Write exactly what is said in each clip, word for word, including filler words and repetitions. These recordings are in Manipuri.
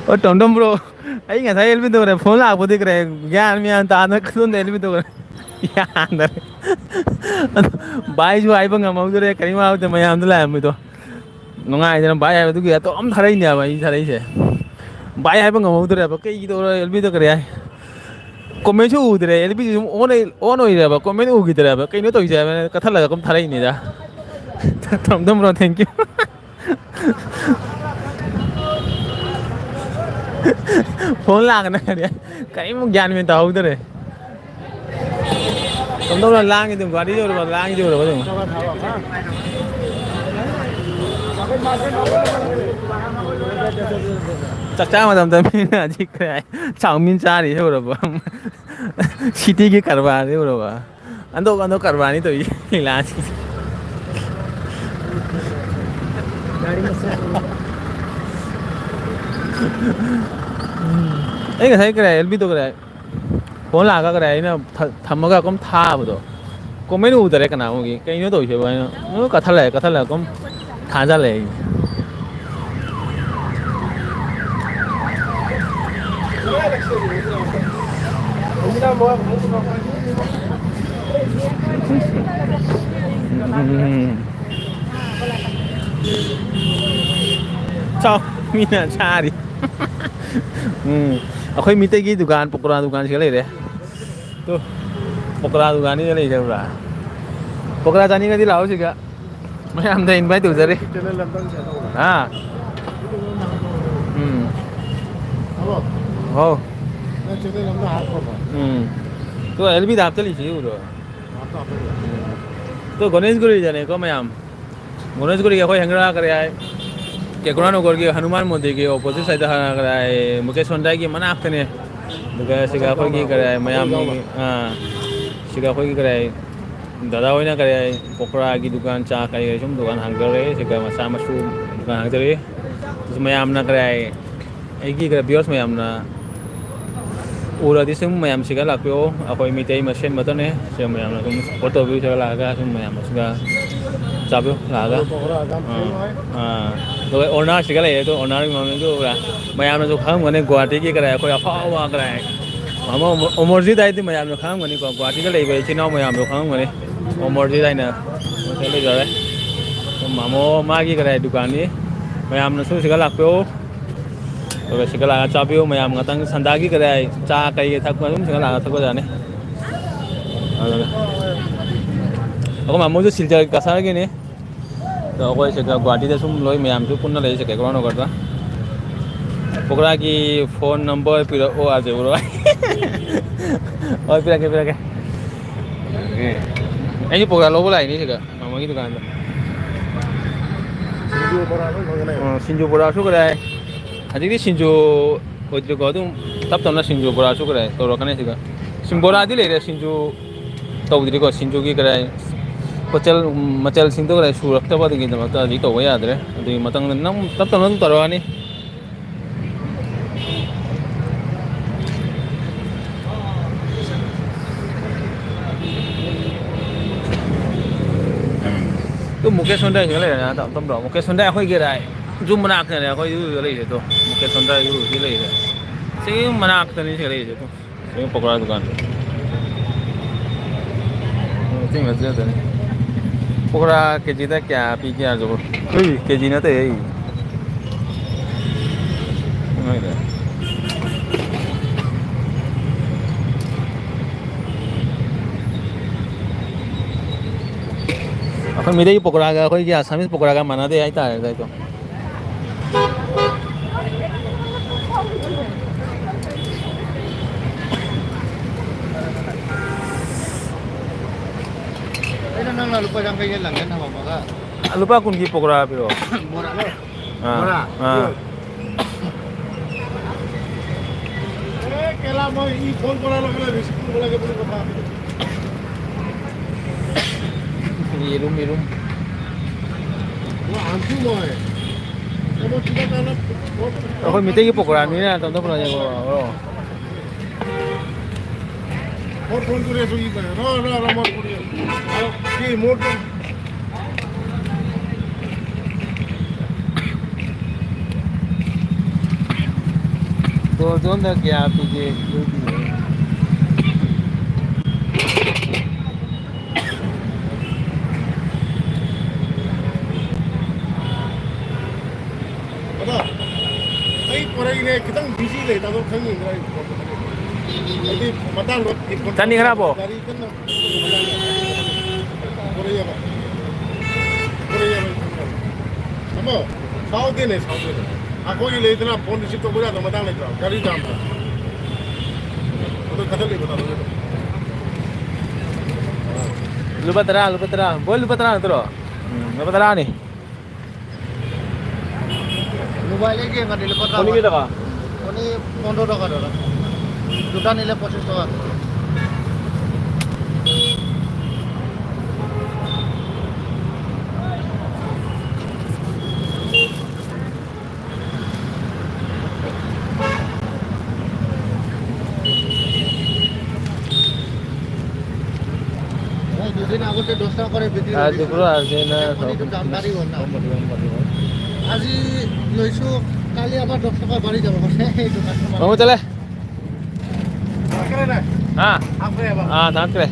ꯑꯣ, ꯇꯣꯝ ꯇꯣꯝ ꯕ꯭ꯔꯣ, ꯑꯩ ꯉꯁꯥꯏ ꯑꯦꯜ ꯕꯤ ꯇꯧꯔꯦ, ꯐꯣꯟ ꯂꯥꯛꯄꯗꯤ ꯀꯔꯦ, ꯒ꯭ꯌꯥꯟ ꯃ꯭ꯌꯥꯟ ꯇꯥꯗꯅ ꯁꯣꯝꯗ ꯑꯦꯜ ꯕꯤ ꯇꯧꯔꯦ꯫ ꯌꯥꯗꯔꯦ꯫ ꯑꯗꯣ ꯚꯥꯏꯁꯨ ꯍꯥꯏꯕ ꯉꯝꯍꯧꯗ꯭ꯔꯦ, ꯀꯔꯤꯝ ꯍꯥꯏꯍꯧꯗ꯭ꯔꯦ, ꯃꯌꯥꯝꯗꯣ ꯂꯥꯛꯑꯝꯃꯤꯗꯣ꯫ ꯅꯨꯡꯉꯥꯏꯗꯅ ꯚꯥꯏ ꯍꯥꯏꯕꯗꯨꯒꯤ ꯑꯇꯣꯝ ꯊꯥꯔꯛꯏꯅꯦꯕ ꯑꯩ ꯊꯥꯔꯛꯏꯁꯦ꯫ ꯚꯥꯏ ꯍꯥꯏꯕ ꯉꯝꯍꯧꯗ꯭ꯔꯦꯕ, ꯀꯩꯒꯤ ꯇꯧꯔ ꯑꯦꯜ ꯕꯤꯗ ꯀꯔꯤ ꯍꯥꯏ? ꯀꯣꯃꯦꯟꯁꯨ ꯎꯗ꯭ꯔꯦ, ꯑꯦꯜ ꯕꯤꯁꯤ ꯑꯗꯨꯝ ꯑꯣꯟ ꯑꯣꯏ-, ꯑꯣꯟ ꯑꯣꯏꯔꯦꯕ, ꯀꯣꯃꯦꯟ ꯎꯈꯤꯗ꯭ꯔꯦꯕ, ꯀꯩꯅꯣ ꯇꯧꯔꯤꯁꯦ ꯍꯥꯏꯕ ꯀꯛꯊꯠꯂꯒ ꯑꯗꯨꯝ ꯊꯥꯔꯛꯏꯅꯤꯗ꯫ ꯇꯣꯝ ꯇꯣꯝ ꯕ꯭ꯔꯣ, thank you꯫ ꯐꯣꯟ ꯂꯥꯛꯀꯅꯤ ꯍꯥꯏꯔꯦ꯫ ꯀꯔꯤꯃꯨꯛ ꯒ꯭ꯌꯥꯟ ꯃꯦꯟ ꯇꯥꯍꯧꯗꯔꯦ꯫ ꯇꯣꯝ ꯇꯣꯝ ꯂꯥꯡꯉꯤꯗꯨ, ꯒꯥꯔꯤ ꯌꯧꯔꯕ, ꯂꯥꯡꯉꯤꯗꯨ ꯌꯧꯔꯕ ꯑꯗꯨꯝ꯫ ꯆꯥꯛ ꯆꯥ ꯃꯇꯝꯗ ꯃꯤꯅ ꯍꯧꯖꯤꯛ ꯀꯩ ꯍꯥꯏ, ꯆꯥꯎꯃꯤꯟ ꯆꯥꯔꯤ ꯎꯔꯕ? ꯁꯤꯇꯤꯒꯤ ꯀꯔꯕꯥꯔꯁꯦ ꯎꯔꯕ? ꯑꯟꯗꯣꯛ ꯑꯟꯗꯣꯛ ꯀꯔꯕꯥꯔꯅꯤ ꯇꯧꯔꯤ ꯂꯤꯂꯥꯁꯤ꯫ ꯎꯝ꯫ ꯑꯩ ꯉꯁꯥꯏ ꯀꯔꯤ ꯍꯥꯏ, ꯑꯦꯜꯕꯤꯗꯣ ꯀꯔꯤ ꯍꯥꯏ? ꯐꯣꯟ ꯂꯥꯛꯑꯒ ꯀꯔꯤ ꯍꯥꯏ, ꯑꯩꯅ ꯊ-, ꯊꯝꯃꯒ ꯑꯗꯨꯝ ꯊꯥꯕꯗꯣ꯫ ꯀꯣꯃꯦꯟ ꯎꯗꯔꯦ ꯀꯅꯥ ꯑꯃꯒꯤ꯫ ꯀꯩꯅꯣ ꯇꯧꯔꯤꯁꯤꯕꯣ? ꯑꯩꯅ ꯑꯗꯨꯝ ꯀꯠꯊꯠꯂꯛꯑꯦ, ꯀꯠꯊꯠꯂꯛꯑꯦ ꯑꯗꯨꯝ ꯊꯥꯖꯜꯂꯛꯑꯦ ꯑꯩ꯫ ꯎꯝ꯫ ꯆꯥꯎ, ꯃꯤꯅ ꯆꯥꯔꯤ꯫ ꯎꯝ, ꯑꯩꯈꯣꯏ ꯃꯤꯇꯩꯒꯤ ꯗꯨꯀꯥꯟ, ꯄꯀꯣꯔꯥ ꯗꯨꯀꯥꯟꯁꯤꯒ ꯂꯩꯔꯦ꯫ ꯇꯨ, ꯄꯀꯣꯔꯥ ꯗꯨꯀꯥꯟꯅꯤꯒ ꯂꯩꯔꯦ, ꯎꯕ꯭ꯔꯥ? ꯄꯀꯣꯔꯥ ꯆꯥꯅꯤꯡꯉꯗꯤ ꯂꯥꯛꯑꯣ ꯁꯤꯒ꯫ ꯃꯌꯥꯝꯗ invite ꯇꯧꯖꯔꯤ꯫ ꯍꯥ? ꯎꯝ꯫ ꯍꯥꯎ꯫ ꯎꯝ꯫ ꯇꯨ, ꯑꯦꯜꯕꯤꯗ ꯍꯥꯞꯆꯜꯂꯤꯁꯤ ꯎꯗ꯭ꯔꯣ? ꯇꯨ, ꯒꯣꯅꯦꯁꯒꯨꯔꯤꯗꯅꯦꯀꯣ ꯃꯌꯥꯝ꯫ ꯒꯣꯅꯦꯁꯒꯨꯔꯤꯒꯤ ꯑꯩꯈꯣꯏ ꯍꯦꯡꯒ꯭ꯔꯥ ꯀꯔꯤ ꯍꯥꯏ, ꯀꯦꯀꯨꯔꯥ ꯅꯒꯔꯒꯤ ꯍꯅꯨꯃꯥꯟ ꯃꯟꯗꯤꯔꯒꯤ opposite side ꯀꯔꯤ ꯍꯥꯏ, ꯃꯨꯀꯦꯁ ꯍꯣꯟꯗꯥꯏꯒꯤ ꯃꯅꯥꯛꯇꯅꯦ꯫ ꯑꯗꯨꯒ ꯁꯤꯒ ꯑꯩꯈꯣꯏꯒꯤ ꯀꯔꯤ ꯍꯥꯏ, ꯃꯌꯥꯝꯒꯤ, ꯑꯥ, ꯁꯤꯒ ꯑꯩꯈꯣꯏꯒꯤ ꯀꯔꯤ ꯍꯥꯏ, ꯗꯗꯥ ꯍꯣꯏꯅ ꯀꯔꯤ ꯍꯥꯏ, ꯄꯀꯣꯔꯥꯒꯤ ꯗꯨꯀꯥꯟ, ꯆꯥ ꯀꯔꯤ ꯀꯔꯤ ꯁꯨꯝ ꯗꯨꯀꯥꯟ ꯍꯥꯡꯖꯔꯦ꯫ ꯁꯤꯒ ꯃꯆꯥ ꯃꯁꯨ ꯗꯨꯀꯥꯟ ꯍꯥꯡꯖꯔꯦ꯫ ꯃꯌꯥꯝꯅ ꯀꯔꯤ ꯍꯥꯏ, ꯑꯩꯒꯤ ꯈꯔ viewers ꯃꯌꯥꯝꯅ ꯎꯔꯗꯤ ꯁꯨꯝ ꯃꯌꯥꯝ ꯁꯤꯒ ꯂꯥꯛꯄꯤꯌꯣ꯫ ꯑꯩꯈꯣꯏ ꯃꯤꯇꯩ ꯃꯁꯦꯟ ꯃꯛꯇꯅꯦ꯫ ꯁꯤꯗ ꯃꯌꯥꯝꯅ ꯁꯨꯝ support ꯇꯧꯕꯤꯌꯨ꯫ ꯁꯤꯗ ꯂꯥꯛꯑꯒ ꯁꯨꯝ ꯃꯌꯥꯝ ꯑꯁꯤꯗ ꯆꯥꯕꯤꯌꯨ ꯂꯥꯛꯑꯒ꯫ ꯑꯥ, ꯑꯥ꯫ ꯑꯗꯨꯒ owner ꯁꯤꯒ ꯂꯩꯔꯦ꯫ ꯑꯗꯣ owner ꯒꯤ ꯃꯃꯤꯡꯗꯨ ꯎꯕ꯭ꯔꯥ? ꯃꯌꯥꯝꯅꯁꯨ ꯈꯪꯉꯝꯒꯅꯤ, ꯒꯨꯍꯥꯇꯤꯒꯤ ꯀꯔꯥꯏ ꯑꯩꯈꯣꯏ ꯑꯐꯥꯎꯕ ꯀꯔꯥꯏ ꯃꯥꯃꯣ ꯑꯃꯔꯖꯤꯠ ꯍꯥꯏꯗꯤ ꯃꯌꯥꯝꯅ ꯈꯪꯉꯝꯒꯅꯤꯀꯣ, ꯒꯨꯍꯥꯇꯤꯗ ꯂꯩꯕ ꯏꯆꯤꯟ ꯏꯅꯥꯎ ꯃꯌꯥꯝꯗꯣ ꯈꯪꯉꯝꯒꯅꯤ꯫ ꯑꯃꯔꯖꯤꯠ ꯍꯥꯏꯅ ꯃꯁꯛ ꯂꯩꯖꯔꯦ꯫ ꯃꯥꯃꯣ ꯃꯥꯒꯤ ꯀꯔꯥꯏ ꯗꯨꯀꯥꯟꯅꯤ꯫ ꯃꯌꯥꯝꯅꯁꯨ ꯁꯤꯒ ꯂꯥꯛꯄꯤꯌꯨ꯫ ꯑꯗꯨꯒ ꯁꯤꯒ ꯂꯥꯛꯑꯒ ꯆꯥꯕꯤꯌꯨ꯫ ꯃꯌꯥꯝ ꯉꯥꯛꯇꯪ ꯁꯟꯗꯥꯒꯤ ꯀꯔꯤ ꯍꯥꯏ, ꯆꯥ ꯀꯩ ꯀꯩ ꯊꯛꯄ ꯑꯗꯨꯝ ꯁꯤꯒ ꯂꯥꯛꯑꯒ ꯊꯛꯄ ꯌꯥꯅꯤ꯫ ꯑꯗꯨꯒ ꯑꯩꯈꯣꯏ ꯃꯥꯃꯣꯁꯨ ꯁꯤꯜꯆꯔ ꯀꯁꯥꯔꯒꯤꯅꯤ꯫ ꯑꯗꯣ ꯑꯩꯈꯣꯏ ꯁꯤꯗ ꯒꯨꯍꯥꯇꯤꯗ ꯁꯨꯝ ꯂꯣꯏ ꯃꯌꯥꯝꯁꯨ ꯄꯨꯟꯅ ꯂꯩ ꯁꯤꯗ ꯀꯦꯀꯨꯔꯥ ꯅꯒꯔꯗ꯫ ꯄꯀꯣꯔꯥꯒꯤ phone number ꯄꯤꯔꯛꯑꯣ ꯍꯥꯏꯁꯦ ꯎꯔꯣ꯫ ꯍꯣꯏ, ꯄꯤꯔꯛꯀꯦ, ꯄꯤꯔꯛꯀꯦ꯫ ꯑꯩꯁꯨ ꯄꯀꯣꯔꯥ ꯂꯧꯕ ꯂꯥꯛꯏꯅꯤ ꯁꯤꯗ, ꯃꯥꯃꯣꯒꯤ ꯗꯨꯀꯥꯟꯗ꯫ ꯁꯤꯡꯖꯨ ꯕꯣꯔꯥꯁꯨ ꯐꯪꯒꯅꯤ꯫ ꯑꯣ, ꯁꯤꯡꯖꯨ ꯕꯣꯔꯥꯁꯨ ꯀꯔꯤ ꯍꯥꯏ? ꯍꯧꯖꯤꯛꯇꯤ ꯁꯤꯡꯖꯨ ꯑꯣꯏꯗ꯭ꯔꯤꯀꯣ, ꯑꯗꯨꯝ ꯇꯞ ꯇꯞꯅ ꯁꯤꯡꯖꯨ ꯕꯣꯔꯥꯁꯨ ꯀꯔꯤ ꯇꯧꯔꯛꯀꯅꯤ ꯁꯤꯗ꯫ ꯁꯤꯡ-, ꯕꯣꯔꯥꯗꯤ ꯂꯩꯔꯦ, ꯁꯤꯡꯖꯨ ꯇꯧꯗ꯭ꯔꯤꯀꯣ꯫ ꯁꯤꯡꯖꯨꯒꯤ ꯀꯔꯤ ꯄꯣꯠꯆꯩ, ꯃꯆꯜꯁꯤꯡꯗꯣ ꯀꯔꯤ ꯁꯨꯔꯛꯇꯕ ꯑꯗꯨꯒꯤꯗꯃꯛꯇ ꯍꯧꯖꯤꯛ ꯇꯧꯕ ꯌꯥꯗ꯭ꯔꯦ꯫ ꯑꯗꯨꯒꯤ ꯃꯇꯝꯗ ꯅꯪ ꯇꯞ ꯇꯞꯅ ꯑꯗꯨꯝ ꯇꯧꯔꯛꯑꯅꯤ꯫ ꯑꯗꯨ ꯃꯨꯀꯦꯁ ꯍꯣꯟꯗꯥꯏꯁꯤꯒ ꯂꯩꯔꯦꯅꯦ, ꯇꯞ ꯇꯞ ꯇꯧꯔꯣ꯫ ꯃꯨꯀꯦꯁ ꯍꯣꯟꯗꯥꯏ ꯑꯩꯈꯣꯏꯒꯤ ꯔꯥꯏ ꯖꯨꯝ ꯃꯅꯥꯛꯇꯅꯦ ꯑꯩꯈꯣꯏ ꯏꯔꯨ ꯂꯨꯖ ꯂꯩꯔꯤꯁꯦ꯫ ꯑꯗꯣ ꯃꯨꯀꯦꯁ ꯍꯣꯟꯗꯥꯏ ꯏꯔꯨ ꯂꯨꯖ ꯂꯩꯔꯤꯁꯦ꯫ ꯁꯤ ꯃꯅꯥꯛꯇꯅꯤ ꯁꯤꯒ ꯂꯩꯔꯤꯁꯦ꯫ ꯑꯗꯣ ꯁꯤ ꯄꯀꯣꯔꯥ ꯗꯨꯀꯥꯟ꯫ ꯎꯝ, ꯁꯤ ꯃꯆꯤꯟꯗꯅꯤ꯫ ꯄꯀꯣꯔꯥ ꯀꯦꯖꯤꯗ ꯀꯌꯥ ꯄꯤꯒꯦ ꯍꯥꯏꯁꯤꯕꯣ? ꯑꯩ ꯀꯦꯖꯤ ꯅꯠꯇꯦ ꯑꯩ꯫ ꯈꯪꯉꯦꯗ꯫ ꯑꯩꯈꯣꯏ ꯃꯩꯇꯩꯒꯤ ꯄꯀꯣꯔꯥꯒ ꯑꯩꯈꯣꯏꯒꯤ ꯑꯁꯥꯃꯤꯁ ꯄꯀꯣꯔꯥꯒ ꯃꯥꯟꯅꯗꯦ ꯍꯥꯏꯇꯥꯔꯦ ꯑꯗꯨꯗꯥꯏꯗꯣ꯫ ꯑꯩꯅ ꯅꯪꯅ ꯂꯨꯄꯥ ꯌꯥꯡꯈꯩꯒꯤ ꯂꯪꯒꯦ ꯊꯝꯃꯝꯃꯒ꯫ ꯂꯨꯄꯥ ꯀꯨꯟꯒꯤ ꯄꯀꯣꯔꯥ ꯄꯤꯔꯛꯑꯣ꯫ ꯕꯣꯔꯥ꯫ ꯑꯥ, ꯕꯣꯔꯥ꯫ ꯑꯥ꯫ ꯑꯦ, ꯀꯦꯂꯥ ꯃꯣꯏ ꯏ ꯐꯣꯟ ꯀꯣꯂꯥ ꯂꯣ ꯀꯦꯂꯥ ꯔꯤꯁꯤꯞ ꯀꯣꯂꯥ ꯀꯦ ꯄꯨꯂ ꯀꯣꯊꯥ꯫ ꯌꯦꯔꯨꯝ, ꯌꯦꯔꯨꯝ꯫ ꯋꯥ, ꯑꯟꯁꯨ ꯃꯣꯏ꯫ ꯑꯦ, ꯃꯣꯏ ꯆꯤꯀꯟ ꯀꯥꯅ ꯐꯣꯟ ꯑꯩꯈꯣꯏ ꯃꯩꯇꯩꯒꯤ ꯄꯀꯣꯔꯥꯅꯤꯅ ꯇꯧꯗꯧ ꯄꯀꯣꯔꯥ ꯌꯦꯡꯉꯣ꯫ ꯐꯣꯟ ꯐꯣꯟ ꯀꯣꯂꯥ ꯁꯨ ꯏ ꯀꯣꯂꯥ꯫ ꯔꯣ, ꯔꯣ, ꯔꯣ, ꯃꯣꯏ ꯀꯣꯂꯥ꯫ ꯁꯤ ꯃꯣꯏ ꯗꯣꯔꯖꯣꯟꯗ ꯀꯌꯥ ꯄꯤꯒꯦ? ꯑꯗꯣ ꯑꯩ ꯄꯣꯔꯛꯏꯅꯦ, ꯈꯤꯇꯪ ꯕꯤꯖꯤ ꯂꯩ, ꯇꯥꯗꯣ ꯈꯪꯉꯤꯗꯅ ꯑꯩ ꯍꯥꯏꯗꯤ ꯃꯇꯥꯡꯗꯣ ꯆꯥꯅꯤꯡꯈ꯭ꯔꯕꯣ? ꯒꯥꯔꯤ ꯀꯟꯅ ꯄꯣꯔꯛꯑꯦꯕ꯫ ꯄꯣꯔꯛꯑꯦꯕ ꯑꯩ ꯈꯪꯉꯦꯕ꯫ ꯇꯥꯃꯣ, ꯁꯥꯎꯗꯦꯅꯦ, ꯁꯥꯎꯗꯦꯅꯦ꯫ ꯑꯩꯈꯣꯏꯒꯤ ꯂꯩꯗꯅ ꯐꯣꯟ ꯔꯤꯁꯤꯞ ꯇꯧꯕ ꯌꯥꯗꯕ ꯃꯇꯥꯡ ꯂꯩꯇ꯭ꯔꯣ? ꯒꯥꯔꯤ ꯖꯥꯝꯗ꯫ ꯑꯗꯨ ꯈꯛꯇ ꯂꯩꯕ ꯇꯥꯗꯣ꯫ ꯂꯨꯄꯥ ꯇꯔꯥ, ꯂꯨꯄꯥ ꯇꯔꯥ꯫ ꯕꯣꯏ, ꯂꯨꯄꯥ ꯇꯔꯥ ꯅꯠꯇ꯭ꯔꯣ? ꯎꯝ, ꯂꯨꯄꯥ ꯇꯔꯥꯅꯤ꯫ বইল এগ কেই টকা? কণী কেই টকা? কণী পোন্ধৰ টকা দাদা, দুটা নিলে পঁচিছ টকা। এই দুদিন আগতে দহ টকা কৰি বিক্ৰী আজি কৰিছিল। পুৰা আজি না এতিয়া কণীটোৰ দাম বাঢ়ি গ'ল না। আজি লৈছোঁ, কালি আমাৰ দহ টকা বাঢ়ি যাব। সেইটো কাষ্টমাৰ। হ'ব তেলে। হা? হা, তাত ৰে।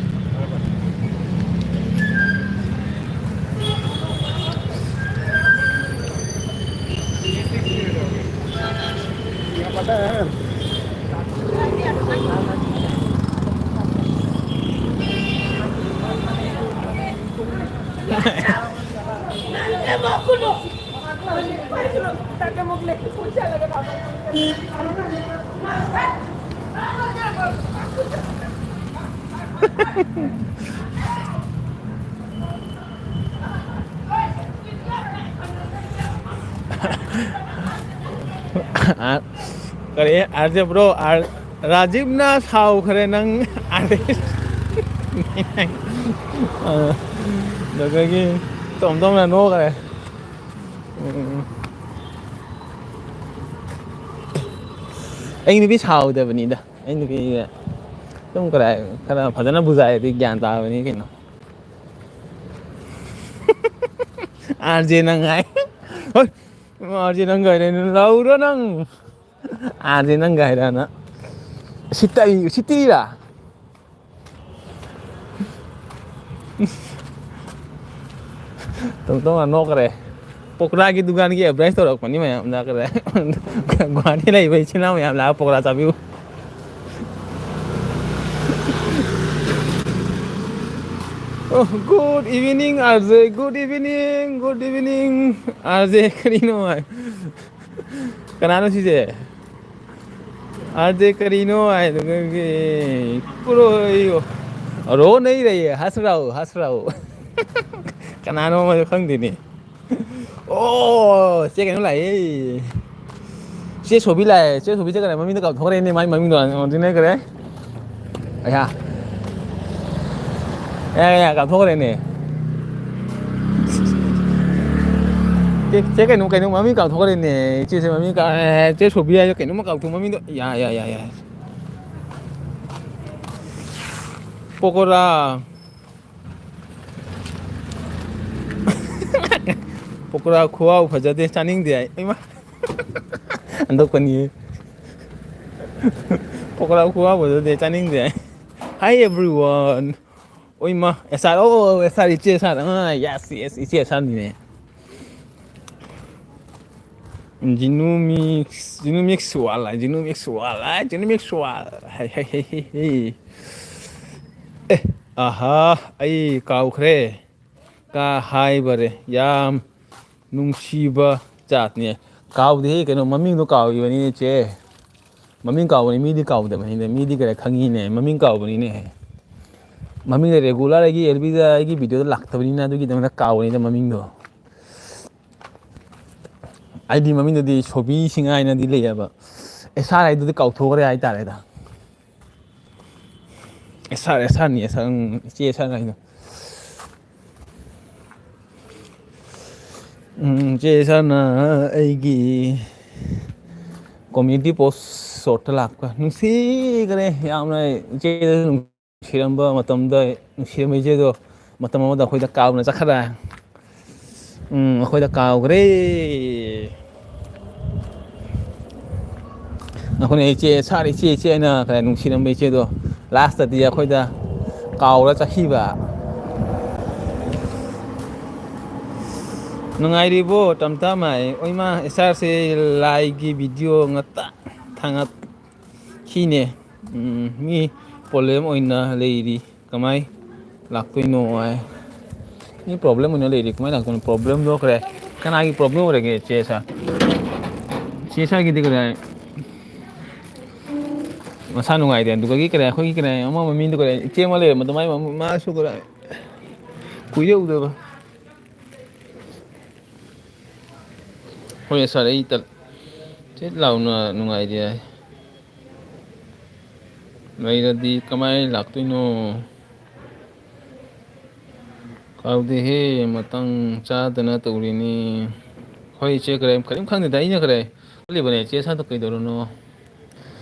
ꯀꯔꯤ? ꯑꯥꯔ ꯖꯦ ꯕ꯭ꯔꯣ, ꯑꯥꯔ-, ꯔꯥꯖꯤꯕꯅ ꯁꯥꯎꯈ꯭ꯔꯦ ꯅꯪ ꯑꯥꯔꯇꯤꯁ꯫ ꯑ, ꯑꯗꯨꯗꯒꯤ ꯇꯣꯝ ꯇꯣꯝꯅ ꯅꯣꯛꯈ꯭ꯔꯦ꯫ ꯎꯝ꯫ ꯑꯩ ꯅꯨꯄꯤ ꯁꯥꯎꯗꯕꯅꯤꯗ꯫ ꯑꯩ ꯅꯨꯄꯤꯁꯦ ꯑꯗꯨꯝ ꯈꯔ, ꯈꯔ ꯐꯖꯅ ꯕꯨꯖꯥꯏꯔꯗꯤ ꯒ꯭ꯌꯥꯟ ꯇꯥꯕꯅꯤ ꯀꯩꯅꯣ꯫ ꯑꯥꯔ ꯖꯦ ꯅꯪ ꯍꯥꯏ꯫ ꯍꯣꯏ, ꯑꯥꯔ ꯖꯦ ꯅꯪ ꯍꯥꯏꯔꯦ, ꯂꯧꯔꯣ ꯅꯪ꯫ ꯑꯥꯔ ꯖꯦ ꯅꯪ ꯍꯥꯏꯔꯦꯅ꯫ ꯁꯤꯠꯇꯔꯤ, ꯁꯤꯠꯇꯤꯔꯥ? ꯇꯣꯡ ꯇꯣꯡꯅ ꯅꯣꯛꯈ꯭ꯔꯦ꯫ ꯄꯣꯀꯣꯔꯥꯒꯤ ꯗꯨꯀꯥꯟꯒꯤ ꯑꯦꯗꯚꯔꯇꯥꯏꯁ ꯇꯧꯔꯛꯄꯅꯤ ꯃꯌꯥꯝ ꯂꯥꯛꯈ꯭ꯔꯦ꯫ ꯒꯨꯍꯥꯇꯤ ꯂꯩꯕ ꯏꯆꯤꯟ ꯏꯅꯥꯎ ꯃꯌꯥꯝ ꯂꯥꯛꯑꯒ ꯄꯣꯀꯣꯔꯥ ꯆꯥꯕꯤꯌꯨ꯫ Oh, good evening, R J. Good evening, good evening, R J. ꯀꯔꯤꯅꯣ ꯍꯥꯏ? ꯀꯅꯥꯅꯣ ꯁꯤꯁꯦ? ꯑꯥꯔ ꯖꯦ ꯀꯔꯤꯅꯣ ꯍꯥꯏꯗꯨꯒꯤ ꯄꯨꯔꯣꯏꯌꯣ꯫ ꯔꯣ ꯅꯩ ꯔꯦ, ꯍꯁ ꯔꯥꯎ, ꯍꯁ ꯔꯥꯎ꯫ ꯀꯅꯥꯅꯣ ꯑꯃꯁꯨ ꯈꯪꯗꯦꯅꯦ꯫ ꯑꯣ, ꯆꯦ ꯀꯩꯅꯣ ꯂꯥꯛꯑꯦ꯫ ꯆꯦ ꯁꯣꯕꯤ ꯂꯥꯛꯑꯦ꯫ ꯆꯦ ꯁꯣꯕꯤ ꯆꯠꯈ꯭ꯔꯦ꯫ ꯃꯃꯤꯡꯗꯣ ꯀꯥꯎꯊꯣꯛꯈ꯭ꯔꯦꯅꯦ꯫ ꯃꯥꯏ ꯃꯃꯤꯡꯗꯣ ꯑꯣꯟꯊꯣꯛꯅꯈ꯭ꯔꯦ꯫ ꯑꯌꯥ꯫ ꯌꯥ, ꯌꯥ, ꯌꯥ, ꯀꯥꯎꯊꯣꯛꯈ꯭ꯔꯦꯅꯦ꯫ ꯆꯦ, ꯆꯦ ꯀꯩꯅꯣ, ꯀꯩꯅꯣ ꯃꯃꯤꯡ ꯀꯥꯎꯊꯣꯛꯈ꯭ꯔꯦꯅꯦ꯫ ꯏꯆꯦꯁꯦ ꯃꯃꯤꯡ ꯀꯥꯎ-, ꯑꯦ, ꯆꯦ ꯁꯣꯕꯤ ꯍꯥꯏꯁꯦ ꯀꯩꯅꯣꯝꯃ ꯀꯥꯎꯊꯣꯛ ꯃꯃꯤꯡꯗꯣ꯫ ꯌꯥ, ꯌꯥ, ꯌꯥ, ꯌꯥ꯫ ꯄꯀꯣꯔꯥ꯫ ꯄꯀꯣꯔꯥ ꯈꯨꯍꯥꯎ ꯐꯖꯗꯦ, ꯆꯥꯅꯤꯡꯗꯦ ꯑꯩ꯫ ꯏꯃꯥ꯫ ꯍꯟꯗꯣꯛꯄꯅꯤꯌꯦ꯫ ꯄꯀꯣꯔꯥ ꯈꯨꯍꯥꯎ ꯐꯖꯗꯦ, ꯆꯥꯅꯤꯡꯗꯦ ꯑꯩ꯫ Hi everyone. ꯑꯣꯏꯃꯥ, ꯑꯦꯁ ꯑꯥꯔ, ꯑꯣ, ꯑꯦꯁ ꯑꯥꯔ, ꯏꯆꯦ ꯑꯦꯁ ꯑꯥꯔ꯫ ꯑꯥ, yes, yes, ꯏꯆꯦ ꯑꯦꯁ ꯑꯥꯔꯅꯤꯅꯦ꯫ ꯖꯤꯅꯨꯃꯤꯛꯁ, ꯖꯤꯅꯨꯃꯤꯛꯁ ꯋꯥꯜ ꯍꯥꯏ, ꯖꯤꯅꯨꯃꯤꯛꯁ ꯋꯥꯜ ꯍꯥꯏ, ꯖꯤꯅꯨꯃꯤꯛꯁ ꯋꯥꯜ꯫ ꯍꯩ, ꯍꯩ, ꯍꯩ, ꯍꯩ, ꯍꯩ꯫ ꯑꯦ, ꯑꯍꯥ, ꯑꯩ ꯀꯥꯎꯈ꯭ꯔꯦ꯫ ꯀꯥ ꯍꯥꯏꯕꯔꯦ, ꯌꯥꯝ ꯅꯨꯡꯁꯤꯕ ꯖꯥꯠꯅꯦ꯫ ꯀꯥꯎꯗꯦꯍꯦ, ꯀꯩꯅꯣ, ꯃꯃꯤꯡꯗꯣ ꯀꯥꯎꯈꯤꯕꯅꯤꯅꯦ, ꯆꯦ꯫ ꯃꯃꯤꯡ ꯀꯥꯎꯕꯅꯤ, ꯃꯤꯗꯤ ꯀꯥꯎꯗꯕꯅꯤꯅꯦ, ꯃꯤꯗꯤ ꯀꯩꯅꯣ ꯈꯪꯉꯤꯅꯦ, ꯃꯃꯤꯡ ꯀꯥꯎꯕꯅꯤꯅꯦ꯫ ꯃꯃꯤꯡꯗ regular ꯑꯩꯒꯤ ꯑꯦꯜ ꯕꯤꯗ ꯑꯩꯒꯤ ꯚꯤꯗꯤꯑꯣꯗ ꯂꯥꯛꯇꯕꯅꯤꯅ ꯑꯗꯨꯒꯤꯗꯃꯛꯇ ꯀꯥꯎꯕꯅꯤꯗ ꯃꯃꯤꯡꯗꯣ꯫ ꯑꯩꯗꯤ ꯃꯃꯤꯡꯗꯗꯤ ꯁꯣꯕꯤ ꯁꯤꯡ ꯍꯥꯏꯅꯗꯤ ꯂꯩꯌꯦꯕ, ꯑꯦꯁ ꯑꯥꯔ ꯍꯥꯏꯗꯨꯗꯤ ꯀꯥꯎꯊꯣꯛꯈ꯭ꯔꯦ ꯍꯥꯏꯇꯥꯔꯦꯗ꯫ ꯑꯦꯁ ꯑꯥꯔ, ꯑꯦꯁ ꯑꯥꯔꯅꯤ, ꯑꯦꯁ ꯑꯥꯔ, ꯎꯝ, ꯏꯆꯦ ꯑꯦꯁ ꯑꯥꯔ ꯍꯥꯏꯗꯣ꯫ ꯎꯝ, ꯏꯆꯦ ꯑꯦꯁ ꯑꯥꯔꯅ ꯑꯩꯒꯤ community post shortꯇ ꯂꯥꯛꯄ ꯅꯨꯡꯁꯤꯈ꯭ꯔꯦ ꯌꯥꯝꯅ꯫ ꯏꯆꯦꯗꯁꯨ ꯅꯨꯡꯁꯤꯔꯝꯕ ꯃꯇꯝꯗ, ꯅꯨꯡꯁꯤꯔꯝꯕ ꯏꯆꯦꯗꯣ ꯃꯇꯝ ꯑꯃꯗ ꯑꯩꯈꯣꯏꯗ ꯀꯥꯎꯅ ꯆꯠꯈ꯭ꯔꯦ꯫ ꯎꯝ, ꯑꯩꯈꯣꯏꯗ ꯀꯥꯎꯈ꯭ꯔꯦ꯫ ꯑꯩꯈꯣꯏꯅ ꯏꯆꯦ, "ꯁꯥꯔ, ꯏꯆꯦ, ꯏꯆꯦ" ꯍꯥꯏꯅ ꯈꯔ ꯅꯨꯡꯁꯤꯔꯝꯕ ꯏꯆꯦꯗꯣ, lastꯇꯗꯤ ꯑꯩꯈꯣꯏꯗ ꯀꯥꯎꯔ ꯆꯠꯈꯤꯕ꯫ ꯅꯨꯡꯉꯥꯏꯔꯤꯕꯣ, ꯇꯝꯇꯝ? ꯍꯥꯏ, "ꯑꯣꯏꯃꯥ, ꯏꯆꯥꯁꯦ ꯂꯥꯏꯒꯤ video ꯉꯥꯛꯇ ꯊꯥꯡꯒꯠ-" ꯁꯤꯅꯦ꯫ ꯎꯝ, ꯃꯤ problem ꯑꯣꯏꯅ ꯂꯩꯔꯤ꯫ ꯀꯃꯥꯏ ꯂꯥꯛꯇꯣꯏꯅꯣ ꯍꯥꯏ꯫ ꯃꯤ problem ꯑꯣꯏꯅ ꯂꯩꯔꯤ꯫ ꯀꯃꯥꯏ ꯂꯥꯛꯇꯣꯏꯅꯣ? Problemꯗꯣ ꯀꯔꯤ? ꯀꯅꯥꯒꯤ problem ꯑꯣꯏꯔꯒꯦ, ꯆꯦ ꯁꯥꯔ? ꯆꯦ ꯁꯥꯔꯒꯤꯗꯤ ꯀꯔꯤ? ꯃꯁꯥ ꯅꯨꯡꯉꯥꯏꯇꯦ꯫ ꯑꯗꯨꯗꯒꯤ ꯀꯔꯤ? ꯑꯩꯈꯣꯏꯒꯤ ꯀꯔꯤ? ꯑꯃ ꯃꯃꯤꯡꯗꯣ ꯀꯔꯤ? ꯏꯆꯦ ꯑꯃ ꯂꯩꯔꯝꯕꯗꯣ, ꯃꯥꯏ ꯃꯃꯤꯡ, ꯃꯥꯁꯨ ꯀꯔꯤ? ꯀꯨꯏꯔꯦ ꯎꯗꯕ꯫ ꯍꯣꯏ ꯁꯥꯔ, ꯑꯩ ꯇꯜ-, ꯁꯤꯠ ꯂꯥꯎꯅ ꯅꯨꯡꯉꯥꯏꯔꯤ ꯍꯥꯏ꯫ ꯂꯩꯔꯗꯤ ꯀꯃꯥꯏꯅ ꯂꯥꯛꯇꯣꯏꯅꯣ? ꯀꯥꯎꯗꯦꯍꯦ, ꯃꯇꯥꯡ ꯆꯥꯗꯅ ꯇꯧꯔꯤꯅꯤ꯫ ꯍꯣꯏ, ꯏꯆꯦ, ꯀꯔꯤꯝ, ꯀꯔꯤꯝ ꯈꯪꯗꯦꯗ, ꯑꯩꯅ ꯈꯔ ꯈꯜꯂꯤꯕꯅꯦ, ꯏꯆꯦ ꯁꯥꯗꯣ ꯀꯩꯗꯧꯔꯅꯣ?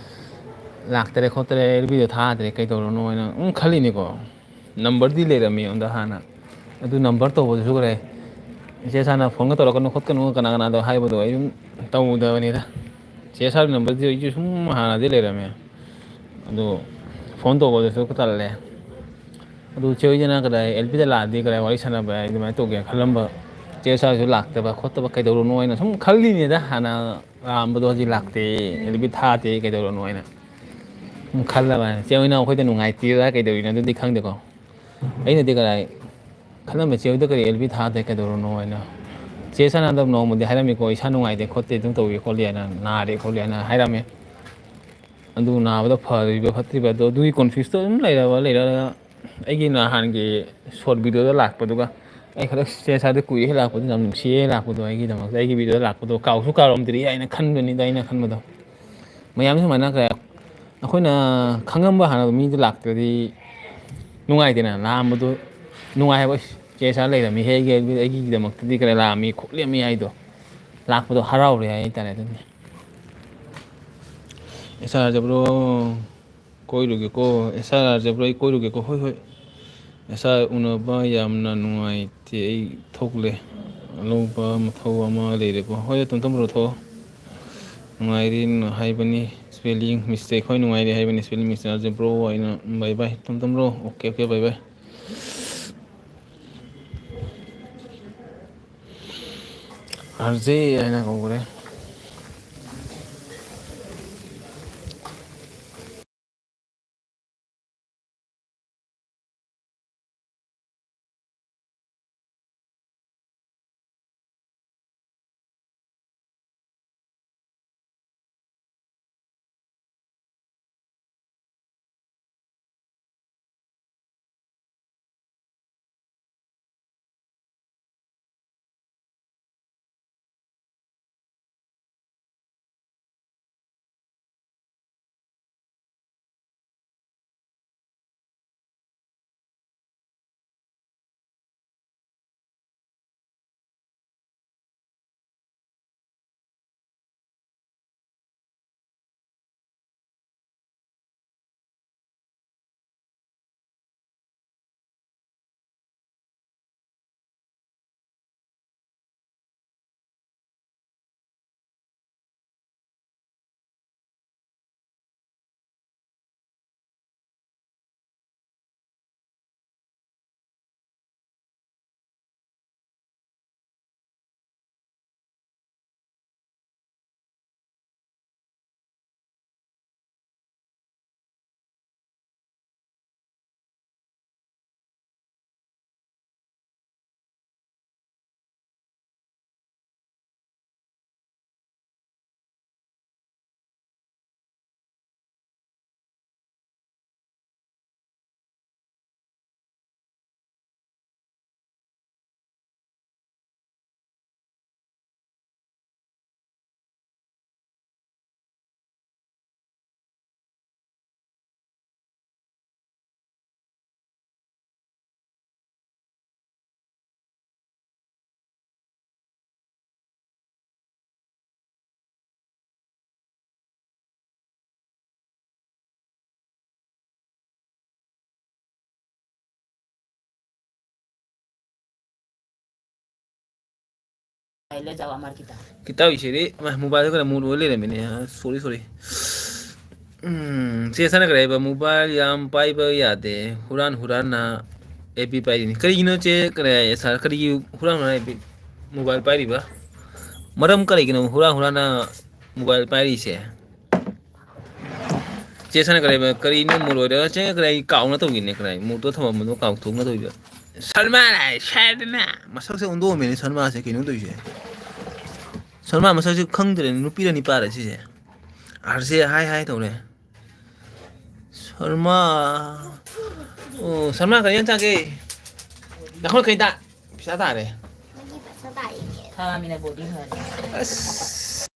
ꯂꯥꯛꯇꯔꯦ ꯈꯣꯠꯇꯔꯦ, ꯑꯦꯜ ꯕꯤꯗꯣ ꯊꯥꯗ꯭ꯔꯦ, ꯀꯩꯗꯧꯔꯅꯣ ꯍꯥꯏꯅ ꯑꯗꯨꯝ ꯈꯜꯂꯤꯅꯤꯀꯣ꯫ ꯅꯝꯕꯔꯗꯤ ꯂꯩꯔꯝꯃꯤ ꯑꯩꯉꯣꯟꯗ ꯍꯥꯟꯅ꯫ ꯑꯗꯨ ꯅꯝꯕꯔ ꯇꯧꯕꯗꯨꯁꯨ ꯈꯔ ꯏꯆꯦ ꯁꯥꯅ ꯐꯣꯟꯒ ꯇꯧꯔꯛꯀꯅꯨ ꯈꯣꯠꯀꯅꯨ, ꯀꯅꯥ ꯀꯅꯥꯗꯣ ꯍꯥꯏꯕꯗꯣ ꯑꯩ ꯑꯗꯨꯝ ꯇꯧꯗꯕꯅꯤꯗ꯫ ꯏꯆꯦ ꯁꯥꯒꯤ ꯅꯝꯕꯔꯗꯤ ꯑꯩꯁꯨ ꯁꯨꯝ ꯍꯥꯟꯅꯗꯤ ꯂꯩꯔꯝꯃꯦ꯫ ꯑꯗꯨ ꯐꯣꯟ ꯇꯧꯕꯗꯁꯨ ꯇꯜꯂꯦ꯫ ꯑꯗꯨ ꯆꯦ ꯍꯣꯏꯗꯅ ꯀꯗꯥꯏ ꯑꯦꯜ ꯄꯤꯗ ꯂꯥꯛꯑꯗꯤ ꯀꯗꯥꯏ ꯋꯥꯔꯤ ꯁꯥꯟꯅꯕ ꯌꯥꯏ, ꯑꯗꯨꯃꯥꯏꯅ ꯇꯧꯒꯦꯅ ꯈꯜꯂꯝꯕ꯫ ꯆꯦ ꯁꯥꯔꯁꯨ ꯂꯥꯛꯇꯕ ꯈꯣꯠꯇꯕ ꯀꯩꯗꯧꯔꯨꯅꯣ ꯍꯥꯏꯅ ꯁꯨꯝ ꯈꯜꯂꯤꯅꯦꯗ꯫ ꯍꯥꯟꯅ ꯂꯥꯛꯑꯝꯕꯗꯣ ꯍꯧꯖꯤꯛ ꯂꯥꯛꯇꯦ, ꯑꯦꯜ ꯄꯤ ꯊꯥꯗꯦ, ꯀꯩꯗꯧꯔꯨꯅꯣ ꯍꯥꯏꯅ ꯁꯨꯝ ꯈꯜꯂꯕ꯫ ꯆꯦ ꯍꯣꯏꯅ ꯑꯩꯈꯣꯏꯗ ꯅꯨꯡꯉꯥꯏꯇꯦꯗ ꯀꯩꯗꯧꯔꯤꯅꯣ ꯑꯗꯨꯗꯤ ꯈꯪꯗꯦꯀꯣ꯫ ꯑꯩꯅꯗꯤ ꯀꯗꯥꯏ ꯈꯜꯂꯝꯃꯦ, ꯆꯦ ꯍꯣꯏꯗ ꯀꯔꯤ ꯑꯦꯜ ꯄꯤ ꯊꯥꯗꯦ ꯀꯩꯗꯧꯔꯨꯅꯣ ꯍꯥꯏꯅ꯫ ꯆꯦ ꯁꯥꯅꯗ ꯅꯣꯡꯃꯗꯤ ꯍꯥꯏꯔꯝꯃꯤꯀꯣ, "ꯏꯁꯥ ꯅꯨꯡꯉꯥꯏꯇꯦ ꯈꯣꯠꯇꯦ ꯑꯗꯨꯝ ꯇꯧꯏ ꯈꯣꯠꯂꯤ" ꯍꯥꯏꯅ, "ꯅꯥꯔꯦ ꯈꯣꯠꯂꯤ" ꯍꯥꯏꯅ ꯍꯥꯏꯔꯝꯃꯦ꯫ ꯑꯗꯨ ꯅꯥꯕꯗ ꯐꯔꯤꯕ ꯐꯠꯇ꯭ꯔꯤꯕ ꯑꯗꯣ ꯑꯗꯨꯒꯤ ꯀꯣꯟꯐ꯭ꯌꯨꯁꯇꯣ ꯑꯗꯨꯝ ꯂꯩꯔꯕ ꯂꯩꯔꯒ ꯑꯩꯒꯤ ꯅꯍꯥꯟꯒꯤ ꯁꯣꯔꯠ ꯚꯤꯗꯤꯑꯣꯗ ꯂꯥꯛꯄꯗꯨꯒ ꯑꯩ ꯈꯔ ꯆꯦ ꯁꯥꯗ ꯀꯨꯏꯔꯦ ꯂꯥꯛꯄꯗꯨ ꯌꯥꯝ ꯅꯨꯡꯁꯤꯌꯦ ꯂꯥꯛꯄꯗꯣ ꯑꯩꯒꯤꯗꯃꯛꯇ ꯑꯩꯒꯤ ꯚꯤꯗꯤꯑꯣꯗ ꯂꯥꯛꯄꯗꯣ ꯀꯥꯎꯁꯨ ꯀꯥꯎꯔꯝꯗ꯭ꯔꯤ ꯍꯥꯏꯅ ꯈꯟꯕꯅꯤꯗ ꯑꯩꯅ ꯈꯟꯕꯗꯣ꯫ ꯃꯌꯥꯝ ꯁꯨꯃꯥꯏꯅ ꯀꯌꯥ ꯑꯩꯈꯣꯏꯅ ꯈꯪꯉꯝꯕ ꯍꯥꯟꯅ ꯃꯤꯗ ꯂꯥꯛꯇ꯭ꯔꯗꯤ ꯅꯨꯡꯉꯥꯏꯇꯦꯅ꯫ ꯂꯥꯛꯑꯝꯕꯗꯣ ꯅꯨꯡꯉꯥꯏ ꯍꯥꯏꯕ, "ꯑꯁ, ꯆꯦ ꯁꯥ ꯂꯩꯔꯝꯃꯤ ꯍꯦ, ꯑꯩꯒꯤꯗꯃꯛꯇꯗꯤ ꯈꯔ ꯂꯥꯛꯑꯝꯃꯤ ꯈꯣꯠꯂꯝꯃꯤ" ꯍꯥꯏꯗꯣ꯫ ꯂꯥꯛꯄꯗꯣ ꯍꯔꯥꯎꯔꯦ ꯍꯥꯏꯇꯥꯔꯦ꯫ ꯑꯗꯨꯅꯤ꯫ ꯑꯦꯁ ꯑꯥꯔ ꯖꯕ꯭ꯔꯣ, ꯀꯣꯏꯔꯨꯒꯦꯀꯣ꯫ ꯑꯦꯁ ꯑꯥꯔ ꯖꯕ꯭ꯔꯣ, ꯑꯩ ꯀꯣꯏꯔꯨꯒꯦꯀꯣ꯫ ꯍꯣꯏ, ꯍꯣꯏ꯫ ꯑꯦꯁ ꯑꯥꯔ ꯎꯅꯕ ꯌꯥꯝꯅ ꯅꯨꯡꯉꯥꯏꯇꯦ꯫ ꯑꯩ ꯊꯣꯛꯂꯦ꯫ ꯑꯅꯧꯕ ꯃꯊꯧ ꯑꯃ ꯂꯩꯔꯦꯀꯣ꯫ ꯍꯣꯏ, ꯑꯗꯨꯝ ꯇꯝꯕ꯭ꯔꯣ ꯊꯣꯛꯑꯣ꯫ ꯅꯨꯡꯉꯥꯏꯔꯤ ꯍꯥꯏꯕꯅꯤ꯫ Spelling mistake. ꯍꯣꯏ, ꯅꯨꯡꯉꯥꯏꯔꯤ ꯍꯥꯏꯕꯅꯤ꯫ Spelling mistake. R J bro ꯑꯩꯅ ꯕꯥꯏ ꯕꯥꯏ꯫ ꯑꯗꯨꯝ ꯇꯝꯕ꯭ꯔꯣ꯫ ꯑꯣꯀꯦ, ꯑꯣꯀꯦ, ꯕꯥꯏ ꯕꯥꯏ꯫ ꯑꯥꯔ ꯖꯦ ꯍꯥꯏꯅ ꯀꯧꯈ꯭ꯔꯦ꯫ ꯂꯩ ꯆꯥꯎ ꯑꯃꯔ ꯈꯤꯇ꯫ ꯈꯤꯇ ꯑꯣꯏꯁꯤꯗꯤ, ꯃꯥ, mobile ꯈꯔ ꯃꯨꯠ ꯑꯣꯏ ꯂꯩꯔꯝꯃꯤꯅꯦ꯫ ꯑ, sorry, sorry꯫ ꯎꯝ, ꯆꯦ ꯁꯅꯥ ꯀꯔꯤ ꯍꯥꯏꯕ? Mobile ꯌꯥꯝ ꯄꯥꯏꯕ ꯌꯥꯗꯦ꯫ ꯍꯨꯔꯥꯟ ꯍꯨꯔꯥꯟꯅ F B ꯄꯥꯏꯔꯤꯅꯤ꯫ ꯀꯔꯤꯒꯤꯅꯣ ꯆꯦ ꯀꯔꯤ ꯍꯥꯏ, ꯁꯥꯔ? ꯀꯔꯤꯒꯤ ꯍꯨꯔꯥꯟ ꯍꯨꯔꯥꯟꯅ F B mobile ꯄꯥꯏꯔꯤꯕ? ꯃꯔꯝ ꯀꯔꯤꯒꯤꯅꯣ ꯍꯨꯔꯥꯟ ꯍꯨꯔꯥꯟꯅ mobile ꯄꯥꯏꯔꯤꯁꯦ? ꯆꯦ ꯁꯅꯥ ꯀꯔꯤ ꯍꯥꯏꯕ? ꯀꯔꯤꯅꯣ ꯃꯨꯠ ꯑꯣꯏꯔ? ꯆꯦ ꯀꯔꯤ ꯀꯥꯎꯅ ꯇꯧꯈꯤꯅꯦ? ꯀꯔꯤ ꯃꯨꯠꯇꯣ ꯊꯝꯃꯝꯕꯗꯣ ꯀꯥꯎꯊꯣꯛꯅ ꯇꯧꯈꯤꯕ? ꯁꯜꯃꯥꯟ ꯍꯥꯏ ꯁꯥꯗꯅ꯫ ꯃꯁꯛꯁꯦ ꯑꯣꯟꯊꯣꯛꯑꯝꯃꯦꯅꯦ ꯁꯜꯃꯥꯟꯁꯦ꯫ ꯀꯩꯅꯣ ꯇꯧꯔꯤꯁꯦ? ꯁꯜꯃꯥꯟ ꯃꯁꯛꯁꯦ ꯈꯪꯗ꯭ꯔꯦꯅꯦ꯫ ꯅꯨꯄꯤꯔ ꯅꯤꯄꯥꯔ ꯁꯤꯁꯦ? ꯑꯥꯔ ꯖꯦ ꯍꯥꯏ ꯍꯥꯏ ꯇꯧꯔꯦ꯫ ꯁꯜꯃꯥ꯫ ꯑꯣ, ꯁꯜꯃꯥ ꯀꯔꯤ ꯌꯦꯟꯁꯥꯡ ꯆꯥꯒꯦ? ꯅꯈꯣꯏ ꯀꯩꯗ? ꯄꯩꯁꯥ ꯇꯥꯔꯦ꯫ ꯅꯪꯒꯤ ꯄꯩꯁꯥ ꯇꯥꯔꯦꯅꯦ꯫ ꯊꯥꯃꯤꯅ body ꯐꯔꯦ꯫ ꯑꯁ꯫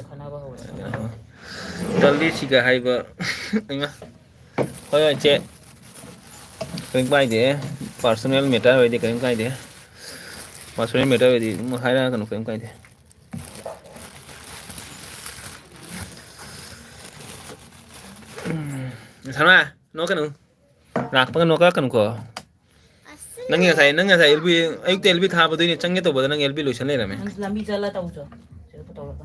ꯈꯠꯅꯕ ꯍꯧꯔꯦ꯫ ꯇꯜꯂꯤ ꯁꯤꯒ ꯍꯥꯏꯕ꯫ ꯏꯃꯥ꯫ ꯍꯣꯏ, ꯍꯣꯏ, ꯆꯦ꯫ ꯀꯔꯤꯝ ꯀꯥꯏꯗꯦ꯫ Personal matter ꯑꯣꯏꯔꯗꯤ ꯀꯔꯤꯝ ꯀꯥꯏꯗꯦ꯫ Personal matter ꯑꯣꯏꯔꯗꯤ ꯑꯗꯨꯝ ꯍꯥꯏꯔꯛꯑꯒꯅꯨ, ꯀꯔꯤꯝ ꯀꯥꯏꯗꯦ꯫ ꯎꯝ, ꯁꯅꯥ, ꯅꯣꯛꯀꯅꯨ꯫ ꯂꯥꯛꯄꯒ ꯅꯣꯛꯀꯛꯀꯅꯨꯀꯣ꯫ ꯑꯁ꯫ ꯅꯪꯒꯤ ꯉꯁꯥꯏ, ꯅꯪ ꯉꯁꯥꯏ ꯑꯦꯜ ꯕꯤ, ꯑꯌꯨꯛꯇ ꯑꯦꯜ ꯕꯤ ꯊꯥꯕꯗꯨꯏꯅꯦ ꯆꯪꯒꯦ ꯇꯧꯕꯗ ꯅꯪ ꯑꯦꯜ ꯕꯤ ꯂꯣꯏꯁꯟ ꯂꯩꯔꯝꯃꯦ꯫ ꯅꯪ ꯂꯝꯕꯤ ꯆꯠꯂ ꯇꯧꯁꯣ꯫ ꯁꯤꯗ ꯇꯧꯔꯒ꯫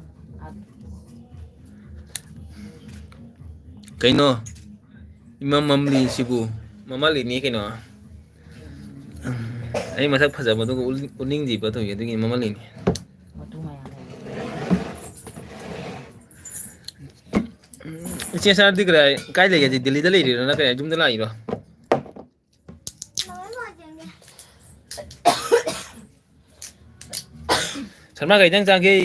ꯀꯩꯅꯣ? ꯏꯃꯝ ꯃꯝꯂꯤꯁꯤꯕꯨ? ꯃꯝꯍꯜꯂꯤꯅꯤ ꯀꯩꯅꯣ꯫ ꯑꯩ ꯃꯁꯛ ꯐꯖꯕꯗꯨꯒ ꯎꯠ-, ꯎꯠꯅꯤꯡꯗ꯭ꯔꯤꯕ ꯇꯧꯔꯤꯁꯦ, ꯑꯗꯨꯒꯤ ꯃꯃꯜ ꯂꯩꯅꯤ꯫ ꯃꯇꯨ ꯃꯌꯥꯝ ꯂꯩ꯫ ꯏꯆꯦ ꯁꯥꯔꯗꯤ ꯀꯗꯥꯏ, ꯀꯥꯏ ꯂꯩꯒꯦ? ꯗꯦꯜꯂꯤꯗ ꯂꯩꯔꯤꯔꯣ ꯅꯠꯇ꯭ꯔꯒ ꯌꯨꯝꯗ ꯂꯥꯛꯏꯔꯣ? ꯁꯜꯃꯥ ꯀꯩ ꯏꯟꯖꯥꯡ ꯆꯥꯒꯦ?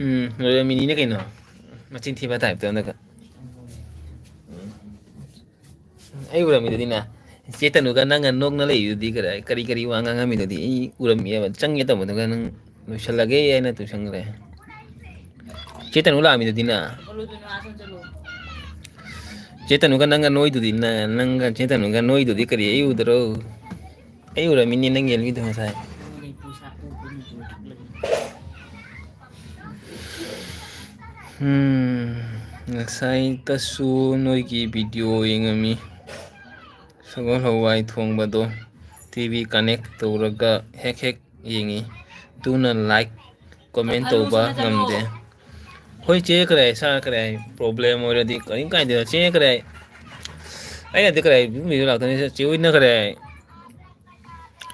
ꯎꯝ, ꯂꯣꯏꯔꯦ, ꯃꯤꯅꯤꯅꯦ ꯀꯩꯅꯣ꯫ ꯃꯆꯤꯟ ꯊꯤꯕ type ꯇ ꯑꯃꯨꯛꯀ꯫ ꯎꯝ꯫ ꯑꯩ ꯎꯔꯝꯃꯤꯗꯨꯗꯤ ꯅ꯫ ꯆꯦ ꯇꯅꯨꯒ ꯅꯪꯒ ꯅꯣꯛꯅ ꯂꯩꯔꯤꯗꯨꯗꯤ ꯀꯔꯥꯏ? ꯀꯔꯤ ꯀꯔꯤ ꯋꯥ ꯉꯥꯡꯉꯝꯃꯤꯗꯨꯗꯤ ꯑꯩ ꯎꯔꯝꯃꯤꯑꯕ꯫ ꯆꯪꯒꯦ ꯇꯧꯕꯗꯨꯒ ꯅꯪ ꯂꯣꯏꯁꯜꯂꯒꯦ ꯍꯥꯏꯅ ꯂꯣꯏꯁꯟꯈ꯭ꯔꯦ꯫ ꯆꯦ ꯇꯅꯨ ꯂꯥꯛꯑꯝꯃꯤꯗꯨꯗꯤ ꯅ? ꯆꯦ ꯇꯅꯨꯒ ꯅꯪꯒ ꯅꯣꯏꯗꯨꯗꯤ ꯅ-, ꯅꯪꯒ ꯆꯦ ꯇꯅꯨꯒ ꯅꯣꯏꯗꯨꯗꯤ ꯀꯔꯤ ꯑꯩ ꯎꯗ꯭ꯔꯣ? ꯑꯩ ꯎꯔꯝꯃꯤꯅꯦ ꯅꯪ ꯌꯦꯜꯕꯤꯗꯣ ꯉꯁꯥꯏ꯫ ꯎꯝ, ꯉꯁꯥꯏꯇꯁꯨ ꯅꯣꯏꯒꯤ video ꯌꯦꯡꯉꯝꯃꯤ꯫ ꯁꯒꯣꯜ ꯍꯋꯥꯏ ꯊꯣꯡꯕꯗꯣ T V connect ꯇꯧꯔꯒ ꯍꯦꯛ ꯍꯦꯛ ꯌꯦꯡꯉꯤ꯫ ꯑꯗꯨꯅ like, comment ꯇꯧꯕ ꯉꯝꯗꯦ꯫ ꯍꯣꯏ ꯆꯦ, ꯀꯔꯥꯏ, ꯁꯥ ꯀꯔꯥꯏ, problem ꯑꯣꯏꯔꯗꯤ ꯀꯔꯤꯝ ꯀꯥꯏꯗꯦ ꯆꯦ, ꯀꯔꯥꯏ꯫ ꯑꯩꯅꯗꯤ ꯀꯔꯥꯏ, ꯑꯗꯨꯝ video ꯂꯥꯛꯇꯣꯏꯅꯤ ꯆꯦ ꯍꯣꯏꯅ ꯀꯔꯥꯏ꯫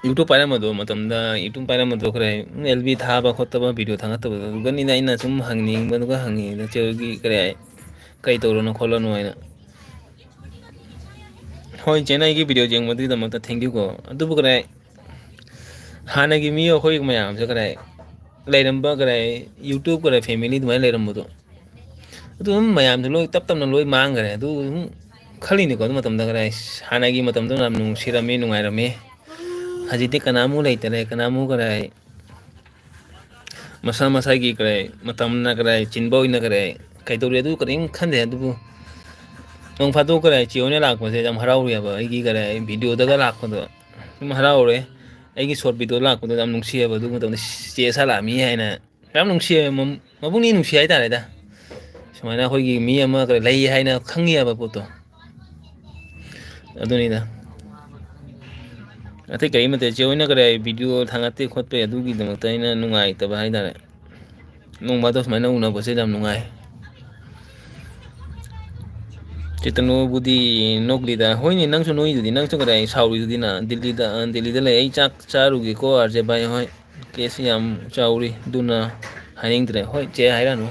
YouTube ꯄꯥꯏꯔꯝꯕꯗꯣ ꯃꯇꯝꯗ, YouTube ꯄꯥꯏꯔꯝꯕꯗꯣ ꯈꯔ L B ꯊꯥꯕ ꯈꯣꯠꯇꯕ, video ꯊꯥꯒꯠꯇꯕꯗꯣ ꯑꯗꯨꯒꯅꯤꯅ ꯑꯩꯅ ꯁꯨꯝ ꯍꯪꯅꯤꯡꯕꯗꯨꯒ ꯍꯪꯉꯤꯗ ꯆꯦ ꯍꯣꯏꯒꯤ ꯀꯔꯤ ꯍꯥꯏ, ꯀꯩ ꯇꯧꯔꯨꯅꯣ ꯈꯣꯠꯂꯨꯅꯣ ꯍꯥꯏꯅ꯫ ꯍꯣꯏ ꯆꯦꯅ ꯑꯩꯒꯤ video ꯌꯦꯡꯕꯗꯨꯒꯤꯗꯃꯛꯇ thank you ꯀꯣ꯫ ꯑꯗꯨꯕꯨ ꯀꯔꯤ ꯍꯥꯏ, ꯍꯥꯟꯅꯒꯤ ꯃꯤ ꯑꯩꯈꯣꯏ ꯃꯌꯥꯝꯁꯦ ꯀꯔꯤ ꯍꯥꯏ, ꯂꯩꯔꯝꯕ ꯀꯔꯤ ꯍꯥꯏ, YouTube ꯀꯔꯤ ꯍꯥꯏ, family ꯑꯗꯨꯃꯥꯏꯅ ꯂꯩꯔꯝꯕꯗꯣ ꯑꯗꯨ ꯑꯗꯨꯝ ꯃꯌꯥꯝꯗꯣ ꯂꯣꯏ ꯇꯞ ꯇꯞꯅ ꯂꯣꯏ ꯃꯥꯡꯈ꯭ꯔꯦ꯫ ꯑꯗꯨ ꯑꯗꯨꯝ ꯈꯜꯂꯤꯅꯤꯀꯣ ꯑꯗꯨ ꯃꯇꯝꯗ ꯀꯔꯤ ꯍꯥꯏ, ꯍꯥꯟꯅꯒꯤ ꯃꯇꯝꯗꯣ ꯌꯥꯝ ꯅꯨꯡꯁꯤꯔꯝꯃꯤ, ꯅꯨꯡꯉꯥꯏꯔꯝꯃꯤ꯫ ꯍꯧꯖꯤꯛꯇꯤ ꯀꯅꯥꯃꯨꯛ ꯂꯩꯇꯔꯦ, ꯀꯅꯥꯃꯨꯛ ꯀꯔꯤ ꯍꯥꯏ, ꯃꯁꯥ ꯃꯁꯥꯒꯤ ꯀꯔꯤ ꯍꯥꯏ, ꯃꯇꯝꯅ ꯀꯔꯤ ꯍꯥꯏ, ꯆꯤꯟꯕ ꯑꯣꯏꯅ ꯀꯔꯤ ꯍꯥꯏ, ꯀꯩꯗꯧꯔꯤ ꯑꯗꯨ ꯀꯔꯤꯝ ꯈꯟꯗꯦ꯫ ꯑꯗꯨꯕꯨ ꯅꯣꯡ ꯐꯥꯗꯣꯛ ꯀꯔꯤ ꯍꯥꯏ, ꯆꯦ ꯍꯣꯏꯅ ꯂꯥꯛꯄꯁꯦ ꯌꯥꯝ ꯍꯔꯥꯎꯔꯤꯑꯕ꯫ ꯑꯩꯒꯤ ꯀꯔꯤ ꯍꯥꯏ, videoꯗꯒ ꯂꯥꯛꯄꯗꯣ ꯑꯗꯨꯝ ꯍꯔꯥꯎꯔꯦ꯫ ꯑꯩꯒꯤ short video ꯂꯥꯛꯄꯗꯣ ꯌꯥꯝ ꯅꯨꯡꯁꯤꯑꯕ꯫ ꯑꯗꯨ ꯃꯇꯝꯗ ꯆꯦ ꯁꯥ ꯂꯥꯛꯑꯝꯃꯤ ꯍꯥꯏꯅ ꯌꯥꯝ ꯅꯨꯡꯁꯤꯑꯕ꯫ ꯃ-, ꯃꯕꯨꯛꯅꯤ ꯅꯨꯡꯁꯤ ꯍꯥꯏꯇꯥꯔꯦꯗ꯫ ꯁꯨꯃꯥꯏꯅ ꯑꯩꯈꯣꯏꯒꯤ ꯃꯤ ꯑꯃ ꯀꯔꯤ ꯂꯩ ꯍꯥꯏꯅ ꯈꯪꯉꯤꯑꯕ ꯄꯣꯠꯇꯣ꯫ ꯑꯗꯨꯅꯤꯗ꯫ ꯑꯇꯩ ꯀꯔꯤꯝ ꯅꯠꯇꯦ꯫ ꯆꯦ ꯍꯣꯏꯅ ꯀꯔꯤ ꯍꯥꯏ, video ꯊꯥꯡꯒꯠꯇꯦ ꯈꯣꯠꯇꯦ ꯑꯗꯨꯒꯤꯗꯃꯛꯇ ꯑꯩꯅ ꯅꯨꯡꯉꯥꯏꯇꯕ ꯍꯥꯏꯇꯥꯔꯦ꯫ ꯅꯣꯡ ꯐꯥꯗꯣꯛ ꯁꯨꯃꯥꯏꯅ ꯎꯅꯕꯁꯦ ꯌꯥꯝ ꯅꯨꯡꯉꯥꯏ꯫ ꯆꯦꯇꯅꯨꯕꯨꯗꯤ ꯅꯣꯛꯂꯤꯗ꯫ ꯍꯣꯏꯅꯦ, ꯅꯪꯁꯨ ꯅꯣꯛꯏꯗꯨꯗꯤ, ꯅꯪꯁꯨ ꯀꯗꯥꯏ ꯁꯥꯎꯔꯤꯗꯨꯗꯤ ꯅ? ꯗꯤꯜꯂꯤꯗ, ꯑ, ꯗꯤꯜꯂꯤꯗ ꯂꯩ꯫ ꯑꯩ ꯆꯥꯛ ꯆꯥꯔꯨꯒꯦꯀꯣ, ꯑꯥꯔ ꯖꯦ ꯚꯥꯏ ꯍꯣꯏ꯫ ꯀꯦꯁ ꯌꯥꯝ ꯆꯥꯎꯔꯤ, ꯑꯗꯨꯅ ꯍꯥꯏꯅꯤꯡꯗ꯭ꯔꯦ꯫ ꯍꯣꯏ, ꯆꯦ ꯍꯥꯏꯔꯛꯑꯅꯨ꯫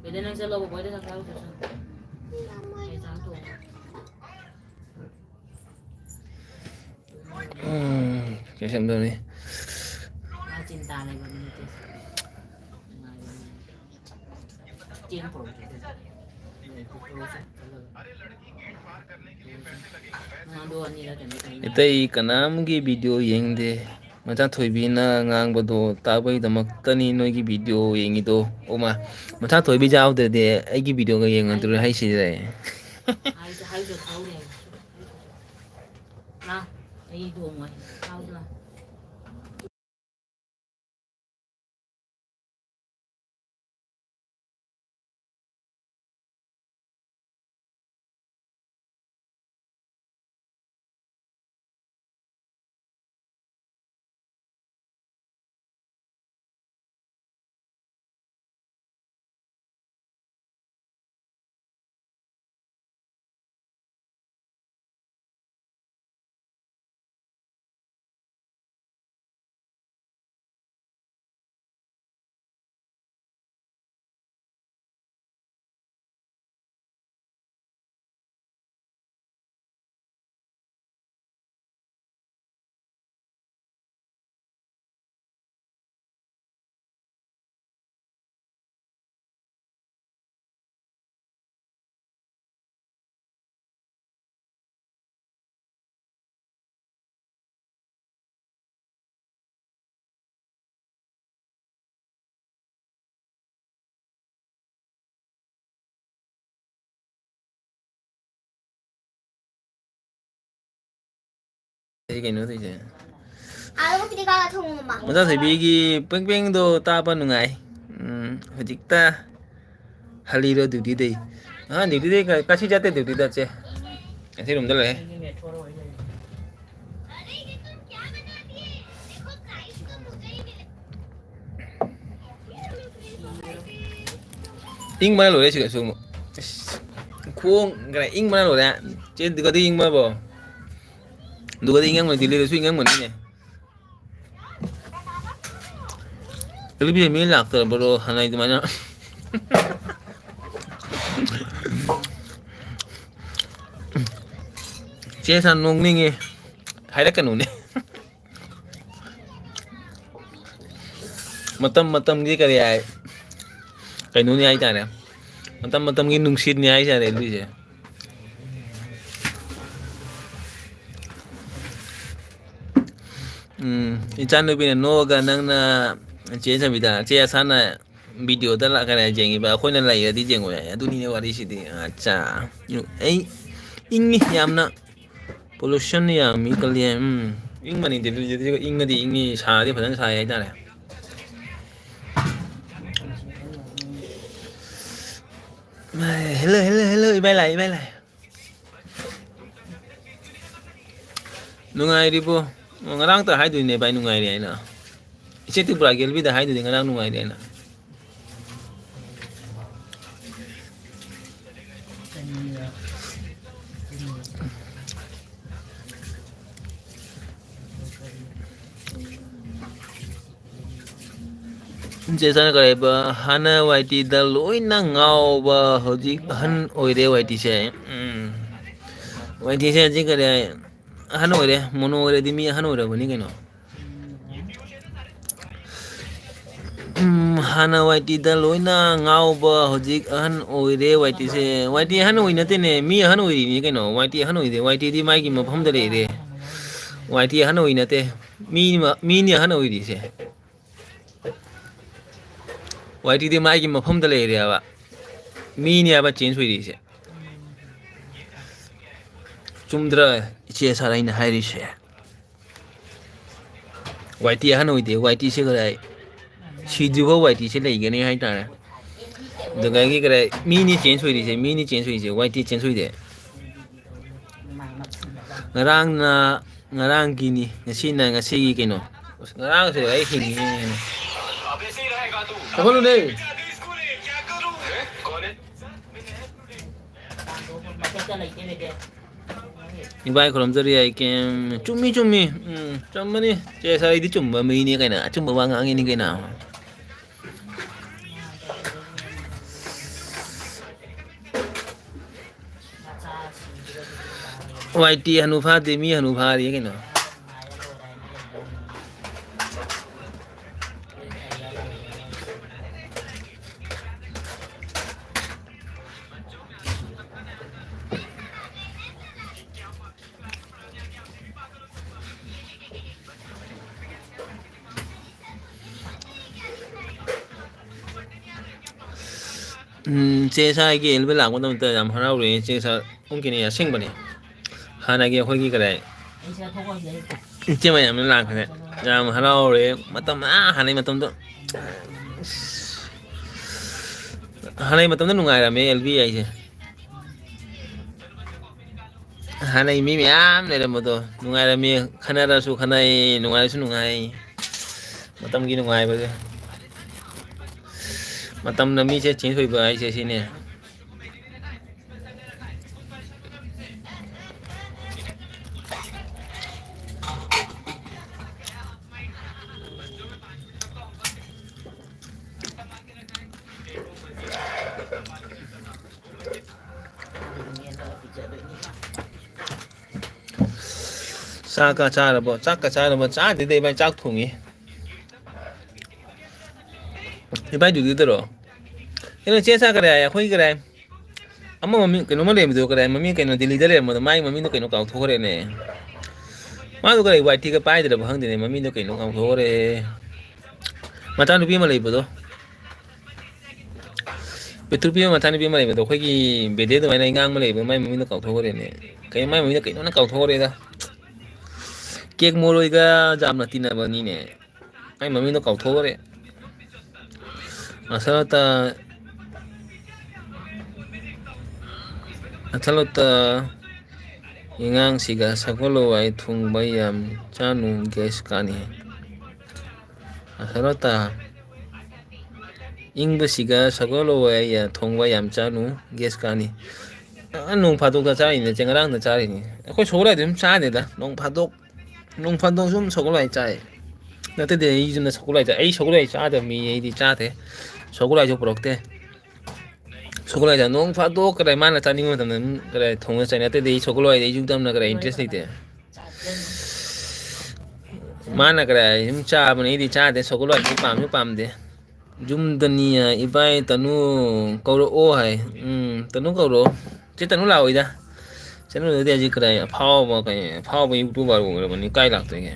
ꯕꯦꯗꯦ, ꯅꯪ ꯆꯠꯂꯣꯕ, ꯕꯣꯏꯗ ꯆꯥꯛ ꯆꯥꯔꯨꯆꯣ ꯆꯠꯂꯣ꯫ ꯑꯩ ꯆꯥꯛ ꯊꯣꯡꯉꯦ꯫ ꯎꯝ, ꯀꯩ ꯁꯦꯝꯗꯣꯏꯅꯤ? ꯃꯥ ꯆꯤꯟꯇꯥ ꯂꯩꯕ ꯃꯤ ꯅꯠꯇꯦ꯫ ꯅꯨꯡꯉꯥꯏꯕ ꯃꯤ꯫ ꯆꯦꯡ ꯄꯨꯔꯛꯀꯦ ꯑꯗꯨꯗꯤ꯫ ꯃꯥꯗꯣ ꯑꯅꯤꯔꯛ ꯀꯩꯅꯣ ꯇꯧꯅꯤ꯫ ꯑꯇꯩ ꯀꯅꯥꯝꯒꯤ ꯚꯤꯗꯤꯑꯣ ꯌꯦꯡꯗꯦ꯫ ꯃꯆꯥ ꯊꯣꯏꯕꯤꯅ ꯉꯥꯡꯕꯗꯣ ꯇꯥꯕꯒꯤꯗꯃꯛꯇꯅꯤ ꯅꯣꯏꯒꯤ ꯚꯤꯗꯤꯑꯣ ꯌꯦꯡꯉꯤꯗꯣ꯫ ꯑꯣ ꯃꯥ, ꯃꯆꯥ ꯊꯣꯏꯕꯤ ꯌꯥꯎꯗ꯭ꯔꯗꯤ ꯑꯩꯒꯤ ꯚꯤꯗꯤꯑꯣꯒ ꯌꯦꯡꯉꯗꯣꯏꯔꯣ ꯍꯥꯏꯁꯤꯗꯤ? ꯍꯥꯏꯁꯦ, ꯍꯥꯏꯁꯦ ꯊꯧꯔꯦ꯫ ꯂꯥ, ꯑꯩ ꯇꯣꯡꯉꯣꯏ꯫ ꯊꯥꯎꯁꯦ ꯂꯥ꯫ ꯑꯩ ꯀꯩꯅꯣ ꯇꯧꯔꯤꯁꯦ꯫ ꯑꯥ, ꯃꯆꯥ ꯊꯣꯏꯕꯤꯒꯤ ꯄꯦꯡ ꯄꯦꯡꯗꯣ ꯇꯥꯕ ꯅꯨꯡꯉꯥꯏ꯫ ꯎꯝ, ꯍꯧꯖꯤꯛꯇ ꯍꯜꯂꯤꯔꯣ ꯗ꯭ꯌꯨꯇꯤꯗꯩ? ꯑꯥ, ꯗ꯭ꯌꯨꯇꯤꯗꯩ ꯉ-, ꯉꯁꯤ ꯆꯠꯇꯦ ꯗ꯭ꯌꯨꯇꯤꯗ, ꯆꯦ꯫ ꯉꯁꯤ ꯔꯨꯝꯗ ꯂꯩ꯫ ꯏꯪꯕꯅ ꯂꯣꯏꯔꯦ ꯁꯤꯗꯁꯨ ꯑꯃꯨꯛ꯫ ꯑꯁ, ꯈꯣꯡ ꯈꯔ ꯏꯪꯕꯅ ꯂꯣꯏꯔꯦ꯫ ꯆꯦ, ꯑꯗꯨꯒꯗꯤ ꯏꯪꯕꯕꯣ? ꯑꯗꯨꯒꯗꯤ ꯏꯪꯉꯝꯒꯅꯤ, ꯗꯤꯜꯂꯤꯗꯁꯨ ꯏꯪꯉꯝꯒꯅꯤꯅꯦ꯫ ꯗꯤꯜꯂꯤꯗ ꯃꯤ ꯂꯥꯛꯇ꯭ꯔꯕ꯭ꯔꯣ? ꯍꯥꯟꯅ ꯑꯗꯨꯃꯥꯏꯅ꯫ ꯆꯦ ꯁꯥ ꯅꯣꯛꯅꯤꯡꯉꯦ꯫ ꯍꯥꯏꯔꯛꯀꯅꯨꯅꯦ꯫ ꯃꯇꯝ ꯃꯇꯝꯒꯤ ꯀꯔꯤ ꯍꯥꯏ, ꯀꯩꯅꯣꯅꯤ ꯍꯥꯏꯇꯥꯔꯦ꯫ ꯃꯇꯝ ꯃꯇꯝꯒꯤ ꯅꯨꯡꯁꯤꯠꯅꯤ ꯍꯥꯏꯇꯥꯔꯦ ꯑꯗꯨꯏꯁꯦ꯫ ꯎꯝ, ꯏꯆꯥꯅꯨꯄꯤꯅ ꯅꯣꯛꯑꯒ ꯅꯪꯅ ꯆꯦ ꯁꯕꯤꯇꯥ, ꯆꯦ ꯑꯁꯥꯅ ꯚꯤꯗꯤꯑꯣꯗ ꯂꯥꯛꯀꯅꯤ ꯌꯦꯡꯉꯤꯕ, ꯑꯩꯈꯣꯏꯅ ꯂꯩꯔꯗꯤ ꯌꯦꯡꯉꯣꯏ ꯍꯥꯏ꯫ ꯑꯗꯨꯅꯤꯅꯦ ꯋꯥꯔꯤꯁꯤꯗꯤ꯫ ꯑꯠꯆꯥ꯫ ꯑꯩ ꯏꯪꯉꯤ ꯌꯥꯝꯅ꯫ Pollution ꯌꯥꯝꯃꯤ ꯀꯜꯂꯤ꯫ ꯎꯝ, ꯏꯪꯕꯅꯤ ꯗꯦꯜꯂꯤꯗꯗꯤ, ꯏꯪꯉꯗꯤ ꯏꯪꯉꯤ, ꯁꯥꯔꯗꯤ ꯐꯖꯅ ꯁꯥꯏ ꯍꯥꯏꯇꯥꯔꯦ꯫ ꯍꯦꯜꯂꯣ, ꯍꯦꯜꯂꯣ, ꯍꯦꯜꯂꯣ, ꯏꯕꯥꯏ ꯂꯥꯛꯑꯦ, ꯏꯕꯥꯏ ꯂꯥꯛꯑꯦ꯫ ꯅꯨꯡꯉꯥꯏꯔꯤꯕꯣ? ꯑꯣ, ꯉꯔꯥꯡꯇ ꯍꯥꯏꯗꯣꯏꯅꯦ ꯚꯥꯏ, ꯅꯨꯡꯉꯥꯏꯔꯤ ꯍꯥꯏꯅ꯫ ꯏꯆꯦ ꯇ꯭ꯔꯤꯄꯨꯔꯥ ꯒꯦꯜꯕꯤꯗ ꯍꯥꯏꯗꯨꯗꯤ ꯉꯔꯥꯡ ꯅꯨꯡꯉꯥꯏꯔꯤ ꯍꯥꯏꯅ꯫ ꯆꯦ ꯆꯥꯅ ꯀꯔꯤꯕ? ꯍꯥꯟꯅ ꯋꯥꯏ ꯇꯤꯗ ꯂꯣꯏꯅ ꯉꯥꯎꯕ, ꯍꯧꯖꯤꯛ ꯑꯍꯟ ꯑꯣꯏꯔꯦ ꯋꯥꯏ ꯇꯤꯁꯦ꯫ ꯎꯝ꯫ ꯋꯥꯏ ꯇꯤꯁꯦ ꯍꯧꯖꯤꯛ ꯀꯔꯤ ꯍꯥꯏ? ꯑꯍꯟ ꯑꯣꯏꯔꯦ꯫ ꯃꯣꯅꯣ ꯑꯣꯏꯔꯗꯤ ꯃꯤ ꯑꯍꯟ ꯑꯣꯏꯔꯕꯅꯤ ꯀꯩꯅꯣ꯫ ꯎꯝ, ꯍꯥꯟꯅ ꯋꯥꯏ ꯇꯤꯗ ꯂꯣꯏꯅ ꯉꯥꯎꯕ, ꯍꯧꯖꯤꯛ ꯑꯍꯟ ꯑꯣꯏꯔꯦ ꯋꯥꯏ ꯇꯤꯁꯦ꯫ ꯋꯥꯏ ꯇꯤ ꯑꯍꯟ ꯑꯣꯏ ꯅꯠꯇꯦꯅꯦ, ꯃꯤ ꯑꯍꯟ ꯑꯣꯏꯔꯤꯅꯤ ꯀꯩꯅꯣ꯫ ꯋꯥꯏ ꯇꯤ ꯑꯍꯟ ꯑꯣꯏꯗꯦ, ꯋꯥꯏ ꯇꯤꯗꯤ ꯃꯥꯒꯤ ꯃꯐꯝꯗ ꯂꯩꯔꯦ꯫ ꯋꯥꯏ ꯇꯤ ꯑꯍꯟ ꯑꯣꯏ ꯅꯠꯇꯦ, ꯃꯤ-, ꯃꯤꯅꯤ ꯑꯍꯟ ꯑꯣꯏꯔꯤꯁꯦ꯫ ꯋꯥꯏ ꯇꯤꯗꯤ ꯃꯥꯒꯤ ꯃꯐꯝꯗ ꯂꯩꯔꯦꯕ, ꯃꯤꯅꯦꯕ ꯆꯦꯟꯖ ꯑꯣꯏꯔꯤꯁꯦ꯫ ꯆꯨꯝꯗ꯭ꯔꯥ ꯏꯆꯦ ꯁꯥꯔ ꯑꯩꯅ ꯍꯥꯏꯔꯤꯁꯦ? ꯋꯥꯏ ꯇꯤ ꯑꯍꯟ ꯑꯣꯏꯗꯦ, ꯋꯥꯏ ꯇꯤꯁꯦ ꯀꯗꯥꯏ ꯁꯤꯗ꯭ꯔꯤꯐꯥꯎ ꯋꯥꯏ ꯇꯤꯁꯦ ꯂꯩꯒꯅꯤ ꯍꯥꯏꯇꯥꯔꯦ꯫ ꯑꯗꯨꯗꯒꯤ ꯀꯗꯥꯏ ꯃꯤꯅꯤ ꯆꯦꯟꯖ ꯑꯣꯏꯔꯤꯁꯦ, ꯃꯤꯅꯤ ꯆꯦꯟꯖ ꯑꯣꯏꯔꯤꯁꯦ, ꯋꯥꯏ ꯇꯤ ꯆꯦꯟꯖ ꯑꯣꯏꯗꯦ꯫ ꯉꯔꯥꯡꯅ ꯉꯔꯥꯡꯒꯤꯅꯤ, ꯉꯁꯤꯅ ꯉꯁꯤꯒꯤ ꯀꯩꯅꯣ꯫ ꯑꯁ, ꯉꯔꯥꯡꯁꯦ ꯑꯩ ꯍꯤꯡꯉꯤꯅꯦ꯫ ꯆꯠꯈꯠꯂꯨꯅꯦ꯫ ꯏꯕꯥꯏ ꯈꯨꯔꯨꯝꯖꯔꯤ, ꯑꯩ ꯀꯦꯝ-, ꯆꯨꯝꯃꯤ, ꯆꯨꯝꯃꯤ꯫ ꯎꯝ, ꯆꯨꯝꯕꯅꯤ꯫ ꯆꯦ ꯁꯥꯔ, ꯑꯩꯗꯤ ꯆꯨꯝꯕ ꯃꯤꯅꯤ ꯀꯩꯅꯣ꯫ ꯑꯆꯨꯝꯕ ꯋꯥ ꯉꯥꯡꯉꯤꯅꯤ ꯀꯩꯅꯣ꯫ ꯋꯥꯏ ꯇꯤ ꯍꯅꯨ ꯐꯥꯗꯦ, ꯃꯤ ꯍꯅꯨ ꯐꯥꯔꯤ ꯀꯩꯅꯣ꯫ ꯎꯝ, ꯆꯦ ꯁꯥꯏꯒꯤ ꯑꯦꯜꯕꯤ ꯂꯥꯛꯄ ꯃꯇꯝꯗ ꯌꯥꯝ ꯍꯔꯥꯎꯔꯦ꯫ ꯆꯦ ꯁꯥꯏ ꯑꯣꯟꯈꯤꯅꯤ ꯑꯁꯦꯡꯕꯅꯤ꯫ ꯍꯥꯟꯅꯒꯤ ꯑꯩꯈꯣꯏꯒꯤ ꯀꯗꯥꯏ ꯏꯆꯦ ꯃꯌꯥꯝꯅ ꯂꯥꯛꯄꯗ ꯌꯥꯝ ꯍꯔꯥꯎꯔꯦ꯫ ꯃꯇꯝ, ꯑꯥ, ꯍꯥꯟꯅꯩ ꯃꯇꯝꯗꯣ, ꯍꯥꯟꯅꯩ ꯃꯇꯝꯗ ꯅꯨꯡꯉꯥꯏꯔꯝꯃꯦ ꯑꯦꯜꯕꯤ ꯍꯥꯏꯁꯦ꯫ ꯍꯥꯟꯅꯩ ꯃꯤ ꯃꯌꯥꯝ ꯂꯩꯔꯝꯕꯗꯣ ꯅꯨꯡꯉꯥꯏꯔꯝꯃꯤ꯫ ꯈꯟꯅꯔꯁꯨ ꯈꯟꯅꯩ, ꯅꯨꯡꯉꯥꯏꯔꯁꯨ ꯅꯨꯡꯉꯥꯏ꯫ ꯃꯇꯝꯒꯤ ꯅꯨꯡꯉꯥꯏꯕꯁꯦ꯫ ꯃꯇꯝꯅ ꯃꯤꯁꯦ ꯆꯦꯟꯖ ꯑꯣꯏꯕ ꯍꯥꯏꯁꯦ ꯁꯤꯅꯦ꯫ ꯆꯥꯛꯀ ꯆꯥꯔꯕꯣ? ꯆꯥꯛꯀ ꯆꯥꯔꯕꯣ? ꯆꯥꯗ꯭ꯔꯤꯗ ꯏꯕꯥꯏ, ꯆꯥꯛ ꯊꯣꯡꯉꯤ꯫ ꯏꯕꯥꯏ ꯗ꯭ꯌꯨꯇꯤꯗꯔꯣ? ꯀꯩꯅꯣ, ꯆꯦ ꯁꯥ ꯀꯔꯤ ꯍꯥꯏ? ꯑꯩꯈꯣꯏ ꯀꯔꯤ ꯍꯥꯏ? ꯑꯃ ꯃꯃꯤꯡ, ꯀꯩꯅꯣꯝꯃ ꯂꯩꯕꯗꯣ ꯀꯔꯤ ꯍꯥꯏ? ꯃꯃꯤꯡ ꯀꯩꯅꯣ, ꯗꯤꯜꯂꯤꯗ ꯂꯩꯔꯝꯕꯗꯣ, ꯃꯥꯏ ꯃꯃꯤꯡꯗꯣ ꯀꯩꯅꯣ ꯀꯥꯎꯊꯣꯛꯈ꯭ꯔꯦꯅꯦ꯫ ꯃꯥꯗꯣ ꯀꯔꯤ ꯋꯥꯏ ꯇꯤꯒ ꯄꯥꯏꯗ꯭ꯔꯕ ꯈꯪꯗꯦꯅꯦ, ꯃꯃꯤꯡꯗꯣ ꯀꯩꯅꯣ ꯀꯥꯎꯊꯣꯛꯈ꯭ꯔꯦ꯫ ꯃꯆꯥꯅꯨꯄꯤ ꯑꯃ ꯂꯩꯕꯗꯣ꯫ ꯄꯤꯛꯇ꯭ꯔꯨ ꯄꯤꯛꯄ ꯃꯆꯥꯅꯨꯄꯤ ꯑꯃ ꯂꯩꯕꯗꯣ, ꯑꯩꯈꯣꯏꯒꯤ ꯕꯦꯗꯦ ꯑꯗꯨꯃꯥꯏꯅ ꯏꯉꯥꯡ ꯑꯃ ꯂꯩꯕꯗꯣ, ꯃꯥꯏ ꯃꯃꯤꯡꯗꯣ ꯀꯥꯎꯊꯣꯛꯈ꯭ꯔꯦꯅꯦ꯫ ꯀꯩꯅꯣ, ꯃꯥꯏ ꯃꯃꯤꯡꯗꯣ ꯀꯩꯅꯣꯅ ꯀꯥꯎꯊꯣꯛꯈ꯭ꯔꯦꯗ꯫ ꯀꯦꯛ ꯃꯣꯔꯣꯏꯒ ꯌꯥꯝꯅ ꯇꯤꯟꯅꯕꯅꯤꯅꯦ꯫ ꯃꯥꯏ ꯃꯃꯤꯡꯗꯣ ꯀꯥꯎꯊꯣꯛꯈ꯭ꯔꯦ꯫ ꯑꯁꯂꯇ, ꯑꯁꯂꯇ ꯏꯉꯥꯡꯁꯤꯒ ꯁꯒꯣꯜ ꯍꯋꯥꯏ ꯊꯣꯡꯕ ꯌꯥꯝ ꯆꯥꯅꯨ, ꯒ꯭ꯌꯥꯁ ꯀꯥꯅꯤ꯫ ꯑꯁꯂꯇ ꯏꯪꯕꯁꯤꯒ ꯁꯒꯣꯜ ꯍꯋꯥꯏ ꯊꯣꯡꯕ ꯌꯥꯝ ꯆꯥꯅꯨ, ꯒ꯭ꯌꯥꯁ ꯀꯥꯅꯤ꯫ ꯑ, ꯅꯣꯡ ꯐꯥꯗꯣꯛꯇ ꯆꯥꯔꯤꯅꯦ, ꯆꯦ, ꯉꯔꯥꯡꯗ ꯆꯥꯔꯤꯅꯤ꯫ ꯑꯩꯈꯣꯏ ꯁꯒꯣꯜ ꯍꯋꯥꯏꯗꯤ ꯑꯗꯨꯝ ꯆꯥꯗꯦꯗ, ꯅꯣꯡ ꯐꯥꯗꯣꯛ, ꯅꯣꯡ ꯐꯥꯗꯣꯛ ꯁꯨꯝ ꯁꯒꯣꯜ ꯍꯋꯥꯏ ꯆꯥꯏ꯫ ꯅꯠꯇꯗꯤ ꯑꯩ ꯌꯨꯝꯗ ꯁꯒꯣꯜ ꯍꯋꯥꯏ ꯆꯥ-, ꯑꯩ ꯁꯒꯣꯜ ꯍꯋꯥꯏ ꯆꯥꯗꯕ ꯃꯤ ꯑꯩꯗꯤ ꯆꯥꯗꯦ꯫ ꯁꯒꯣꯜ ꯍꯋꯥꯏꯁꯨ ꯄꯨꯔꯛꯇꯦ꯫ ꯁꯒꯣꯜ ꯍꯋꯥꯏꯗ ꯅꯣꯡ ꯐꯥꯗꯣꯛ ꯀꯗꯥꯏ ꯃꯥꯅ ꯆꯥꯅꯤꯡꯕ ꯃꯇꯝꯗ ꯑꯗꯨꯝ ꯀꯗꯥꯏ ꯊꯣꯡꯉ ꯆꯥꯏ, ꯅꯠꯇ꯭ꯔꯗꯤ ꯑꯩ ꯁꯒꯣꯜ ꯍꯋꯥꯏꯗ ꯑꯩ ꯌꯨꯝꯗ ꯌꯥꯝꯅ ꯀꯗꯥꯏ ꯏꯟꯇꯔꯦꯁ ꯂꯩꯇꯦ꯫ ꯃꯥꯅ ꯀꯗꯥꯏ ꯑꯗꯨꯝ ꯆꯥꯕꯅꯦ, ꯑꯩꯗꯤ ꯆꯥꯗꯦ, ꯁꯒꯣꯜ ꯍꯋꯥꯏꯗꯤ ꯄꯥꯝꯁꯨ ꯄꯥꯝꯗꯦ꯫ ꯌꯨꯝꯗꯅꯤ ꯍꯥꯏ, ꯏꯕꯥꯏ ꯇꯅꯨ ꯀꯧꯔꯛꯑꯣ ꯍꯥꯏ꯫ ꯎꯝ, ꯇꯅꯨ ꯀꯧꯔꯛꯑꯣ꯫ ꯆꯦ ꯇꯅꯨ ꯂꯥꯛꯑꯣꯏꯗ꯫ ꯆꯦ ꯇꯅꯨꯗꯨꯗꯤ ꯍꯧꯖꯤꯛ ꯀꯗꯥꯏ ꯑꯐꯥꯎꯕ, ꯀꯩ, ꯑꯐꯥꯎꯕ ꯌꯨꯇꯨꯕꯔ ꯑꯣꯏꯔꯕꯅꯤ, ꯀꯥꯏ ꯂꯥꯛꯇꯣꯏꯒꯦ?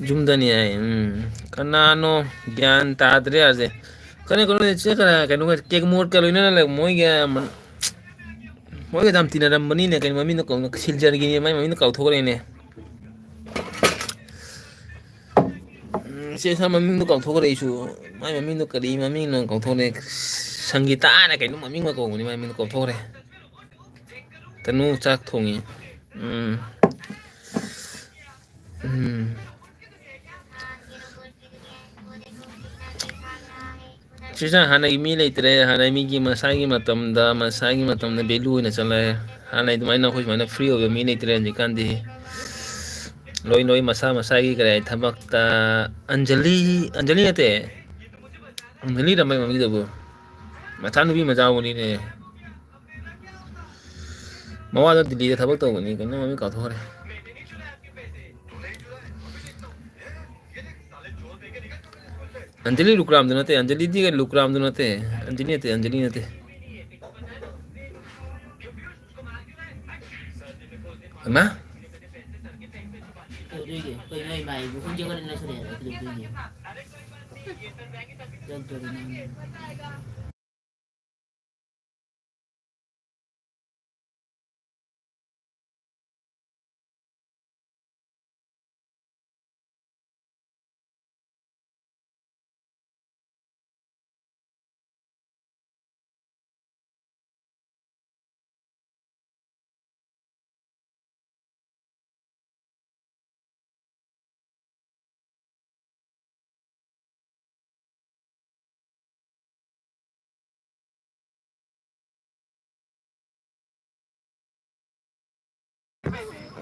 ꯌꯨꯝꯗꯅꯤ ꯍꯥꯏ꯫ ꯎꯝ, ꯀꯅꯥꯅꯣ? ꯒ꯭ꯌꯥꯟ ꯇꯥꯗ꯭ꯔꯦ ꯑꯁꯦ꯫ ꯀꯩꯅꯣ, ꯀꯩꯅꯣ, ꯆꯦ, ꯀꯩꯅꯣ, ꯀꯩꯅꯣꯒ, ꯀꯦꯛ ꯃꯣꯠꯀ ꯂꯣꯏꯅꯅ ꯂꯩ, ꯃꯣꯏꯒ ꯃꯟ-, ꯃꯣꯏꯒ ꯌꯥꯝ ꯇꯤꯟꯅꯔꯝꯕꯅꯤꯅꯦ, ꯀꯩꯅꯣ, ꯃꯃꯤꯡꯗꯣ ꯀꯧ-, ꯁꯤꯜꯆꯔꯒꯤꯅꯦ, ꯃꯥꯏ ꯃꯃꯤꯡꯗꯣ ꯀꯥꯎꯊꯣꯛꯈ꯭ꯔꯦꯅꯦ꯫ ꯎꯝ, ꯆꯦ, ꯁꯥ ꯃꯃꯤꯡꯗꯣ ꯀꯥꯎꯊꯣꯛꯈ꯭ꯔꯦ ꯑꯩꯁꯨ꯫ ꯃꯥꯏ ꯃꯃꯤꯡꯗꯣ ꯀꯔꯤ ꯃꯃꯤꯡꯅꯣ ꯀꯥꯎꯊꯣꯛꯈ꯭ꯔꯦ꯫ ꯁꯪꯒꯤꯇꯥꯅ ꯀꯩꯅꯣ ꯃꯃꯤꯡ ꯑꯃ ꯀꯧꯕꯅꯤ, ꯃꯥꯏ ꯃꯃꯤꯡꯗꯣ ꯀꯥꯎꯊꯣꯛꯈ꯭ꯔꯦ꯫ ꯇꯅꯨ ꯆꯥꯛ ꯊꯣꯡꯉꯤ꯫ ꯎꯝ꯫ ꯎꯝ꯫ ꯁꯤꯁꯦ ꯍꯥꯟꯅꯒꯤ ꯃꯤ ꯂꯩꯇ꯭ꯔꯦ꯫ ꯍꯥꯟꯅꯒꯤ ꯃꯤꯒꯤ ꯃꯁꯥꯒꯤ ꯃꯇꯝꯗ, ꯃꯁꯥꯒꯤ ꯃꯇꯝꯗ value ꯑꯣꯏꯅ ꯆꯠꯂꯦ꯫ ꯍꯥꯟꯅꯒꯤ ꯑꯗꯨꯃꯥꯏꯅ ꯑꯩꯈꯣꯏ ꯁꯨꯃꯥꯏꯅ free ꯑꯣꯏꯕ ꯃꯤ ꯂꯩꯇ꯭ꯔꯦ ꯍꯧꯖꯤꯛꯀꯥꯟꯗꯤ꯫ ꯂꯣꯏ ꯂꯣꯏ ꯃꯁꯥ ꯃꯁꯥꯒꯤ ꯀꯔꯤ ꯍꯥꯏ ꯊꯕꯛꯇ꯫ ꯑꯟꯖꯂꯤ, ꯑꯟꯖꯂꯤ ꯅꯠꯇꯦ꯫ ꯑꯟꯖꯂꯤ ꯔꯃꯩ ꯃꯃꯤꯡꯗꯨꯕꯨ꯫ ꯃꯆꯥꯅꯨꯄꯤ ꯃꯆꯥ ꯑꯣꯏꯅꯤꯅꯦ꯫ ꯃꯋꯥꯗꯣ ꯗꯤꯜꯂꯤꯗ ꯊꯕꯛ ꯇꯧꯕꯅꯤ, ꯀꯩꯅꯣ ꯃꯃꯤꯡ ꯀꯥꯎꯊꯣꯛꯈ꯭ꯔꯦ꯫ ꯑꯟꯖꯂꯤ ꯂꯨꯀ꯭ꯔꯥꯝꯗꯨ ꯅꯠꯇꯦ, ꯑꯟꯖꯂꯤꯗꯤ ꯂꯨꯀ꯭ꯔꯥꯝꯗꯨ ꯅꯠꯇꯦ, ꯑꯟꯖꯂꯤ ꯅꯠꯇꯦ, ꯑꯟꯖꯂꯤ ꯅꯠꯇꯦ꯫ ꯍꯩꯃꯥ? ꯀꯩꯗꯧꯗꯣꯏꯒꯦ? ꯀꯩꯅꯣ ꯏꯃꯥ ꯑꯩꯕꯨ ꯍꯨꯟꯒꯦ ꯈꯣꯠꯂꯦꯅ ꯂꯩꯁꯜꯂꯛꯑꯦ, ꯀꯩꯗꯧꯗꯣꯏꯒꯦ? ꯒ꯭ꯌꯥꯟ ꯇꯥꯗꯦ ꯅꯪ꯫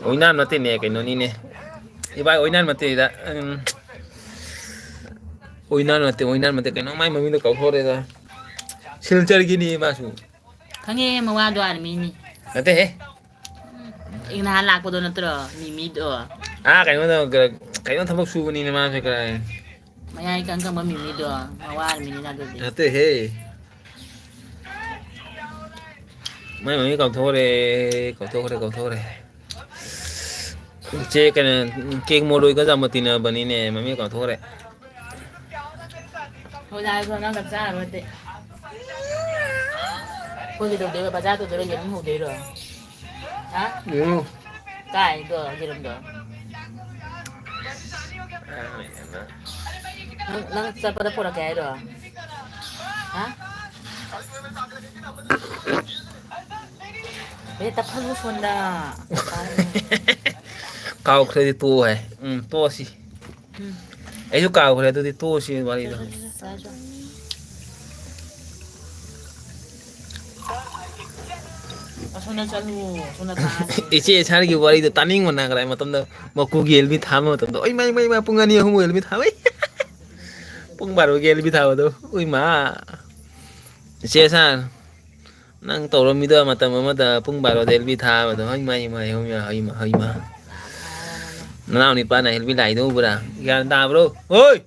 ꯑꯣꯏꯅꯥꯝ ꯅꯠꯇꯦꯅꯦ, ꯀꯩꯅꯣꯅꯤꯅꯦ꯫ ꯏꯕꯥꯏ ꯑꯣꯏꯅꯥꯝ ꯅꯠꯇꯦꯗ, ꯎꯝ, ꯑꯣꯏꯅꯥꯝ ꯅꯠꯇꯦ, ꯑꯣꯏꯅꯥꯝ ꯅꯠꯇꯦ, ꯀꯩꯅꯣ ꯃꯥꯏ ꯃꯃꯤꯡꯗꯣ ꯀꯥꯎꯊꯣꯛꯈ꯭ꯔꯦꯗ꯫ ꯁꯤꯜꯆꯔꯒꯤꯅꯤ ꯃꯥꯁꯨ꯫ ꯈꯪꯉꯦ, ꯃꯋꯥꯗꯣ ꯑꯥꯔꯃꯤꯅꯤ꯫ ꯅꯠꯇꯦꯍꯦ꯫ ꯎꯝ, ꯑꯩ ꯅꯍꯥꯟ ꯂꯥꯛꯄꯗꯣ ꯅꯠꯇ꯭ꯔꯣ, ꯃꯤꯃꯤꯗꯣ? ꯑꯥ, ꯀꯩꯅꯣꯗ, ꯀꯩꯅꯣ ꯊꯕꯛ ꯁꯨꯕꯅꯤꯅꯦ ꯃꯥꯁꯦ ꯀꯔꯥꯏ? ꯃꯌꯥꯏ ꯏꯀꯪ ꯀꯪꯕ ꯃꯤꯃꯤꯗꯣ, ꯃꯋꯥ ꯑꯥꯔꯃꯤꯅꯤꯅ ꯑꯗꯨꯗꯤ꯫ ꯅꯠꯇꯦꯍꯦ꯫ ꯃꯥꯏ ꯃꯃꯤꯡ ꯀꯥꯎꯊꯣꯛꯈ꯭ꯔꯦ, ꯀꯥꯎꯊꯣꯛꯈ꯭ꯔꯦ, ꯀꯥꯎꯊꯣꯛꯈ꯭ꯔꯦ꯫ ꯏꯆꯦ ꯀꯩꯅꯣ, ꯀꯦꯛ ꯃꯣꯂꯣꯏꯒ ꯌꯥꯝꯅ ꯇꯤꯟꯅꯕꯅꯤꯅꯦ, ꯃꯃꯤꯡ ꯀꯥꯎꯊꯣꯛꯈ꯭ꯔꯦ꯫ ꯍꯣꯏ, ꯂꯥꯛꯑꯒ ꯅꯪ ꯆꯞ ꯆꯥꯔꯕꯗꯤ꯫ ꯑꯩꯈꯣꯏ ꯀꯩꯗꯧꯗꯣꯏꯕ? ꯕꯖꯥꯔ ꯇꯧꯗꯣꯏꯔꯣ? ꯌꯦꯔꯨꯝ ꯍꯧꯗꯣꯏꯔꯣ? ꯍꯥ? ꯌꯦꯔꯨꯝ꯫ ꯀꯥꯏꯗꯣ ꯌꯦꯔꯨꯝꯗꯣ? ꯅꯪ, ꯅꯪ ꯆꯠꯄꯗ ꯄꯨꯔꯛꯀꯦ ꯍꯥꯏꯔꯣ? ꯍꯥ? ꯑꯦ, ꯇꯞꯍꯜꯂꯨ ꯁꯣꯝꯗ꯫ ꯀꯥꯎꯈ꯭ꯔꯗꯤ ꯇꯣꯛꯑꯣ ꯍꯥꯏ꯫ ꯎꯝ, ꯇꯣꯛꯑꯁꯤ꯫ ꯎꯝ꯫ ꯑꯩꯁꯨ ꯀꯥꯎꯈ꯭ꯔꯦ, ꯑꯗꯨꯗꯤ ꯇꯣꯛꯑꯁꯤ ꯋꯥꯔꯤꯗꯣ꯫ ꯑꯁꯣꯝꯗ ꯆꯠꯂꯨ, ꯑꯁꯣꯝꯗ ꯇꯥꯔꯗꯤ꯫ ꯏꯆꯦ ꯁꯥꯔꯒꯤ ꯋꯥꯔꯤꯗꯣ ꯇꯥꯅꯤꯡꯕꯅ ꯀꯗꯥꯏ ꯃꯇꯝꯗ ꯃꯀꯨꯒꯤ ꯑꯦꯜꯕꯤ ꯊꯥꯕ ꯃꯇꯝꯗꯣ, ꯑꯣꯏ ꯃꯥꯏ, ꯃꯥꯏ, ꯃꯥꯏ, ꯄꯨꯡ ꯑꯅꯤ ꯑꯍꯨꯝ ꯑꯦꯜꯕꯤ ꯊꯥꯕꯩ꯫ ꯄꯨꯡ ꯕꯥꯔꯣꯒꯤ ꯑꯦꯜꯕꯤ ꯊꯥꯕꯗꯣ, ꯎꯏ ꯃꯥ꯫ ꯏꯆꯦ ꯁꯥꯔ, ꯅꯪ ꯇꯧꯔꯝꯃꯤꯗꯣ ꯃꯇꯝ ꯑꯃꯗ ꯄꯨꯡ ꯕꯥꯔꯣꯗ ꯑꯦꯜꯕꯤ ꯊꯥꯕꯗꯣ, ꯍꯩꯃꯥ, ꯍꯩꯃꯥ, ꯍꯩꯃꯥ, ꯍꯩꯃꯥ, ꯍꯩꯃꯥ꯫ ꯅꯅꯥꯎ ꯅꯤꯄꯥꯅ ꯑꯦꯜꯕꯤ ꯂꯥꯏꯗꯣ ꯎꯕ꯭ꯔꯥ? ꯒ꯭ꯌꯥꯟ ꯇꯥꯕ꯭ꯔꯣ? ꯍꯣꯏ!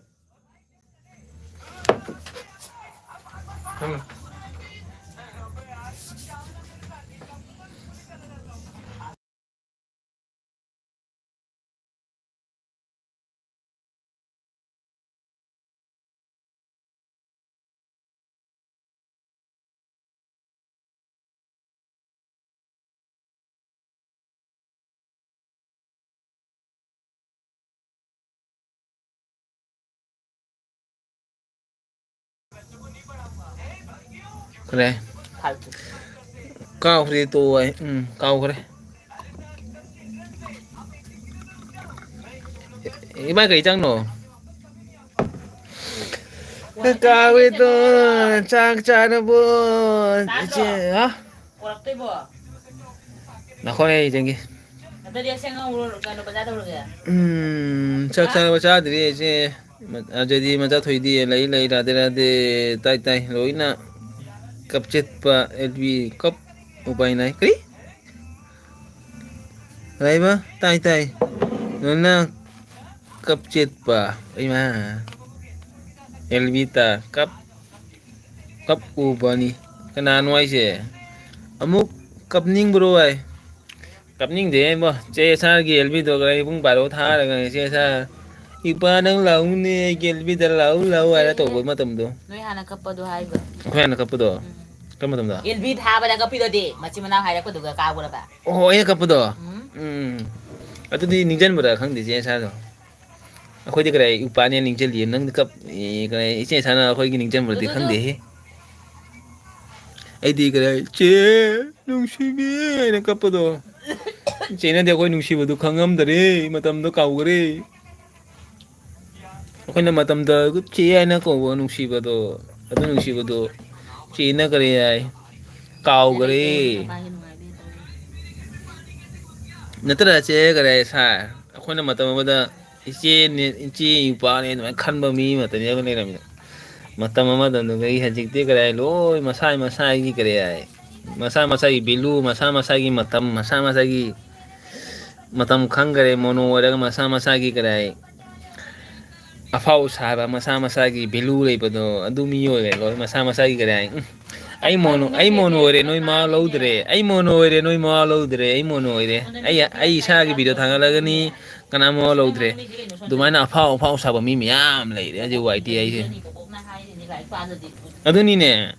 ꯎꯝ꯫ ꯈꯔꯦ꯫ ꯀꯥꯎꯈ꯭ꯔꯦ, ꯇꯣꯛꯑꯣ ꯑꯩ꯫ ꯎꯝ, ꯀꯥꯎꯈ꯭ꯔꯦ꯫ ꯏꯃꯥ, ꯀꯩ ꯆꯪꯅꯣ? ꯀꯥꯎꯋꯦꯗꯣ, ꯆꯥꯛ ꯆꯥꯔꯕꯣ? ꯏꯆꯦ, ꯍꯥ? ꯄꯣꯔꯛꯇꯣꯏꯕꯣ? ꯅꯈꯣꯏ ꯑꯩ ꯆꯪꯒꯦ꯫ ꯅꯠꯇ꯭ꯔꯗꯤ ꯑꯁꯤ ꯑꯉꯥꯡ ꯎꯔꯣ-, ꯀꯩꯅꯣ ꯕꯖꯥꯔ ꯇꯧꯔꯒꯦ? ꯎꯝ, ꯆꯥꯛ ꯍꯥ? ꯆꯥꯔꯕ ꯆꯥꯗ꯭ꯔꯤ ꯑꯩꯁꯦ꯫ ꯑꯗꯨꯗꯤ ꯃꯆꯥ ꯊꯣꯏꯗꯤ ꯂꯩ, ꯂꯩ, ꯔꯥꯙꯦ, ꯔꯥꯙꯦ, ꯇꯥꯏ, ꯇꯥꯏ, ꯂꯣꯏꯅ ꯀꯞ ꯆꯦꯠꯄ ꯑꯦꯜ ꯕꯤ ꯀꯞ ꯎꯄꯥꯏ ꯅꯥꯏ꯫ ꯀꯔꯤ? ꯂꯩꯕ? ꯇꯥꯏ, ꯇꯥꯏ꯫ ꯂꯣꯏꯅ ꯀꯞ ꯆꯦꯠꯄ꯫ ꯏꯃꯥ꯫ ꯑꯦꯜ ꯕꯤ ꯇ ꯀꯞ ꯀꯞ ꯎꯕꯅꯤ꯫ ꯀꯅꯥꯅꯣ ꯍꯥꯏꯁꯦ? ꯑꯃꯨꯛ ꯀꯞꯅꯤꯡꯕ꯭ꯔꯣ ꯍꯥꯏ? ꯀꯞꯅꯤꯡꯗꯦ ꯏꯕꯣ꯫ ꯆꯦ ꯁꯥꯔꯒꯤ ꯑꯦꯜ ꯕꯤꯗꯣ ꯀꯗꯥꯏ ꯄꯨꯡ ꯕꯥꯔꯣ ꯊꯥꯔꯒ ꯆꯦ ꯁꯥꯔ "ꯏꯄꯥ ꯅꯪ ꯂꯥꯛꯎꯅꯦ, ꯑꯩꯒꯤ ꯑꯦꯜꯕꯤꯗ ꯂꯥꯛꯎ ꯂꯥꯛꯎ" ꯍꯥꯏꯔ ꯇꯧꯕ ꯃꯇꯝꯗꯣ꯫ ꯅꯣꯏ ꯍꯥꯟꯅ ꯀꯞꯄꯗꯣ ꯍꯥꯏꯕ꯫ ꯑꯩꯈꯣꯏ ꯍꯥꯟꯅ ꯀꯞꯄꯗꯣ? ꯎꯝ꯫ ꯀꯔꯝꯕ ꯃꯇꯝꯗ? ꯑꯦꯜꯕꯤ ꯊꯥꯕꯗ ꯀꯞꯄꯤꯗꯨꯗꯤ, ꯃꯆꯤꯟ ꯃꯅꯥꯎ ꯍꯥꯏꯔꯛꯄꯗꯨꯒ ꯀꯥꯎꯈ꯭ꯔꯕ? ꯑꯣ, ꯑꯩꯅ ꯀꯞꯄꯗꯣ? ꯎꯝ꯫ ꯎꯝ꯫ ꯑꯗꯨꯗꯤ ꯅꯤꯡꯁꯤꯡꯕ꯭ꯔꯥ ꯈꯪꯗꯦ, ꯏꯆꯦ ꯏꯁꯥꯗꯣ꯫ ꯑꯩꯈꯣꯏꯗꯤ ꯀꯗꯥꯏ ꯏꯄꯥꯅꯦ ꯅꯤꯡꯁꯤꯡꯂꯤꯌꯦ, ꯅꯪꯗꯤ ꯀꯞ-, ꯑꯦ, ꯀꯗꯥꯏ ꯏꯆꯦ ꯏꯁꯥꯅ ꯑꯩꯈꯣꯏꯒꯤ ꯅꯤꯡꯁꯤꯡꯕ꯭ꯔꯗꯤ ꯑꯗꯨꯗꯣ ꯈꯪꯗꯦꯍꯦ꯫ ꯑꯩꯗꯤ ꯀꯗꯥꯏ, "ꯆꯦ, ꯅꯨꯡꯁꯤꯕꯤ" ꯍꯥꯏꯅ ꯀꯞꯄꯗꯣ꯫ ꯆꯦꯅꯗꯤ ꯑꯩꯈꯣꯏ ꯅꯨꯡꯁꯤꯕꯗꯨ ꯈꯪꯉꯝꯗꯔꯦ, ꯃꯇꯝꯗꯣ ꯀꯥꯎꯈꯔꯦ꯫ ꯑꯩꯈꯣꯏꯅ ꯃꯇꯝꯗ "ꯆꯦ" ꯍꯥꯏꯅ ꯀꯧꯕ ꯅꯨꯡꯁꯤꯕꯗꯣ, ꯑꯗꯨ ꯅꯨꯡꯁꯤꯕꯗꯣ ꯆꯦꯅ ꯀꯔꯤ ꯍꯥꯏ? ꯀꯥꯎꯈꯔꯦ꯫ ꯅꯠꯇ꯭ꯔ ꯆꯦ ꯀꯔꯤ ꯍꯥꯏ ꯁꯥꯔ? ꯑꯩꯈꯣꯏꯅ ꯃꯇꯝ ꯑꯃꯗ ꯏꯆꯦꯅꯦ, ꯏꯆꯦ ꯏꯄꯥꯅꯦ ꯑꯗꯨꯃꯥꯏꯅ ꯈꯟꯕ ꯃꯤ ꯃꯇꯝ ꯑꯃ ꯂꯩꯔꯝꯃꯤꯗ꯫ ꯃꯇꯝ ꯑꯃꯗ ꯑꯗꯨꯗꯒꯤ ꯍꯧꯖꯤꯛꯇꯤ ꯀꯔꯤ ꯍꯥꯏ? ꯂꯣꯏ ꯃꯁꯥ ꯃꯁꯥꯒꯤ ꯀꯔꯤ ꯍꯥꯏ? ꯃꯁꯥ ꯃꯁꯥꯒꯤ value, ꯃꯁꯥ ꯃꯁꯥꯒꯤ ꯃꯇꯝ, ꯃꯁꯥ ꯃꯁꯥꯒꯤ ꯃꯇꯝ ꯈꯪꯈꯔꯦ꯫ ꯃꯣꯅꯣ ꯑꯣꯏꯔꯒ ꯃꯁꯥ ꯃꯁꯥꯒꯤ ꯀꯔꯤ ꯍꯥꯏ? ꯑꯐꯥꯎ ꯁꯥꯕ, ꯃꯁꯥ ꯃꯁꯥꯒꯤ value ꯂꯩꯕꯗꯣ, ꯑꯗꯨ ꯃꯤ ꯑꯣꯏꯔꯦ ꯂꯣꯏ꯫ ꯃꯁꯥ ꯃꯁꯥꯒꯤ ꯀꯔꯤ ꯍꯥꯏ? ꯎꯝ꯫ ꯑꯩ ꯃꯣꯅꯣ, ꯑꯩ ꯃꯣꯅꯣ ꯑꯣꯏꯔꯦ, ꯅꯣꯏ ꯃꯋꯥ ꯂꯧꯗ꯭ꯔꯦ꯫ ꯑꯩ ꯃꯣꯅꯣ ꯑꯣꯏꯔꯦ, ꯅꯣꯏ ꯃꯋꯥ ꯂꯧꯗ꯭ꯔꯦ꯫ ꯑꯩ ꯃꯣꯅꯣ ꯑꯣꯏꯔꯦ꯫ ꯑꯩ, ꯑꯩ ꯏꯁꯥꯒꯤ video ꯊꯥꯒꯠꯂꯒꯅꯤ, ꯀꯅꯥꯝ ꯃꯋꯥ ꯂꯧꯗ꯭ꯔꯦ꯫ ꯑꯗꯨꯃꯥꯏꯅ ꯑꯐꯥꯎ ꯑꯐꯥꯎ ꯁꯥꯕ ꯃꯤ ꯃꯌꯥꯝ ꯂꯩꯔꯦ ꯍꯧꯖꯤꯛ ꯋꯥꯏ ꯇꯤ ꯍꯥꯏꯁꯦ꯫ ꯑꯗꯨꯅꯤꯅꯦ꯫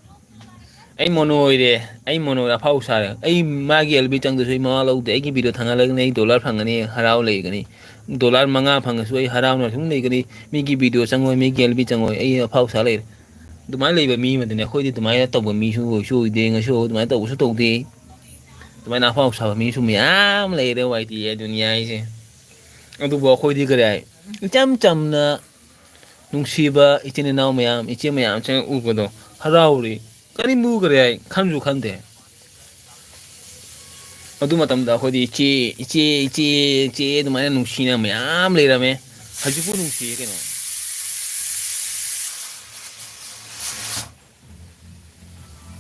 ꯑꯩ ꯃꯣꯅꯣ ꯑꯣꯏꯔꯦ, ꯑꯩ ꯃꯣꯅꯣ ꯑꯣꯏꯔꯦ, ꯑꯐꯥꯎ ꯁꯥꯔꯦ꯫ ꯑꯩ ꯃꯥꯒꯤ ꯑꯦꯜ ꯕꯤ ꯆꯪꯗ꯭ꯔꯁꯨ ꯑꯩ ꯃꯋꯥ ꯂꯧꯗꯦ꯫ ꯑꯩꯒꯤ video ꯊꯥꯡꯒꯠꯂꯒꯅꯤ, ꯑꯩ dollar ꯐꯪꯒꯅꯤ, ꯍꯔꯥꯎ ꯂꯩꯒꯅꯤ꯫ Dollar ꯃꯉꯥ ꯐꯪꯉꯁꯨ ꯑꯩ ꯍꯔꯥꯎꯅ ꯁꯨꯝ ꯂꯩꯒꯅꯤ꯫ ꯃꯤꯒꯤ video ꯆꯪꯉꯣꯏ, ꯃꯤꯒꯤ ꯑꯦꯜ ꯕꯤ ꯆꯪꯉꯣꯏ, ꯑꯩ ꯑꯐꯥꯎ ꯁꯥ ꯂꯩꯔꯦ꯫ ꯑꯗꯨꯃꯥꯏꯅ ꯂꯩꯕ ꯃꯤ ꯑꯃꯗꯅꯦ꯫ ꯑꯩꯈꯣꯏꯗꯤ ꯑꯗꯨꯃꯥꯏꯅ ꯇꯧꯕ ꯃꯤꯁꯨ ꯑꯣꯏꯁꯨ ꯑꯣꯏꯗꯦ, ꯉꯁꯨ ꯑꯗꯨꯃꯥꯏꯅ ꯇꯧꯕꯁꯨ ꯇꯧꯗꯦ꯫ ꯑꯗꯨꯃꯥꯏꯅ ꯑꯐꯥꯎ ꯁꯥꯕ ꯃꯤꯁꯨ ꯃꯌꯥꯝ ꯂꯩꯔꯦ ꯋꯥꯏ ꯇꯤ ꯑꯦ ꯗꯨꯅꯤꯌꯥ ꯍꯥꯏꯁꯦ꯫ ꯑꯗꯨꯕꯨ ꯑꯩꯈꯣꯏꯗꯤ ꯀꯔꯤ ꯍꯥꯏ? ꯏꯆꯝ ꯆꯝꯅ ꯅꯨꯡꯁꯤꯕ ꯏꯆꯤꯟ ꯏꯅꯥꯎ ꯃꯌꯥꯝ, ꯏꯆꯦ ꯃꯌꯥꯝꯁꯦ ꯎꯕꯗꯣ ꯍꯔꯥꯎꯔꯤ꯫ ꯀꯔꯤꯝ ꯎꯈ꯭ꯔꯦ ꯍꯥꯏ ꯈꯟꯁꯨ ꯈꯟꯗꯦ꯫ ꯑꯗꯨ ꯃꯇꯝꯗ ꯑꯩꯈꯣꯏꯗꯤ ꯏꯆꯦ, ꯏꯆꯦ, ꯏꯆꯦ, ꯏꯆꯦ ꯑꯗꯨꯃꯥꯏꯅ ꯅꯨꯡꯁꯤꯅ ꯃꯌꯥꯝ ꯂꯩꯔꯝꯃꯦ꯫ ꯍꯧꯖꯤꯛꯄꯨ ꯅꯨꯡꯁꯤꯌꯦ ꯀꯩꯅꯣ꯫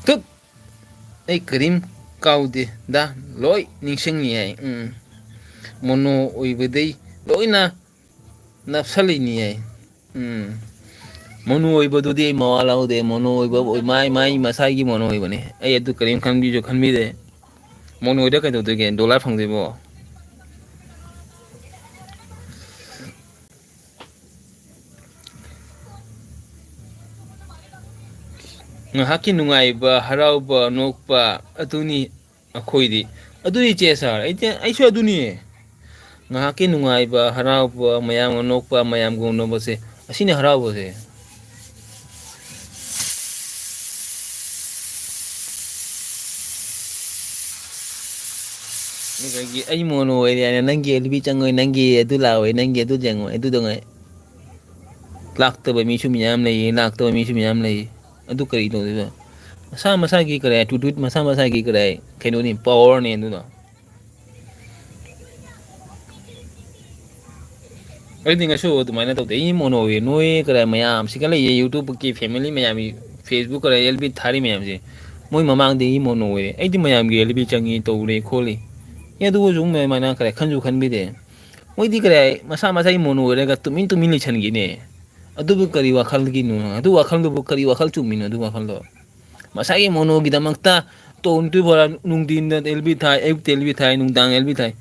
ꯇꯨꯠ! ꯑꯩ ꯀꯔꯤꯝ ꯀꯥꯎꯗꯦꯗ, ꯂꯣꯏ ꯅꯤꯡꯁꯤꯡꯉꯤ ꯍꯥꯏ꯫ ꯎꯝ꯫ ꯃꯣꯅꯣ ꯑꯣꯏꯕꯗꯩ ꯂꯣꯏꯅ ꯅꯞꯁꯜꯂꯤꯅꯤ ꯍꯥꯏ꯫ ꯎꯝ꯫ ꯃꯣꯅꯣ ꯑꯣꯏꯕꯗꯨꯗꯤ ꯑꯩ ꯃꯋꯥ ꯂꯧꯗꯦ꯫ ꯃꯣꯅꯣ ꯑꯣꯏꯕ ꯑꯣꯏ-, ꯃꯥꯏ, ꯃꯥꯏ ꯃꯁꯥꯒꯤ ꯃꯣꯅꯣ ꯑꯣꯏꯕꯅꯦ꯫ ꯑꯩ ꯑꯗꯨ ꯀꯔꯤꯝ ꯈꯟꯕꯤꯁꯨ ꯈꯟꯕꯤꯗꯦ꯫ ꯃꯣꯅꯣ ꯑꯣꯏꯗ ꯀꯩꯗꯧꯗꯣꯏꯒꯦ? Dollar ꯐꯪꯗꯣꯏꯕꯣ? ꯉꯥꯏꯍꯥꯛꯀꯤ ꯅꯨꯡꯉꯥꯏꯕ, ꯍꯔꯥꯎꯕ, ꯅꯣꯛꯄ, ꯑꯗꯨꯅꯤ ꯑꯩꯈꯣꯏꯗꯤ꯫ ꯑꯗꯨꯅꯤ ꯏꯆꯦ ꯁꯥꯔ, ꯑꯩꯗꯤ, ꯑꯩꯁꯨ ꯑꯗꯨꯅꯤ꯫ ꯉꯥꯏꯍꯥꯛꯀꯤ ꯅꯨꯡꯉꯥꯏꯕ, ꯍꯔꯥꯎꯕ, ꯃꯌꯥꯝꯒ ꯅꯣꯛꯄ, ꯃꯌꯥꯝꯒ ꯎꯅꯕꯁꯦ, ꯑꯁꯤꯅꯤ ꯍꯔꯥꯎꯕꯁꯦ꯫ ꯑꯗꯒꯤ ꯑꯩ ꯃꯣꯅꯣ ꯑꯣꯏꯔꯦ ꯍꯥꯏꯅ ꯅꯪꯒꯤ ꯑꯦꯜ ꯕꯤ ꯆꯪꯉꯣꯏ, ꯅꯪꯒꯤ ꯑꯗꯨ ꯂꯥꯛꯑꯣꯏ, ꯅꯪꯒꯤ ꯑꯗꯨ ꯆꯪꯉꯣꯏ, ꯑꯗꯨ ꯇꯧꯉꯣꯏ꯫ ꯂꯥꯛꯇꯕ ꯃꯤꯁꯨ ꯃꯌꯥꯝ ꯂꯩꯌꯦ, ꯂꯥꯛꯇꯕ ꯃꯤꯁꯨ ꯃꯌꯥꯝ ꯂꯩꯌꯦ꯫ ꯑꯗꯨ ꯀꯔꯤ ꯇꯧꯗꯣꯏꯕ? ꯃꯁꯥ ꯃꯁꯥꯒꯤ ꯀꯔꯤ attitude, ꯃꯁꯥ ꯃꯁꯥꯒꯤ ꯀꯔꯤ ꯀꯩꯅꯣꯅꯤ, powerꯅꯤ ꯑꯗꯨꯗꯣ꯫ ꯑꯩꯗꯤ ꯉꯁꯤ ꯑꯗꯨꯃꯥꯏꯅ ꯇꯧꯗꯦ꯫ ꯑꯩ ꯃꯣꯅꯣ ꯑꯣꯏꯌꯦ꯫ ꯅꯣꯏ ꯀꯔꯤ ꯃꯌꯥꯝꯁꯤꯒ ꯂꯩꯌꯦ, YouTubeꯀꯤ family ꯃꯌꯥꯝꯒꯤ Facebook ꯀꯔꯤ ꯑꯦꯜ ꯕꯤ ꯊꯥꯔꯤ ꯃꯌꯥꯝꯁꯦ, ꯃꯣꯏ ꯃꯃꯥꯡꯗ ꯑꯩ ꯃꯣꯅꯣ ꯑꯣꯏꯔꯦ꯫ ꯑꯩꯗꯤ ꯃꯌꯥꯝꯒꯤ ꯑꯦꯜ ꯕꯤ ꯆꯪꯉꯤ, ꯇꯧꯔꯦ ꯈꯣꯠꯂꯤ꯫ ꯑꯦ, ꯑꯗꯨꯕꯨ ꯁꯨꯝ ꯑꯗꯨꯃꯥꯏꯅ ꯀꯔꯤ ꯈꯟꯁꯨ ꯈꯟꯕꯤꯗꯦ꯫ ꯃꯣꯏꯗꯤ ꯀꯔꯤ ꯃꯁꯥ ꯃꯁꯥꯒꯤ ꯃꯣꯅꯣ ꯑꯣꯏꯔꯒ ꯇꯨꯃꯤꯟ ꯇꯨꯃꯤꯟ ꯂꯩꯁꯟꯈꯤꯅꯦ꯫ ꯑꯗꯨꯕꯨ ꯀꯔꯤ ꯋꯥꯈꯜꯒꯤꯅꯣ? ꯑꯗꯨ ꯋꯥꯈꯜꯗꯨꯕꯨ ꯀꯔꯤ ꯋꯥꯈꯜ ꯆꯨꯝꯃꯤꯅꯣ ꯑꯗꯨ ꯋꯥꯈꯜꯗꯣ? ꯃꯁꯥꯒꯤ ꯃꯣꯅꯣꯒꯤꯗꯃꯛꯇ ꯇꯣꯟ ꯇ꯭ꯋꯦꯟꯇꯤ ꯐꯣꯔ ꯑꯋꯥꯔ ꯅꯨꯡꯊꯤꯟꯗ ꯑꯦꯜ ꯕꯤ ꯊꯥꯏ, ꯑꯌꯨꯛꯇ ꯑꯦꯜ ꯕꯤ ꯊꯥꯏ, ꯅꯨꯡꯗꯥꯡ ꯑꯦꯜ ꯕꯤ ꯊꯥꯏ꯫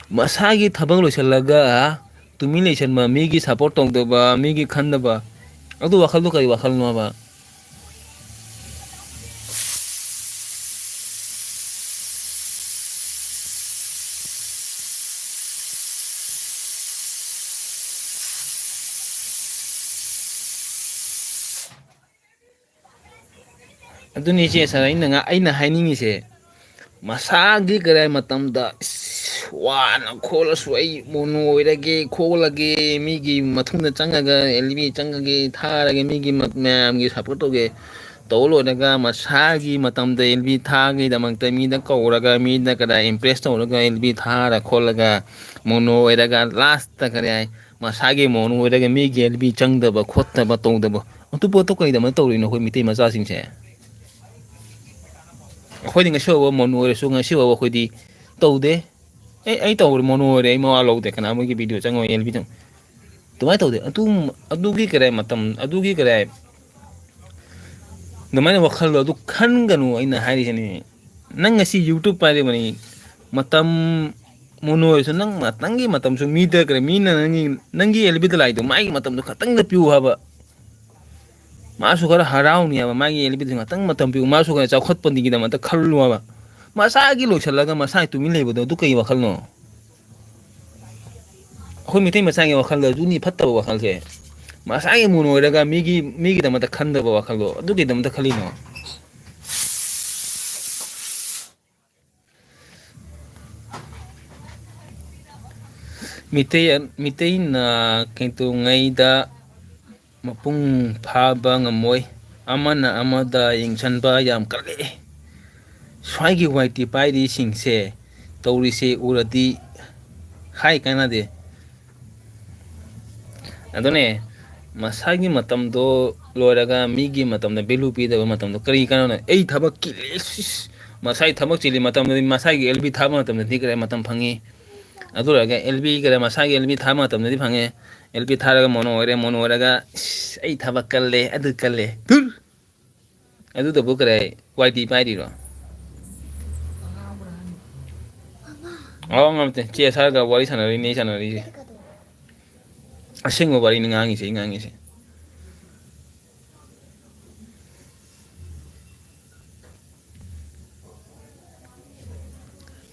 ꯃꯁꯥꯒꯤ ꯊꯕꯛ ꯂꯣꯏꯁꯤꯜꯂꯒ ꯇꯨꯃꯤꯟ ꯂꯩꯁꯟꯕ, ꯃꯤꯒꯤ support ꯇꯧꯗꯕ, ꯃꯤꯒꯤ ꯈꯟꯗꯕ, ꯑꯗꯨ ꯋꯥꯈꯜꯗꯣ ꯀꯔꯤ ꯋꯥꯈꯜꯅꯣꯕ? ꯑꯗꯨꯅꯤ ꯏꯆꯦ ꯁꯥꯔ, ꯑꯩꯅ ꯉ-, ꯑꯩꯅ ꯍꯥꯏꯅꯤꯡꯉꯤꯁꯦ, ꯃꯁꯥꯒꯤ ꯀꯔꯤ ꯃꯇꯝꯗ ꯏꯁ, ꯋꯥꯅ ꯈꯣꯠꯂꯁꯨ ꯑꯩ ꯃꯣꯅꯣ ꯑꯣꯏꯔꯒꯦ ꯈꯣꯠꯂꯒꯦ, ꯃꯤꯒꯤ ꯃꯊꯨꯡꯗ ꯆꯪꯉꯒ ꯑꯦꯜ ꯕꯤ ꯆꯪꯉꯒꯦ ꯊꯥꯔꯒꯦ, ꯃꯤꯒꯤ ꯃ-, ꯃꯌꯥꯝꯒꯤ support ꯇꯧꯒꯦ ꯇꯧ ꯂꯣꯏꯔꯒ ꯃꯁꯥꯒꯤ ꯃꯇꯝꯗ ꯑꯦꯜ ꯕꯤ ꯊꯥꯒꯤꯗꯃꯛꯇ ꯃꯤꯗ ꯀꯧꯔꯒ ꯃꯤꯗ ꯀꯗꯥꯏ impress ꯇꯧꯔꯒ ꯑꯦꯜ ꯕꯤ ꯊꯥꯔ ꯈꯣꯠꯂꯒ ꯃꯣꯅꯣ ꯑꯣꯏꯔꯒ last ꯀꯔꯤ ꯍꯥꯏ, ꯃꯁꯥꯒꯤ ꯃꯣꯅꯣ ꯑꯣꯏꯔꯒ ꯃꯤꯒꯤ ꯑꯦꯜ ꯕꯤ ꯆꯪꯗꯕ ꯈꯣꯠꯇꯕ ꯇꯧꯗꯕ ꯑꯗꯨ ꯄꯣꯠꯇꯣ ꯀꯩꯗꯧꯅ ꯇꯧꯔꯤꯅꯣ ꯑꯩꯈꯣꯏ ꯃꯤꯇꯩ ꯃꯆꯥꯁꯤꯡꯁꯦ? ꯑꯩꯈꯣꯏꯗꯤ ꯉꯁꯤ ꯐꯥꯎꯕ ꯃꯣꯅꯣ ꯑꯣꯏꯔꯁꯨ ꯉꯁꯤ ꯐꯥꯎꯕ ꯑꯩꯈꯣꯏꯗꯤ ꯇꯧꯗꯦ꯫ ꯑꯦ, ꯑꯩ ꯇꯧꯔꯦ, ꯃꯣꯅꯣ ꯑꯣꯏꯔꯦ, ꯑꯩ ꯃꯋꯥ ꯂꯧꯗꯦ, ꯀꯅꯥ ꯃꯣꯏꯒꯤ video ꯆꯪꯉꯣꯏ, ꯑꯦꯜ ꯕꯤ ꯆꯪꯉꯣꯏ꯫ ꯑꯗꯨꯃꯥꯏꯅ ꯇꯧꯗꯦ꯫ ꯑꯗꯨ, ꯑꯗꯨꯒꯤ ꯀꯔꯤ ꯃꯇꯝ, ꯑꯗꯨꯒꯤ ꯀꯔꯤ ꯑꯗꯨꯃꯥꯏꯅ ꯋꯥꯈꯜꯗꯣ ꯑꯗꯨ ꯈꯟꯒꯅꯨ, ꯑꯩꯅ ꯍꯥꯏꯔꯤꯁꯤꯅꯤ꯫ ꯅꯪ ꯉꯁꯤ YouTube ꯄꯥꯏꯔꯤꯕꯅꯤ, ꯃꯇꯝ ꯃꯣꯅꯣ ꯑꯣꯏꯔꯁꯨ ꯅꯪ ꯉꯥꯛꯇꯪꯒꯤ ꯃꯇꯝꯁꯨ ꯃꯤꯗ ꯀꯔꯤ, ꯃꯤꯅ ꯅꯪꯒꯤ, ꯅꯪꯒꯤ ꯑꯦꯜ ꯕꯤꯗ ꯂꯥꯛꯏꯗꯣ ꯃꯥꯒꯤ ꯃꯇꯝꯗꯣ ꯈꯛꯇꯪꯗ ꯄꯤꯌꯨ ꯍꯥꯏꯕ꯫ ꯃꯥꯁꯨ ꯈꯔ ꯍꯔꯥꯎꯅꯤ ꯍꯥꯏꯕ, ꯃꯥꯒꯤ ꯑꯦꯜ ꯕꯤꯗꯨꯁꯨ ꯉꯥꯛꯇꯪ ꯃꯇꯝ ꯄꯤꯌꯨ, ꯃꯥꯁꯨ ꯈꯔ ꯆꯥꯎꯈꯠꯄꯒꯤꯗꯃꯛꯇ ꯈꯜꯂꯨ ꯍꯥꯏꯕ꯫ ꯃꯁꯥꯒꯤ ꯂꯣꯏꯁꯤꯜꯂꯒ ꯃꯁꯥꯒꯤ ꯇꯨꯃꯤꯟ ꯂꯩꯕꯗꯣ ꯑꯗꯨ ꯀꯩ ꯋꯥꯈꯜꯅꯣ? ꯑꯩꯈꯣꯏ ꯃꯩꯇꯩ ꯃꯆꯥꯒꯤ ꯋꯥꯈꯜꯗ ꯑꯗꯨꯅꯤ ꯐꯠꯇꯕ ꯋꯥꯈꯜꯁꯦ꯫ ꯃꯁꯥꯒꯤ ꯃꯨꯟ ꯑꯣꯏꯔꯒ ꯃꯤꯒꯤ, ꯃꯤꯒꯤꯗꯃꯛꯇ ꯈꯟꯗꯕ ꯋꯥꯈꯜꯗꯣ ꯑꯗꯨ ꯀꯩꯗꯃꯛꯇ ꯈꯜꯂꯤꯅꯣ? ꯃꯤꯇꯩ, ꯃꯤꯇꯩꯅ ꯀꯩꯗꯧꯉꯩꯗ ꯃꯄꯨꯡ ꯐꯥꯕ ꯉꯝꯃꯣꯏ꯫ ꯑꯃꯅ ꯑꯃꯗ ꯌꯦꯡꯁꯟꯕ ꯌꯥꯝ ꯀꯜꯂꯛꯑꯦ꯫ ꯁ꯭ꯋꯥꯏꯒꯤ ꯋꯥꯏ ꯇꯤ ꯄꯥꯏꯔꯤꯁꯤꯡꯁꯦ ꯇꯧꯔꯤꯁꯦ ꯎꯔꯗꯤ ꯍꯥꯏ ꯀꯥꯟꯅꯗꯦ꯫ ꯑꯗꯨꯅꯦ, ꯃꯁꯥꯒꯤ ꯃꯇꯝꯗꯣ ꯂꯣꯏꯔꯒ ꯃꯤꯒꯤ ꯃꯇꯝꯗ value ꯄꯤꯗꯕ ꯃꯇꯝꯗꯣ ꯀꯔꯤ ꯀꯥꯟꯅꯅꯣ? ꯑꯩ ꯊꯕꯛ ꯆꯤꯜꯂꯤ, ꯁꯤꯁ, ꯃꯁꯥꯒꯤ ꯊꯕꯛ ꯆꯤꯜꯂꯤ ꯃꯇꯝꯗꯗꯤ, ꯃꯁꯥꯒꯤ ꯑꯦꯜ ꯕꯤ ꯊꯥꯕ ꯃꯇꯝꯗꯗꯤ ꯀꯔꯤ ꯃꯇꯝ ꯐꯪꯉꯤ? ꯑꯗꯨ ꯂꯣꯏꯔꯒ ꯑꯦꯜ ꯕꯤ ꯀꯔꯤ ꯃꯁꯥꯒꯤ ꯑꯦꯜ ꯕꯤ ꯊꯥꯕ ꯃꯇꯝꯗꯗꯤ ꯐꯪꯉꯦ꯫ ꯑꯦꯜ ꯕꯤ ꯊꯥꯔꯒ ꯃꯣꯅꯣ ꯑꯣꯏꯔꯦ, ꯃꯣꯅꯣ ꯑꯣꯏꯔꯒ, "ꯏꯁ, ꯑꯩ ꯊꯕꯛ ꯀꯜꯂꯦ, ꯑꯗꯨ ꯀꯜꯂꯦ"꯫ ꯙꯨꯔ! ꯑꯗꯨꯗꯕꯨ ꯀꯔꯤ ꯋꯥꯏ ꯇꯤ ꯄꯥꯏꯔꯤꯔꯣ? ꯑꯉꯥꯡꯕ꯭ꯔꯥ ꯍꯥꯏꯅꯤ? ꯑꯉꯥꯡ ꯅꯠꯇꯦ, ꯆꯦ ꯁꯥꯔꯒ ꯋꯥꯔꯤ ꯁꯥꯟꯅꯔꯤꯅꯦ, ꯑꯩ ꯁꯥꯟꯅꯔꯤꯁꯦ꯫ ꯑꯁꯦꯡꯕ ꯋꯥꯔꯤꯅꯤ ꯉꯥꯡꯉꯤꯁꯦ, ꯑꯩ ꯉꯥꯡꯉꯤꯁꯦ꯫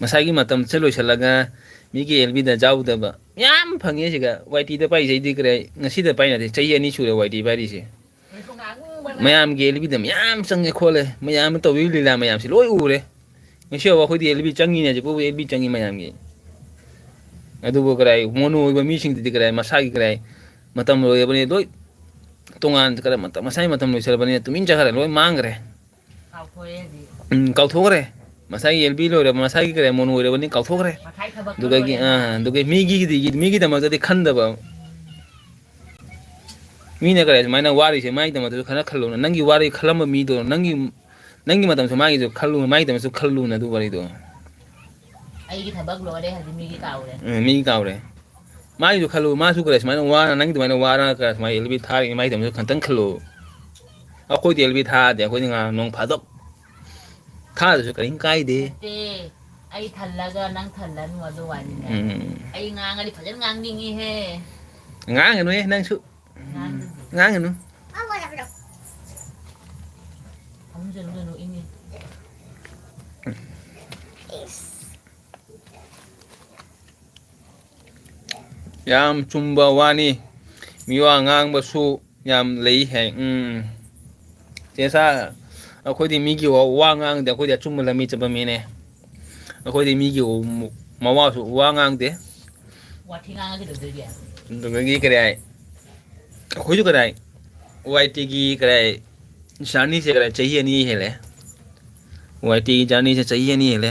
ꯃꯁꯥꯒꯤ ꯃꯇꯝꯁꯦ ꯂꯣꯏꯁꯤꯜꯂꯒ ꯃꯤꯒꯤ ꯑꯦꯜ ꯕꯤꯗ ꯌꯥꯎꯗꯕ ꯃꯌꯥꯝ ꯐꯪꯉꯦ꯫ ꯁꯤꯒ ꯋꯥꯏ ꯇꯤꯗ ꯄꯥꯏꯁꯦ ꯑꯩꯗꯤ ꯀꯔꯤ ꯉꯁꯤꯗ ꯄꯥꯏ ꯅꯠꯇꯦ, ꯆꯍꯤ ꯑꯅꯤ ꯁꯨꯔꯦ ꯋꯥꯏ ꯇꯤ ꯄꯥꯏꯔꯤꯁꯦ꯫ ꯃꯌꯥꯝꯒꯤ ꯑꯦꯜ ꯕꯤꯗ ꯃꯌꯥꯝ ꯆꯪꯉꯦ ꯈꯣꯠꯂꯦ, ꯃꯌꯥꯝꯅ ꯇꯧꯕꯤꯔꯤ ꯂꯤꯂꯥ ꯃꯌꯥꯝꯁꯦ ꯂꯣꯏ ꯎꯔꯦ꯫ ꯉꯁꯤ ꯐꯥꯎꯕ ꯑꯩꯈꯣꯏꯗꯤ ꯑꯦꯜ ꯕꯤ ꯆꯪꯉꯤꯅꯦ, ꯍꯧꯖꯤꯛ ꯐꯥꯎꯕ ꯑꯦꯜ ꯕꯤ ꯆꯪꯉꯤ ꯃꯌꯥꯝꯒꯤ꯫ ꯑꯗꯨꯕꯨ ꯀꯗꯥꯏ ꯃꯣꯅꯣ ꯑꯣꯏꯕ ꯃꯤꯁꯤꯡꯗꯨꯗꯤ ꯀꯗꯥꯏ ꯃꯁꯥꯒꯤ ꯀꯗꯥꯏ ꯃꯇꯝ ꯂꯣꯏꯔꯕꯅꯤ, ꯂꯣꯏ ꯇꯣꯉꯥꯟ ꯀꯗꯥꯏ ꯃꯇꯝ, ꯃꯁꯥꯒꯤ ꯃꯇꯝ ꯂꯣꯏꯁꯤꯜꯂꯕꯅꯤꯅ ꯇꯨꯃꯤꯟ ꯆꯠꯈ꯭ꯔꯦ, ꯂꯣꯏ ꯃꯥꯡꯈ꯭ꯔꯦ꯫ ꯀꯥꯎꯊꯣꯛꯑꯦ ꯍꯧꯖꯤꯛ꯫ ꯎꯝ, ꯀꯥꯎꯊꯣꯛꯈ꯭ꯔꯦ꯫ ꯃꯁꯥꯒꯤ ꯑꯦꯜ ꯕꯤ ꯂꯣꯏꯔꯕ, ꯃꯁꯥꯒꯤ ꯀꯗꯥꯏ ꯃꯣꯅꯣ ꯑꯣꯏꯔꯕꯅꯤ, ꯀꯥꯎꯊꯣꯛꯈ꯭ꯔꯦ꯫ ꯃꯁꯥꯒꯤ ꯊꯕꯛꯇꯣ ꯑꯗꯨꯗꯒꯤ, ꯂꯣꯏꯔꯦꯅ꯫ ꯑꯥ, ꯑꯗꯨꯒ ꯃꯤꯒꯤꯗꯤ, ꯃꯤꯒꯤꯗꯃꯛꯇꯗꯤ ꯈꯟꯗꯕ꯫ ꯃꯤꯅ ꯀꯔꯤ ꯁꯨꯃꯥꯏꯅ ꯋꯥꯔꯤꯁꯦ ꯃꯥꯒꯤꯗꯃꯛꯇꯁꯨ ꯈꯔ ꯈꯜꯂꯨꯅ, ꯅꯪꯒꯤ ꯋꯥꯔꯤ ꯈꯜꯂꯝꯕ ꯃꯤꯗꯣ, ꯅꯪꯒꯤ, ꯅꯪꯒꯤ ꯃꯇꯝꯁꯨ ꯃꯥꯒꯤꯁꯨ ꯈꯜꯂꯨ, ꯃꯥꯒꯤꯗꯃꯛꯁꯨ ꯈꯜꯂꯨꯅ ꯑꯗꯨ ꯋꯥꯔꯤꯗꯣ꯫ ꯑꯩꯒꯤ ꯊꯕꯛ ꯂꯣꯏꯔꯦ ꯍꯧꯖꯤꯛ ꯃꯤꯒꯤ ꯀꯥꯎꯔꯦ꯫ ꯎꯝ, ꯃꯤꯒꯤ ꯀꯥꯎꯔꯦ꯫ ꯃꯥꯒꯤꯁꯨ ꯈꯜꯂꯨ, ꯃꯥꯁꯨ ꯀꯔꯤ ꯁꯨꯃꯥꯏꯅ ꯋꯥꯅ, ꯅꯪꯒꯤ ꯑꯗꯨꯃꯥꯏꯅ ꯋꯥꯔ ꯀꯔꯤ ꯁꯨꯃꯥꯏꯅ ꯑꯦꯜ ꯕꯤ ꯊꯥꯔꯤꯅꯤ, ꯃꯥꯒꯤꯗꯃꯛꯁꯨ ꯈꯟꯇꯪ ꯈꯜꯂꯨ꯫ ꯑꯩꯈꯣꯏꯗꯤ ꯑꯦꯜ ꯕꯤ ꯊꯥꯗꯦ, ꯑꯩꯈꯣꯏꯗꯤ ꯉꯥ-, ꯅꯣꯡ ꯐꯥꯗꯣꯛ ꯊꯥꯗꯁꯨ ꯀꯔꯤꯝ ꯀꯥꯏꯗꯦ꯫ ꯅꯠꯇꯦ, ꯑꯩ ꯊꯜꯂꯒ ꯅꯪ ꯊꯜꯂꯅꯨ ꯑꯗꯨ ꯋꯥꯅꯤꯅꯦ꯫ ꯎꯝ꯫ ꯑꯩ ꯉꯥꯡꯉꯗꯤ ꯐꯖꯅ ꯉꯥꯡꯅꯤꯡꯉꯤꯍꯦ꯫ ꯉꯥꯡꯒꯅꯨꯍꯦ ꯅꯪꯁꯨ꯫ ꯉꯥꯡꯗꯗꯤ꯫ ꯉꯥꯡꯒꯅꯨ꯫ ꯌꯥꯝ ꯆꯨꯝꯕ ꯋꯥꯅꯤ꯫ ꯃꯤꯋꯥ ꯉꯥꯡꯕꯁꯨ ꯌꯥꯝ ꯂꯩ ꯍꯥꯏ꯫ ꯎꯝ꯫ ꯆꯦ ꯁꯥꯔ, ꯑꯩꯈꯣꯏꯗꯤ ꯃꯤꯒꯤ ꯋꯥ, ꯋꯥ ꯉꯥꯡꯗꯦ, ꯑꯩꯈꯣꯏꯗꯤ ꯑꯆꯨꯝꯕ ꯂꯝꯕꯤ ꯆꯠꯄ ꯃꯤꯅꯦ꯫ ꯑꯩꯈꯣꯏꯗꯤ ꯃꯤꯒꯤ ꯃꯋꯥꯁꯨ ꯋꯥ ꯉꯥꯡꯗꯦ꯫ ꯋꯥꯊꯤ ꯉꯥꯡꯉ ꯀꯩꯗꯧꯗꯣꯏꯒꯦ? ꯑꯗꯨꯗꯒꯤ ꯀꯔꯤ ꯍꯥꯏ? ꯑꯩꯈꯣꯏꯁꯨ ꯀꯔꯤ ꯍꯥꯏ? ꯋꯥꯏ ꯇꯤꯒꯤ ꯀꯔꯤ ꯍꯥꯏ? ꯖꯔꯅꯤꯁꯦ ꯀꯔꯤ ꯍꯥꯏ? ꯆꯍꯤ ꯑꯅꯤ ꯍꯦꯜꯂꯦ꯫ ꯋꯥꯏ ꯇꯤꯒꯤ ꯖꯔꯅꯤꯁꯦ ꯆꯍꯤ ꯑꯅꯤ ꯍꯦꯜꯂꯦ꯫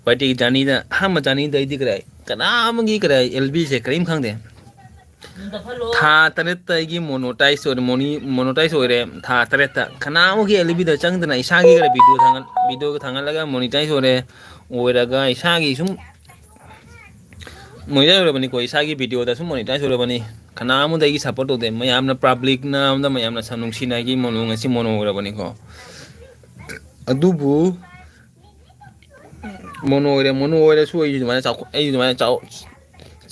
ꯋꯥꯏ ꯇꯤꯒꯤ ꯖꯔꯅꯤꯗ ꯑꯍꯥꯟꯕ ꯖꯔꯅꯤꯗ ꯑꯩꯗꯤ ꯀꯔꯤ ꯍꯥꯏ? ꯀꯅꯥ ꯑꯃꯒꯤ ꯀꯔꯤ ꯍꯥꯏ? ꯑꯦꯜ ꯕꯤꯁꯦ ꯀꯔꯤꯝ ꯈꯪꯗꯦ꯫ ꯊꯥ ꯇꯔꯦꯠꯇ ꯑꯩꯒꯤ ꯃꯣꯅꯣꯇꯥꯏꯁ ꯑꯣꯏꯔꯦ, ꯃꯣꯅꯤ-, ꯃꯣꯅꯣꯇꯥꯏꯁ ꯑꯣꯏꯔꯦ ꯊꯥ ꯇꯔꯦꯠꯇ꯫ ꯀꯅꯥꯃꯨꯛꯀꯤ ꯑꯦꯜ ꯕꯤꯗ ꯆꯪꯗꯅ ꯏꯁꯥꯒꯤ ꯈꯔ ꯚꯤꯗꯤꯑꯣ ꯊꯥꯡꯒꯠ-, ꯚꯤꯗꯤꯑꯣꯒ ꯊꯥꯡꯒꯠꯂꯒ ꯃꯣꯅꯤꯇꯥꯏꯁ ꯑꯣꯏꯔꯦ, ꯑꯣꯏꯔꯒ ꯏꯁꯥꯒꯤ ꯁꯨꯝ ꯃꯣꯅꯤꯇꯥꯏꯁ ꯑꯣꯏꯔꯕꯅꯤꯀꯣ, ꯏꯁꯥꯒꯤ ꯚꯤꯗꯤꯑꯣꯗ ꯁꯨꯝ ꯃꯣꯅꯤꯇꯥꯏꯁ ꯑꯣꯏꯔꯕꯅꯤ꯫ ꯀꯅꯥꯃꯨꯛꯇ ꯑꯩꯒꯤ ꯁꯞꯄꯣꯔꯠ ꯇꯧꯗꯦ, ꯃꯌꯥꯝꯅ ꯄꯕ꯭ꯂꯤꯛꯅ ꯑꯃꯗ ꯃꯌꯥꯝꯅ ꯁ-, ꯅꯨꯡꯁꯤꯅ ꯑꯩꯒꯤ ꯃꯣꯅꯣ ꯉꯁꯤ ꯃꯣꯅꯣ ꯑꯣꯏꯔꯕꯅꯤꯀꯣ꯫ ꯑꯗꯨꯕꯨ ꯃꯣꯅꯣ ꯑꯣꯏꯔꯦ, ꯃꯣꯅꯣ ꯑꯣꯏꯔꯁꯨ ꯑꯩꯁꯨ ꯑꯗꯨꯃꯥꯏꯅ ꯆꯥꯎ-, ꯑꯩꯁꯨ ꯑꯗꯨꯃꯥꯏꯅ ꯆꯥꯎ-,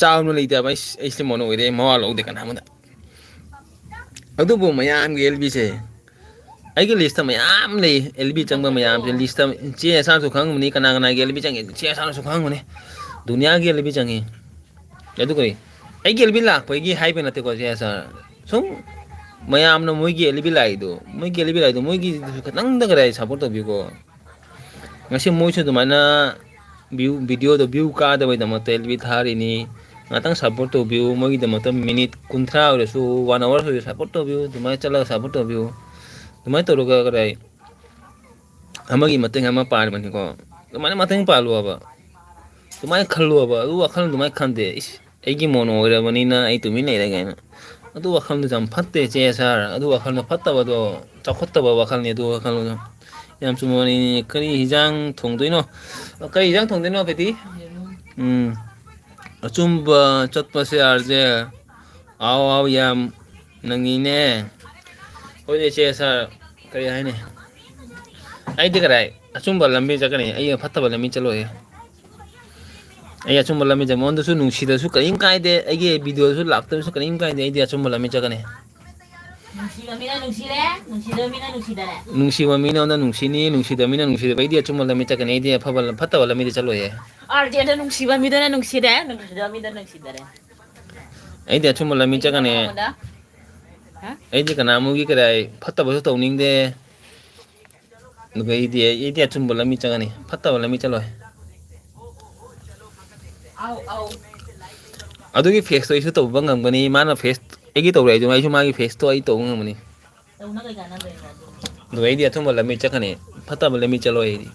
ꯆꯥꯎꯅ ꯂꯩꯇꯦꯕ꯫ ꯑꯩꯁ-, ꯑꯩꯁꯦ ꯃꯣꯅꯣ ꯑꯣꯏꯔꯦ, ꯃꯋꯥ ꯂꯧꯗꯦ ꯀꯅꯥꯝꯇ꯫ ꯑꯗꯨꯕꯨ ꯃꯌꯥꯝꯒꯤ ꯑꯦꯜ ꯕꯤꯁꯦ, ꯑꯩꯒꯤ ꯂꯤꯁꯇ ꯃꯌꯥꯝ ꯂꯩ, ꯑꯦꯜ ꯕꯤ ꯆꯪꯕ ꯃꯌꯥꯝꯁꯦ ꯂꯤꯁꯇ ꯆꯦ ꯑꯁꯥꯡꯁꯨ ꯈꯪꯉꯝꯒꯅꯤ, ꯀꯅꯥ ꯀꯅꯥꯒꯤ ꯑꯦꯜ ꯕꯤ ꯆꯪꯉꯦ, ꯆꯦ ꯑꯁꯥꯡꯁꯨ ꯈꯪꯉꯝꯒꯅꯤ꯫ ꯗꯨꯅꯤꯌꯥꯒꯤ ꯑꯦꯜ ꯕꯤ ꯆꯪꯉꯤ꯫ ꯑꯗꯨ ꯀꯔꯤ, ꯑꯩꯒꯤ ꯑꯦꯜ ꯕꯤ ꯂꯥꯛꯄꯒꯤ ꯍꯥꯏꯕ ꯅꯠꯇꯦꯀꯣ ꯆꯦ ꯑꯁꯥꯡ꯫ ꯁꯨꯝ ꯃꯌꯥꯝꯅ ꯃꯣꯏꯒꯤ ꯑꯦꯜ ꯕꯤ ꯂꯥꯛꯏꯗꯣ, ꯃꯣꯏꯒꯤ ꯑꯦꯜ ꯕꯤ ꯂꯥꯛꯏꯗꯣ, ꯃꯣꯏꯒꯤ ꯈꯤꯇꯪꯗ ꯀꯗꯥꯏ ꯁꯞꯄꯣꯔꯠ ꯇꯧꯕꯤꯌꯨꯀꯣ꯫ ꯉꯁꯤ ꯃꯣꯏꯁꯨ ꯑꯗꯨꯃꯥꯏꯅ ꯚ꯭ꯌꯨ, ꯚꯤꯗꯤꯑꯣꯗꯣ ꯚ꯭ꯌꯨ ꯀꯥꯗꯕꯩꯗꯃꯛꯇ ꯑꯦꯜ ꯕꯤ ꯊꯥꯔꯤꯅꯤ꯫ ꯉꯥꯛꯇꯪ ꯁꯞꯄꯣꯔꯠ ꯇꯧꯕꯤꯌꯨ꯫ ꯃꯣꯏꯒꯤꯗꯃꯛꯇ ꯃꯤꯅꯤꯠ ꯀꯨꯟꯊ꯭ꯔꯥ ꯑꯣꯏꯔꯁꯨ, ꯋꯥꯟ ꯑꯋꯥꯔ ꯑꯣꯏꯔꯁꯨ ꯁꯞꯄꯣꯔꯠ ꯇꯧꯕꯤꯌꯨ꯫ ꯑꯗꯨꯃꯥꯏꯅ ꯆꯠꯂꯒ ꯁꯞꯄꯣꯔꯠ ꯇꯧꯕꯤꯌꯨ꯫ ꯑꯗꯨꯃꯥꯏꯅ ꯇꯧꯔꯒ ꯀꯗꯥꯏ ꯑꯃꯒꯤ ꯃꯇꯦꯡ ꯑꯃ ꯄꯥꯡꯕꯅꯤꯀꯣ꯫ ꯑꯗꯨꯃꯥꯏꯅ ꯃꯇꯦꯡ ꯄꯥꯡꯂꯣꯕ꯫ ꯑꯗꯨꯃꯥꯏꯅ ꯈꯜꯂꯣꯕ꯫ ꯑꯗꯨ ꯋꯥꯈꯜ ꯑꯗꯨꯃꯥꯏꯅ ꯈꯟꯗꯦ꯫ ꯏꯁ, ꯑꯩꯒꯤ ꯃꯣꯅꯣ ꯑꯣꯏꯔꯕꯅꯤꯅ ꯑꯩ ꯇꯨꯃꯤꯟ ꯂꯩꯔꯦ ꯀꯥꯏꯅ꯫ ꯑꯗꯨ ꯋꯥꯈꯜꯗꯨ ꯌꯥꯝ ꯐꯠꯇꯦ ꯆꯦ ꯁꯥꯔ꯫ ꯑꯗꯨ ꯋꯥꯈꯜꯗꯣ ꯐꯠꯇꯕꯗꯣ, ꯆꯥꯎꯈꯠꯇꯕ ꯋꯥꯈꯜꯅꯤ ꯑꯗꯨ ꯋꯥꯈꯜꯗꯣ꯫ ꯌꯥꯝ ꯆꯨꯝꯕꯅꯤ꯫ ꯀꯔꯤ ꯍꯤꯟꯖꯥꯡ ꯊꯣꯡꯗꯣꯏꯅꯣ? ꯀꯔꯤ ꯍꯤꯟꯖꯥꯡ ꯊꯣꯡꯗꯣꯏꯅꯣ, ꯐꯦꯇꯤ? ꯎꯝ꯫ ꯑꯆꯨꯝꯕ ꯆꯠꯄꯁꯦ ꯑꯥꯔꯖꯦ꯫ ꯑꯥꯎ, ꯑꯥꯎ, ꯌꯥꯝ ꯅꯪꯉꯤꯅꯦ꯫ ꯍꯣꯏꯅꯦ ꯆꯦ ꯁꯥꯔ, ꯀꯔꯤ ꯍꯥꯏꯅꯤ? ꯑꯩꯗꯤ ꯀꯗꯥꯏ ꯑꯆꯨꯝꯕ ꯂꯝꯕꯤ ꯆꯠꯀꯅꯤ, ꯑꯩ ꯐꯠꯇꯕ ꯂꯝꯕꯤ ꯆꯠꯂꯣꯏꯌꯦ꯫ ꯑꯩ ꯑꯆꯨꯝꯕ ꯂꯝꯕꯤ ꯆꯠ-, ꯃꯉꯣꯟꯗꯁꯨ ꯅꯨꯡꯁꯤꯗꯁꯨ ꯀꯔꯤꯝ ꯀꯥꯏꯗꯦ, ꯑꯩꯒꯤ ꯚꯤꯗꯤꯑꯣꯗꯁꯨ ꯂꯥꯛꯇꯕꯁꯨ ꯀꯔꯤꯝ ꯀꯥꯏꯗꯦ, ꯑꯩꯗꯤ ꯑꯆꯨꯝꯕ ꯂꯝꯕꯤ ꯆꯠꯀꯅꯤ꯫ ꯅꯨꯡꯁꯤꯕ ꯃꯤꯅ ꯅꯨꯡꯁꯤꯔꯦ, ꯅꯨꯡꯁꯤꯗꯕ ꯃꯤꯅ ꯅꯨꯡꯁꯤꯗꯔꯦ꯫ ꯅꯨꯡꯁꯤꯕ ꯃꯤꯅ ꯑꯩꯉꯣꯟꯗ ꯅꯨꯡꯁꯤꯅꯤ, ꯅꯨꯡꯁꯤꯗꯕ ꯃꯤꯅ ꯅꯨꯡꯁꯤꯗꯕ꯫ ꯑꯩꯗꯤ ꯑꯆꯨꯝꯕ ꯂꯝꯕꯤ ꯆꯠꯀꯅꯤ, ꯑꯩꯗꯤ ꯑꯐꯕ, ꯐꯠꯇꯕ ꯂꯝꯕꯤꯗ ꯆꯠꯂꯣꯏꯌꯦ꯫ ꯑꯥꯔ ꯖꯦꯗ ꯅꯨꯡꯁꯤꯕ ꯃꯤꯗꯨꯅ ꯅꯨꯡꯁꯤꯔꯦ, ꯅꯨꯡꯁꯤꯗꯕ ꯃꯤꯗꯨꯅ ꯅꯨꯡꯁꯤꯗꯔꯦ꯫ ꯑꯩꯗꯤ ꯑꯆꯨꯝꯕ ꯂꯝꯕꯤ ꯆꯠꯀꯅꯤ꯫ ꯍꯥ? ꯑꯩꯗꯤ ꯀꯅꯥꯃꯨꯛꯀꯤ ꯀꯗꯥꯏ ꯐꯠꯇꯕꯁꯨ ꯇꯧꯅꯤꯡꯗꯦ꯫ ꯑꯗꯨꯒ ꯑꯩꯗꯤ, ꯑꯩꯗꯤ ꯑꯆꯨꯝꯕ ꯂꯝꯕꯤ ꯆꯪꯒꯅꯤ, ꯐꯠꯇꯕ ꯂꯝꯕꯤ ꯆꯠꯂꯣꯏ꯫ ꯑꯧ, ꯑꯧ꯫ ꯑꯗꯨꯒꯤ ꯐꯦꯁꯇꯣ ꯑꯩꯁꯨ ꯇꯧꯕ ꯉꯝꯒꯅꯤ꯫ ꯃꯥꯅ ꯐꯦꯁ ꯑꯩꯒꯤ ꯇꯧꯔꯦ ꯍꯥꯏꯗꯨꯅ ꯑꯩꯁꯨ ꯃꯥꯒꯤ ꯐꯦꯁꯇꯣ ꯑꯩ ꯇꯧꯕ ꯉꯝꯒꯅꯤ꯫ ꯇꯧꯅ ꯀꯩ ꯀꯥꯟꯅꯕ ꯂꯩꯔꯒꯦ ꯑꯗꯨ? ꯑꯗꯨꯒ ꯑꯩꯗꯤ ꯑꯆꯨꯝꯕ ꯂꯝꯕꯤ ꯆꯠꯀꯅꯤ, ꯐꯠꯇꯕ ꯂꯝꯕꯤ ꯆꯠꯂꯣꯏ ꯑꯩꯗꯤ꯫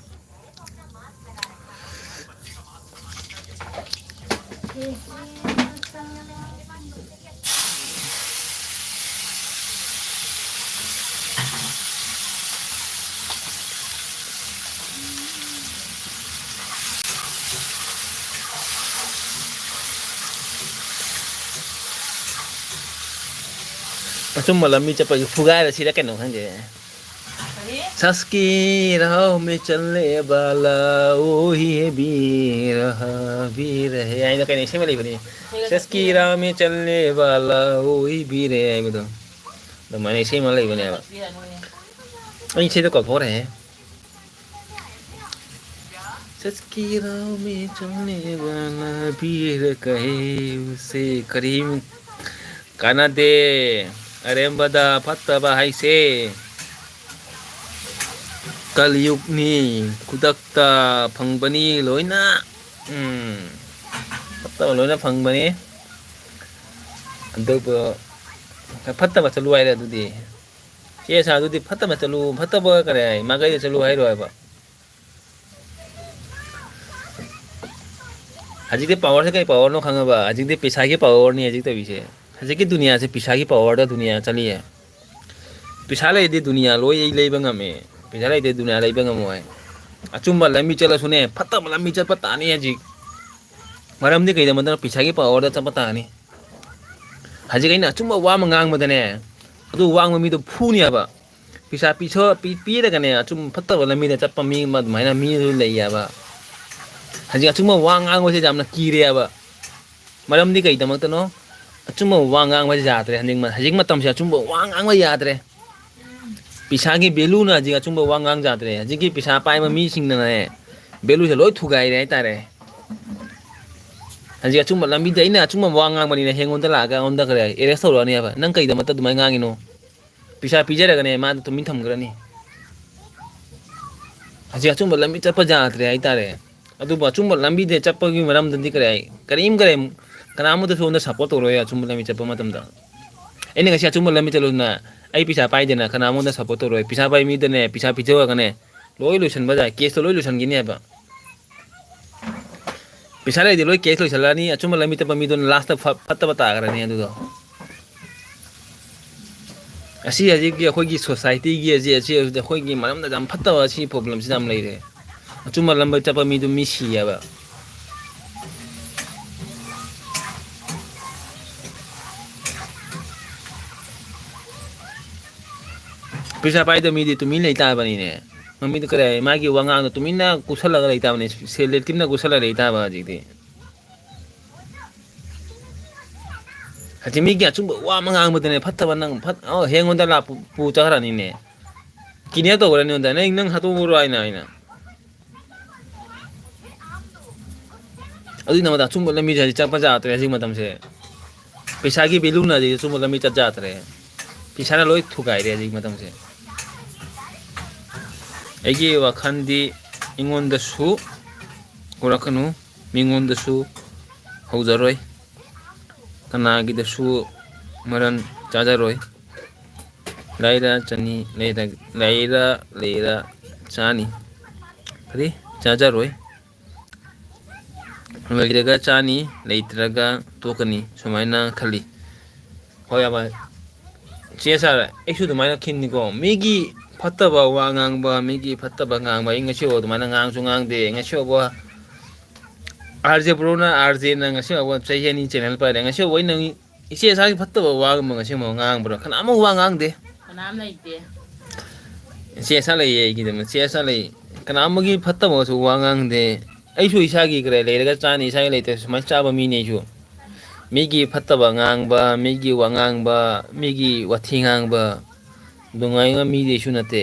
ꯑꯆꯨꯝꯕ ꯂꯝꯕꯤ ꯆꯠꯄꯒꯤ ꯐꯨꯒꯥꯏꯔꯁꯤꯔ ꯀꯩꯅꯣ ꯈꯪꯗꯦ꯫ ꯀꯔꯤ? ꯁꯁꯀꯤ ꯔꯥꯍ ꯃꯦ ꯆꯜꯅꯦ ꯋꯥꯂꯥ ꯋꯣꯍꯤ ꯍꯦ ꯕꯤꯔ ꯍꯥ ꯕꯤꯔ ꯍꯦ ꯍꯥꯏꯅ ꯀꯩꯅꯣ ꯏꯁꯩ ꯑꯃ ꯂꯩꯕꯅꯤ꯫ ꯁꯁꯀꯤ ꯔꯥꯍ ꯃꯦ ꯆꯜꯅꯦ ꯋꯥꯂꯥ ꯋꯣꯍꯤ ꯕꯤꯔ ꯍꯦ ꯍꯥꯏꯕꯗꯣ꯫ ꯑꯗꯨꯃꯥꯏꯅ ꯏꯁꯩ ꯑꯃ ꯂꯩꯕꯅꯦꯕ꯫ ꯑꯩ ꯏꯁꯩꯗꯣ ꯀꯥꯎꯊꯣꯛꯈ꯭ꯔꯦꯍꯦ꯫ ꯁꯁꯀꯤ ꯔꯥꯍ ꯃꯦ ꯆꯜꯅꯦ ꯋꯥꯂꯥ ꯕꯤꯔ ꯀꯍꯦ ꯎꯁꯦ ꯀꯔꯤꯝ ꯀꯥꯟꯅꯗꯦ꯫ ꯑꯔꯦꯝꯕꯗ ꯐꯠꯇꯕ ꯍꯥꯏꯁꯦ ꯀꯂꯤꯌꯨꯒꯅꯤ꯫ ꯈꯨꯗꯛꯇ ꯐꯪꯕꯅꯤ ꯂꯣꯏꯅ꯫ ꯎꯝ꯫ ꯐꯠꯇꯕ ꯂꯣꯏꯅ ꯐꯪꯕꯅꯤ꯫ ꯑꯗꯨꯕꯨ ꯐꯠꯇꯕ ꯆꯠꯂꯨ ꯍꯥꯏꯔꯦ ꯑꯗꯨꯗꯤ꯫ ꯆꯦ ꯁꯥ ꯑꯗꯨꯗꯤ ꯐꯠꯇꯕ ꯆꯠꯂꯨ, ꯐꯠꯇꯕ ꯀꯔꯤ ꯍꯥꯏ? ꯃꯥꯏꯀꯩꯗ ꯆꯠꯂꯨ ꯍꯥꯏꯔꯣ ꯍꯥꯏꯕ? ꯍꯧꯖꯤꯛꯇꯤ ꯄꯋꯥꯔꯁꯦ ꯀꯩ ꯄꯋꯥꯔꯅꯣ ꯈꯪꯉꯕ? ꯍꯧꯖꯤꯛꯇꯤ ꯄꯩꯁꯥꯒꯤ ꯄꯋꯥꯔꯅꯤ ꯍꯧꯖꯤꯛ ꯇꯧꯔꯤꯁꯦ꯫ ꯍꯧꯖꯤꯛꯀꯤ ꯗꯨꯅꯤꯌꯥꯁꯦ ꯄꯩꯁꯥꯒꯤ ꯄꯋꯥꯔꯗ ꯗꯨꯅꯤꯌꯥ ꯆꯠꯂꯤꯌꯦ꯫ ꯄꯩꯁꯥ ꯂꯩꯔꯗꯤ ꯗꯨꯅꯤꯌꯥ ꯂꯣꯏ ꯂꯩꯕ ꯉꯝꯃꯦ꯫ ꯄꯩꯁꯥ ꯂꯩꯇꯦ ꯗꯨꯅꯤꯌꯥ ꯂꯩꯕ ꯉꯝꯃꯣꯏ꯫ ꯑꯆꯨꯝꯕ ꯂꯝꯕꯤ ꯆꯠꯂꯁꯨꯅꯦ, ꯐꯠꯇꯕ ꯂꯝꯕꯤ ꯆꯠꯄ ꯇꯥꯅꯤ ꯍꯧꯖꯤꯛ꯫ ꯃꯔꯝꯗꯤ ꯀꯩꯗꯧꯃꯟꯗꯅ ꯄꯩꯁꯥꯒꯤ ꯄꯋꯥꯔꯗ ꯆꯠꯄ ꯇꯥꯅꯤ꯫ ꯍꯧꯖꯤꯛ ꯑꯩꯅ ꯑꯆꯨꯝꯕ ꯋꯥ ꯑꯃ ꯉꯥꯡꯕꯗꯅꯦ, ꯑꯗꯨ ꯋꯥꯡꯕ ꯃꯤꯗꯣ ꯐꯨꯅꯦꯕ꯫ ꯄꯩꯁꯥ ꯄꯤꯁ-, ꯄꯤ-, ꯄꯤꯔꯒꯅꯦ, ꯑꯆꯨꯝ ꯐꯠꯇꯕ ꯂꯝꯕꯤꯗ ꯆꯠꯄ ꯃꯤ ꯑꯃ ꯑꯗꯨꯃꯥꯏꯅ ꯃꯤ ꯑꯃꯁꯨ ꯂꯩꯌꯦꯕ꯫ ꯍꯧꯖꯤꯛ ꯑꯆꯨꯝꯕ ꯋꯥ ꯉꯥꯡꯕꯁꯦ ꯌꯥꯝꯅ ꯀꯤꯔꯦꯕ꯫ ꯃꯔꯝꯗꯤ ꯀꯩꯗꯃꯛꯇꯅꯣ? ꯑꯆꯨꯝꯕ ꯋꯥ ꯉꯥꯡꯕ ꯌꯥꯗ꯭ꯔꯦ꯫ ꯍꯧꯖꯤꯛ ꯃ-, ꯍꯧꯖꯤꯛ ꯃꯇꯝꯁꯦ ꯑꯆꯨꯝꯕ ꯋꯥ ꯉꯥꯡꯕ ꯌꯥꯗ꯭ꯔꯦ꯫ ꯄꯩꯁꯥꯒꯤ valueꯅ ꯍꯧꯖꯤꯛ ꯑꯆꯨꯝꯕ ꯋꯥ ꯉꯥꯡ ꯌꯥꯗ꯭ꯔꯦ꯫ ꯍꯧꯖꯤꯛꯀꯤ ꯄꯩꯁꯥ ꯄꯥꯏꯕ ꯃꯤꯁꯤꯡꯅꯅꯦ, valueꯁꯦ ꯂꯣꯏ ꯊꯨꯒꯥꯏꯔꯦ ꯍꯥꯏꯇꯥꯔꯦ꯫ ꯍꯧꯖꯤꯛ ꯑꯆꯨꯝꯕ ꯂꯝꯕꯤꯗ ꯑꯩꯅ ꯑꯆꯨꯝꯕ ꯋꯥ ꯉꯥꯡꯕꯅꯤꯅ ꯍꯦꯡꯉꯣꯟꯗ ꯂꯥꯛꯑꯒ ꯑꯩꯉꯣꯟꯗ ꯀꯔꯤ arrest ꯇꯧꯔꯛꯑꯅꯦꯕ꯫ "ꯅꯪ ꯀꯩꯗꯃꯛꯇ ꯑꯗꯨꯃꯥꯏꯅ ꯉꯥꯡꯉꯤꯅꯣ? ꯄꯩꯁꯥ ꯄꯤꯖꯔꯒꯅꯦ ꯃꯥꯗ ꯇꯨꯃꯤꯟ ꯊꯝꯈ꯭ꯔꯅꯤ"꯫ ꯍꯧꯖꯤꯛ ꯑꯆꯨꯝꯕ ꯂꯝꯕꯤ ꯆꯠꯄ ꯌꯥꯗ꯭ꯔꯦ ꯍꯥꯏꯇꯥꯔꯦ꯫ ꯑꯗꯨꯕꯨ ꯑꯆꯨꯝꯕ ꯂꯝꯕꯤꯗ ꯆꯠꯄꯒꯤ ꯃꯔꯝꯗꯗꯤ ꯀꯔꯤ ꯍꯥꯏ? ꯀꯔꯤꯝ, ꯀꯔꯤꯝ, ꯀꯅꯥꯃꯠꯇꯁꯨ ꯑꯩꯉꯣꯟꯗ support ꯇꯧꯔꯣꯏ ꯑꯆꯨꯝꯕ ꯂꯝꯕꯤ ꯆꯠꯄ ꯃꯇꯝꯗ꯫ ꯑꯩꯅ ꯉꯁꯤ ꯑꯆꯨꯝꯕ ꯂꯝꯕꯤ ꯆꯠꯂꯨꯗꯅ ꯑꯩ ꯄꯩꯁꯥ ꯄꯥꯏꯗꯅ ꯀꯅꯥꯃꯠꯇ support ꯇꯧꯔꯣꯏ꯫ ꯄꯩꯁꯥ ꯄꯥꯏ ꯃꯤꯗꯅꯦ ꯄꯩꯁꯥ ꯄꯤꯖꯧ ꯍꯥꯏꯔꯒꯅꯦ ꯂꯣꯏ ꯂꯣꯏꯁꯤꯟꯕ ꯌꯥꯏ, caseꯇꯣ ꯂꯣꯏ ꯂꯣꯏꯁꯤꯟꯈꯤꯅꯦꯕ꯫ ꯄꯩꯁꯥ ꯂꯩꯔꯗꯤ ꯂꯣꯏ case ꯂꯣꯏꯁꯤꯜꯂꯛꯑꯅꯤ꯫ ꯑꯆꯨꯝꯕ ꯂꯝꯕꯤ ꯆꯠꯄ ꯃꯤꯗꯨꯅ lastꯇ ꯐ-, ꯐꯠꯇꯕ ꯇꯥꯈ꯭ꯔꯅꯤ ꯑꯗꯨꯗꯣ꯫ ꯑꯁꯤ ꯍꯧꯖꯤꯛꯀꯤ ꯑꯩꯈꯣꯏꯒꯤ societyꯒꯤ ꯑꯁꯤ, ꯑꯁꯤ ꯑꯩꯈꯣꯏꯒꯤ ꯃꯔꯝꯗ ꯌꯥꯝ ꯐꯠꯇꯕ ꯑꯁꯤ problemꯁꯤ ꯌꯥꯝ ꯂꯩꯔꯦ꯫ ꯑꯆꯨꯝꯕ ꯂꯝꯕꯤ ꯆꯠꯄ ꯃꯤꯗꯨ ꯃꯤ ꯁꯤꯌꯦꯕ꯫ ꯄꯩꯁꯥ ꯄꯥꯏꯗꯕ ꯃꯤꯗꯤ ꯇꯨꯃꯤꯟ ꯂꯩ ꯇꯥꯕꯅꯤꯅꯦ꯫ ꯃꯃꯤꯗꯨ ꯀꯔꯤ ꯍꯥꯏ? ꯃꯥꯒꯤ ꯋꯥꯉꯥꯡꯗꯣ ꯇꯨꯃꯤꯟꯅ ꯀꯨꯁꯜꯂꯒ ꯂꯩ ꯇꯥꯕꯅꯤ꯫ Selectiveꯅ ꯀꯨꯁꯜꯂꯒ ꯂꯩ ꯇꯥꯕ ꯍꯧꯖꯤꯛꯇꯤ꯫ ꯍꯧꯖꯤꯛ ꯃꯤꯒꯤ ꯑꯆꯨꯝꯕ ꯋꯥ ꯑꯃ ꯉꯥꯡꯕꯗꯅꯦ, ꯐꯠꯇꯕ ꯅꯪ ꯐꯠ-, ꯑ, ꯍꯦꯡꯉꯣꯟꯗ ꯂꯥꯛꯄ ꯄꯨ ꯆꯠꯈ꯭ꯔꯅꯤꯅꯦ꯫ Kidnap ꯇꯧꯈ꯭ꯔꯅꯤ ꯑꯩꯉꯣꯟꯗ꯫ "ꯅꯪ, ꯅꯪ ꯍꯥꯠꯇꯣꯛꯎꯔꯣ" ꯍꯥꯏꯅ, ꯑꯩꯅ꯫ ꯑꯗꯨꯒꯤꯗꯃꯛꯇ ꯑꯆꯨꯝꯕ ꯂꯝꯕꯤꯁꯦ ꯍꯧꯖꯤꯛ ꯆꯠꯄ ꯌꯥꯗ꯭ꯔꯦ ꯍꯧꯖꯤꯛ ꯃꯇꯝꯁꯦ꯫ ꯄꯩꯁꯥꯒꯤ valueꯅ ꯍꯧꯖꯤꯛ ꯑꯆꯨꯝꯕ ꯂꯝꯕꯤ ꯆꯠ ꯌꯥꯗ꯭ꯔꯦ꯫ ꯄꯩꯁꯥꯅ ꯂꯣꯏ ꯊꯨꯒꯥꯏꯔꯦ ꯍꯧꯖꯤꯛ ꯃꯇꯝꯁꯦ꯫ ꯑꯩꯒꯤ ꯋꯥꯈꯜꯗꯤ ꯑꯩꯉꯣꯟꯗꯁꯨ ꯍꯧꯔꯛꯀꯅꯨ, ꯃꯤꯉꯣꯟꯗꯁꯨ ꯍꯧꯖꯔꯣꯏ, ꯀꯅꯥꯒꯤꯗꯁꯨ ꯃꯔꯟ ꯆꯥꯖꯔꯣꯏ꯫ ꯂꯩꯔ ꯆꯅꯤ, ꯂꯩꯔ, ꯂꯩꯔ, ꯂꯩꯔ ꯆꯥꯅꯤ꯫ ꯀꯔꯤ? ꯆꯥꯖꯔꯣꯏ꯫ ꯂꯩꯔꯒ ꯆꯥꯅꯤ, ꯂꯩꯇ꯭ꯔꯒ ꯇꯣꯛꯀꯅꯤ, ꯁꯨꯃꯥꯏꯅ ꯈꯜꯂꯤ꯫ ꯍꯣꯏ, ꯌꯥꯝ ꯆꯦ ꯁꯥꯔ, ꯑꯩꯁꯨ ꯑꯗꯨꯃꯥꯏꯅ ꯈꯤꯟꯅꯤꯀꯣ꯫ ꯃꯤꯒꯤ ꯐꯠꯇꯕ ꯋꯥ ꯉꯥꯡꯕ, ꯃꯤꯒꯤ ꯐꯠꯇꯕ ꯉꯥꯡꯕ, ꯑꯩ ꯉꯁꯤ ꯐꯥꯎ ꯑꯗꯨꯃꯥꯏꯅ ꯉꯥꯡꯁꯨ ꯉꯥꯡꯗꯦ꯫ ꯉꯁꯤ ꯐꯥꯎꯕ RJ Broꯅ, RJꯅ ꯉꯁꯤ ꯐꯥꯎꯕ ꯆꯍꯤ ꯑꯅꯤ channel ꯄꯥꯏꯔꯦ꯫ ꯉꯁꯤ ꯐꯥꯎꯕ ꯑꯩꯅ ꯏꯆꯦ ꯏꯁꯥꯒꯤ ꯐꯠꯇꯕ ꯋꯥꯒꯨꯝꯕ ꯉꯁꯤ ꯐꯥꯎ ꯉꯥꯡꯕ꯭ꯔꯥ? ꯀꯅꯥꯃꯨꯛ ꯋꯥ ꯉꯥꯡꯗꯦ꯫ ꯀꯅꯥꯝ ꯂꯩꯇꯦ꯫ ꯏꯆꯦ ꯏꯁꯥ ꯂꯩꯌꯦ ꯑꯩꯒꯤꯗꯃꯛ꯫ ꯏꯆꯦ ꯏꯁꯥ ꯂꯩ꯫ ꯀꯅꯥꯝꯒꯤ ꯐꯠꯇꯕꯁꯨ ꯋꯥ ꯉꯥꯡꯗꯦ꯫ ꯑꯩꯁꯨ ꯏꯁꯥꯒꯤ ꯀꯔꯤ ꯂꯩꯔꯒ ꯆꯥꯅꯤ, ꯏꯁꯥꯒꯤ ꯂꯩꯇ꯭ꯔ ꯁꯨꯃꯥꯏꯅ ꯆꯥꯕ ꯃꯤꯅꯦ ꯑꯩꯁꯨ꯫ ꯃꯤꯒꯤ ꯐꯠꯇꯕ ꯉꯥꯡꯕ, ꯃꯤꯒꯤ ꯋꯥ ꯉꯥꯡꯕ, ꯃꯤꯒꯤ ꯋꯥꯊꯤ ꯉꯥꯡꯕ ꯅꯨꯡꯉꯥꯏꯕ ꯃꯤꯗꯤ ꯑꯩꯁꯨ ꯅꯠꯇꯦ꯫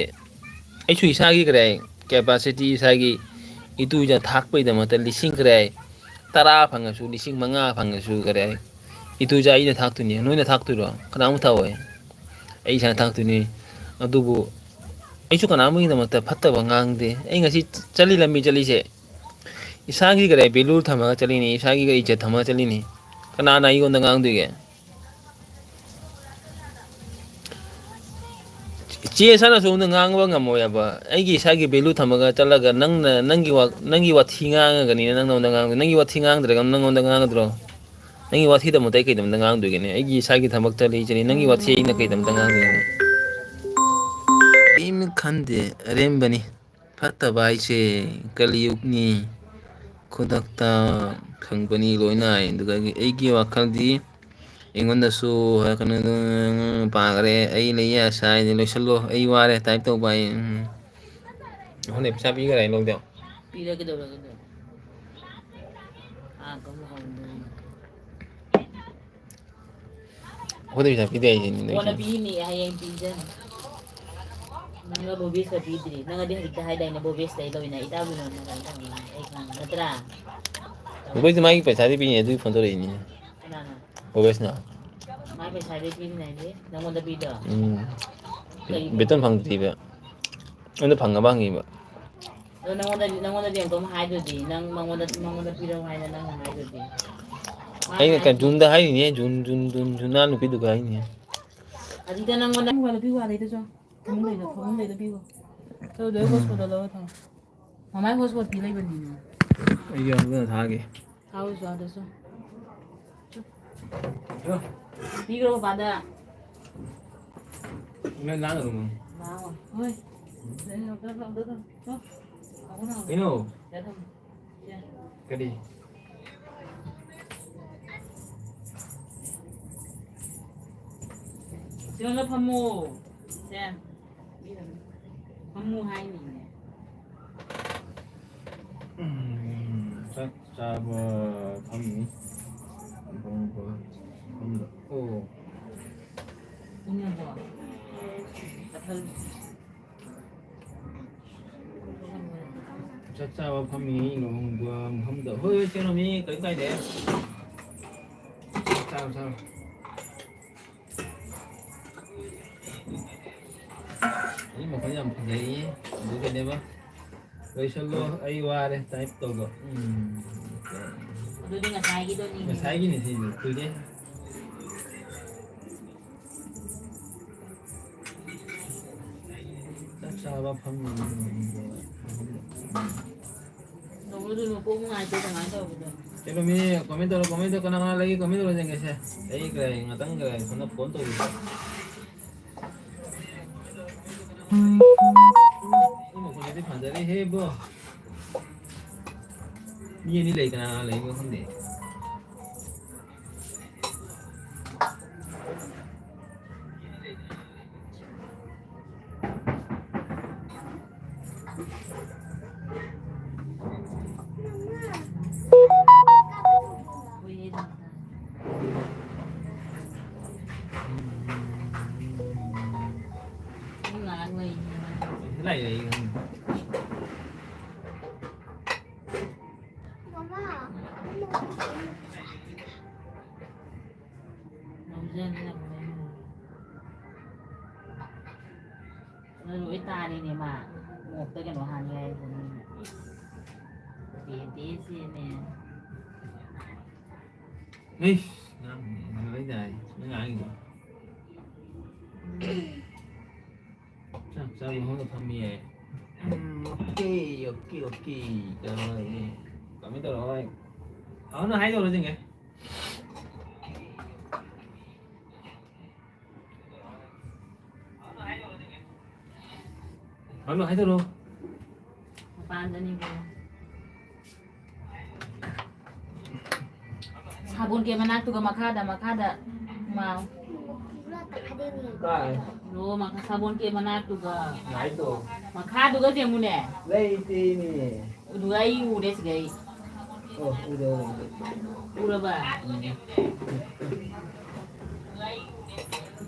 ꯑꯩꯁꯨ ꯏꯁꯥꯒꯤ ꯀꯔꯤ ꯍꯥꯏ, capacity, ꯏꯁꯥꯒꯤ ꯏꯇꯨ ꯏꯆꯥ ꯊꯥꯛꯄꯒꯤꯗꯃꯛꯇ ꯂꯤꯁꯤꯡ ꯀꯔꯤ ꯍꯥꯏ, ꯇꯔꯥ ꯐꯪꯉꯁꯨ, ꯂꯤꯁꯤꯡ ꯃꯉꯥ ꯐꯪꯉꯁꯨ ꯀꯔꯤ ꯍꯥꯏ, ꯏꯇꯨ ꯏꯆꯥ ꯑꯩꯅ ꯊꯥꯛꯇꯣꯏꯅꯤ, ꯅꯣꯏꯅ ꯊꯥꯛꯇꯣꯏꯔꯣ? ꯀꯅꯥꯃꯨꯛ ꯊꯥꯛꯑꯣꯏ? ꯑꯩ ꯏꯁꯥꯅ ꯊꯥꯛꯇꯣꯏꯅꯤ꯫ ꯑꯗꯨꯕꯨ ꯑꯩꯁꯨ ꯀꯅꯥꯃꯒꯤꯗꯃꯛꯇ ꯐꯠꯇꯕ ꯉꯥꯡꯗꯦ꯫ ꯑꯩ ꯉꯁꯤ ꯆꯠꯂꯤ, ꯂꯝꯕꯤ ꯆꯠꯂꯤꯁꯦ ꯏꯁꯥꯒꯤ ꯀꯔꯤ value ꯊꯝꯃꯒ ꯆꯠꯂꯤꯅꯤ, ꯏꯁꯥꯒꯤ ꯀꯔꯤ ꯏꯖꯠ ꯊꯝꯃꯒ ꯆꯠꯂꯤꯅꯤ꯫ ꯀꯅꯥꯅ ꯑꯩꯉꯣꯟꯗ ꯉꯥꯡꯗꯣꯏꯒꯦ? ꯆꯦ ꯁꯥꯅꯁꯨ ꯑꯩꯉꯣꯟꯗ ꯉꯥꯡꯕ ꯉꯝꯃꯣꯏ ꯍꯥꯏꯕ꯫ ꯑꯩꯒꯤ ꯏꯁꯥꯒꯤ value ꯊꯝꯃꯒ ꯆꯠꯂꯒ ꯅꯪꯅ ꯅꯪꯒꯤ ꯋꯥ-, ꯅꯪꯒꯤ ꯋꯥꯊꯤ ꯉꯥꯡꯉꯒꯅꯤꯅ ꯅꯪꯉꯣꯟꯗ ꯉꯥꯡꯗꯣꯏ꯫ ꯅꯪꯒꯤ ꯋꯥꯊꯤ ꯉꯥꯡꯗ꯭ꯔꯒ ꯅꯪꯉꯣꯟꯗ ꯉꯥꯡꯒꯗ꯭ꯔꯣ? ꯅꯪꯒꯤ ꯋꯥꯊꯤꯗꯃꯛꯇ ꯑꯩ ꯀꯩꯗꯃꯛꯇ ꯉꯥꯡꯗꯣꯏꯒꯦꯅꯦ? ꯑꯩꯒꯤ ꯏꯁꯥꯒꯤ ꯊꯕꯛ ꯆꯠꯂꯤ ꯆꯠꯂꯤ, ꯅꯪꯒꯤ ꯋꯥꯊꯤ ꯑꯩꯅ ꯀꯩꯗꯃꯛꯇ ꯉꯥꯡꯗꯣꯏꯒꯦꯅꯦ? ꯀꯔꯤꯝ ꯈꯟꯗꯦ, ꯑꯔꯦꯝꯕꯅꯤ꯫ ꯐꯠꯇꯕ ꯍꯥꯏꯁꯦ ꯀꯂꯤꯌꯨꯒꯅꯤ꯫ ꯈꯨꯗꯛꯇ ꯈꯪꯕꯅꯤ ꯂꯣꯏꯅ꯫ ꯑꯗꯨꯒ ꯑꯩꯒꯤ ꯋꯥꯈꯜꯗꯤ ꯑꯩꯉꯣꯟꯗꯁꯨ ꯀꯩꯅꯣꯗꯣ ꯄꯥꯈ꯭ꯔꯦ꯫ ꯑꯩ ꯂꯩꯌꯦ ꯑꯁꯥ ꯍꯥꯏꯗꯤ ꯂꯣꯏꯁꯤꯜꯂꯣ꯫ ꯑꯩ ꯋꯥꯔꯦ type ꯇꯧꯕ ꯑꯩ꯫ ꯎꯝ꯫ ꯑꯩꯉꯣꯟꯗ ꯄꯩꯁꯥ ꯄꯤꯈ꯭ꯔꯦ ꯍꯥꯏ ꯂꯧꯗꯦ꯫ ꯄꯤꯔꯦ ꯀꯩꯗꯧꯔꯒꯦ ꯑꯗꯣ? ꯑꯥ, ꯀꯝ ꯍꯧꯔꯝꯗꯣꯏꯅꯣ? ꯑꯩꯈꯣꯏꯗ ꯄꯩꯁꯥ ꯄꯤꯗꯦ ꯍꯥꯏꯁꯤꯅꯤ ꯀꯣꯟꯅ ꯅꯣꯏꯁꯤꯅ꯫ ꯄꯤꯅꯤ, ꯍꯌꯦꯡ ꯄꯤꯖꯅꯤ꯫ ꯅꯪꯒ ꯕꯣꯕꯦꯁꯀ ꯄꯤꯗ꯭ꯔꯤ꯫ ꯅꯪꯒꯗꯤ ꯍꯧꯖꯤꯛꯇ ꯍꯥꯏꯗꯥꯏꯅꯦ, ꯕꯣꯕꯦꯁꯇ ꯂꯧꯏꯅ, ꯏꯇꯥꯕꯤꯅ ꯀꯩꯅꯣ ꯇꯧꯅꯤ, ꯑꯩ ꯈꯪꯉꯦ, ꯅꯠꯇ꯭ꯔꯥ? ꯕꯣꯕꯦꯁꯇ ꯃꯥꯒꯤ ꯄꯩꯁꯥꯗꯤ ꯄꯤꯅꯤ, ꯑꯗꯨꯒꯤ ꯐꯣꯟ ꯇꯧꯔꯛꯏꯅꯤ꯫ ꯀꯅꯥꯅꯣ? ꯕꯣꯕꯦꯁꯅ꯫ ꯃꯥꯏ ꯄꯩꯁꯥꯗꯤ ꯄꯤꯅꯤ ꯍꯥꯏꯗꯤ ꯅꯪꯉꯣꯟꯗ ꯄꯤꯗꯣ? ꯎꯝ꯫ ꯀꯩꯒꯤ? ꯕꯦꯇꯣꯟ ꯐꯪꯗ꯭ꯔꯤꯕ꯫ ꯑꯩꯉꯣꯟꯗ ꯐꯪꯉꯕ ꯍꯪꯉꯤꯕ꯫ ꯑꯗꯣ ꯅꯪꯉꯣꯟꯗꯗꯤ, ꯅꯪꯉꯣꯟꯗꯗꯤ ꯑꯃꯨꯛꯇ ꯍꯥꯏꯗꯨꯗꯤ, ꯅꯪ ꯃꯉꯣꯟꯗ, ꯃꯉꯣꯟꯗ ꯄꯤꯔꯛꯑꯣ ꯍꯥꯏꯅ ꯅꯪꯅ ꯍꯥꯏꯗꯨꯗꯤ꯫ ꯃꯥꯅ ꯑꯩꯅ ꯀꯩꯅꯣ ꯍꯥꯏꯗꯨꯗꯤ꯫ ꯖꯨꯟꯗ ꯍꯥꯏꯔꯤꯅꯦ, ꯖꯨꯟ, ꯖꯨꯟ, ꯖꯨꯟ, ꯖꯨꯟ ꯅꯨꯄꯤꯗꯨꯒ ꯍꯥꯏꯔꯤꯅꯦ꯫ ꯑꯗꯨꯗ ꯅꯪꯉꯣꯟꯗ ꯅꯨꯄꯤ ꯋꯥ ꯂꯩꯗꯨꯁꯨ꯫ ꯐꯃꯨꯡ ꯂꯩꯗꯣ, ꯐꯃꯨꯡ ꯂꯩꯗꯣ ꯄꯤꯈꯣ꯫ ꯆꯠꯂꯨ, ꯑꯗꯨ ꯎꯝ꯫ Hotspotꯇꯣ ꯂꯧꯔ ꯊꯝꯃꯣ꯫ ꯃꯃꯥꯏ hotspotꯇꯤ ꯂꯩꯕꯅꯤꯅꯦ꯫ ꯑꯩ ꯌꯥꯝ ꯊꯥꯒꯦ꯫ ꯊꯥꯎ ꯆꯥꯗꯁꯨ꯫ ꯄꯤꯈ꯭ꯔꯣ ꯕꯕꯥꯗ꯫ ꯅꯪ ꯂꯥꯡꯒꯅꯨ꯫ ꯂꯥꯡꯉꯣ꯫ ꯍꯣꯏ꯫ ꯀꯩꯅꯣ? ꯁꯤꯗ ꯊꯝꯃꯣ꯫ ꯀꯔꯤ? ꯁꯤꯗ ꯐꯝꯃꯣ꯫ ꯁꯦ꯫ ꯐꯝꯃꯣ ꯍꯥꯏꯅꯤꯅꯦ꯫ ꯎꯝ, ꯆꯥꯛ ꯆꯥꯕ ꯐꯝꯃꯤ꯫ ꯄꯨꯡ ꯆꯥꯛ ꯆꯥꯕ ꯐꯝꯃꯤ ꯂꯨꯍꯣꯡꯕ ꯃꯐꯝꯗ꯫ ꯍꯣꯏ, ꯍꯣꯏ, ꯆꯦ ꯔꯣꯃꯤ, ꯀꯔꯤꯝ ꯀꯥꯏꯗꯦ꯫ ꯆꯥꯔꯣ, ꯆꯥꯔꯣ꯫ ꯑꯩ ꯃꯈꯣꯟ ꯌꯥꯝ ꯐꯖꯩꯌꯦ꯫ ꯑꯗꯨꯒꯅꯦꯕ, ꯂꯣꯏꯁꯜꯂꯣ, ꯑꯩ ꯋꯥꯔꯦ type ꯇꯧꯕ꯫ ꯎꯝ꯫ ꯑꯗꯨꯗꯤ ꯉꯁꯥꯏꯒꯤꯗꯣꯅꯤꯅꯦ꯫ ꯉꯁꯥꯏꯒꯤꯅꯤ ꯁꯤꯗꯤ, ꯀꯨꯏꯔꯦ꯫ ꯆꯥꯛ ꯆꯥꯕ ꯐꯝꯃꯤ꯫ ꯅꯣꯡꯃꯗꯨ ꯃꯀꯣꯛ ꯅꯨꯡꯉꯥꯏꯇꯦ ꯀꯃꯥꯏꯅ ꯇꯧꯕꯗꯣ? ꯀꯩꯅꯣ ꯃꯤ comment ꯇꯧꯔꯣ, comment ꯇꯧꯔꯣ, ꯀꯅꯥ ꯀꯅꯥ ꯂꯩꯒꯦ comment ꯇꯧꯔꯣ ꯌꯦꯡꯒꯦꯁꯦ꯫ ꯑꯩ ꯀꯔꯤ ꯉꯥꯛꯇꯪ ꯀꯔꯤ ꯁꯣꯝꯗ phone ꯇꯧꯔꯤꯕ꯫ ꯎꯝ, ꯃꯈꯣꯟꯗꯤ ꯐꯖꯔꯦꯍꯦ ꯕꯣ꯫ ꯃꯤ ꯑꯅꯤ ꯂꯩ, ꯀꯅꯥ ꯀꯅꯥ ꯂꯩꯕꯅꯣ ꯈꯪꯗꯦ꯫ ꯂꯧꯖꯅꯤꯡꯉꯕꯅꯦ꯫ ꯑꯗꯨ ꯂꯣꯏ ꯇꯥꯔꯦꯅꯦ ꯃꯥ꯫ ꯃꯣꯞꯇ ꯀꯩꯅꯣ ꯍꯥꯟꯅꯤ ꯍꯥꯏꯗꯨꯅꯤ꯫ ꯏꯁ꯫ ꯄꯦꯟꯗꯦ ꯁꯤꯅꯦ꯫ ꯏꯁ, ꯅꯪ ꯂꯣꯏ ꯇꯥꯏ꯫ ꯅꯪ ꯉꯥꯡꯉꯤꯗꯣ꯫ ꯆꯥꯛ ꯆꯥꯕ ꯃꯐꯝꯗ ꯐꯝꯃꯤꯌꯦ꯫ ꯎꯝ, okay, okay, okay꯫ ꯀꯃꯥꯏꯅ ꯇꯧꯔꯣ? ꯍꯣꯏ꯫ ꯑꯃꯅ ꯍꯥꯏꯗꯧꯔꯣ ꯆꯤꯡꯒꯦ꯫ ꯍꯜꯂꯣ, ꯍꯥꯏꯗꯧꯔꯣ꯫ ꯃꯄꯥꯟꯗꯅꯤꯀꯣ꯫ ꯁꯥꯕꯣꯟ ꯀꯦ ꯃꯅꯥꯛꯇꯨꯒ ꯃꯈꯥꯗ, ꯃꯈꯥꯗ ꯃꯥꯎ꯫ ꯀꯥꯏ? ꯂꯣ, ꯃꯈꯥ ꯁꯥꯕꯣꯟ ꯀꯦ ꯃꯅꯥꯛꯇꯨꯒ꯫ ꯉꯥꯏꯗꯣ꯫ ꯃꯈꯥꯗꯨꯒ ꯌꯦꯡꯉꯨꯅꯦ꯫ ꯂꯩꯇꯦꯅꯦ꯫ ꯑꯗꯨꯒ ꯑꯩ ꯎꯔꯦ ꯁꯤꯗ ꯑꯩ꯫ ꯑꯣ, ꯎꯔꯦ, ꯎꯔꯦ꯫ ꯎꯔꯕ? ꯎꯝ꯫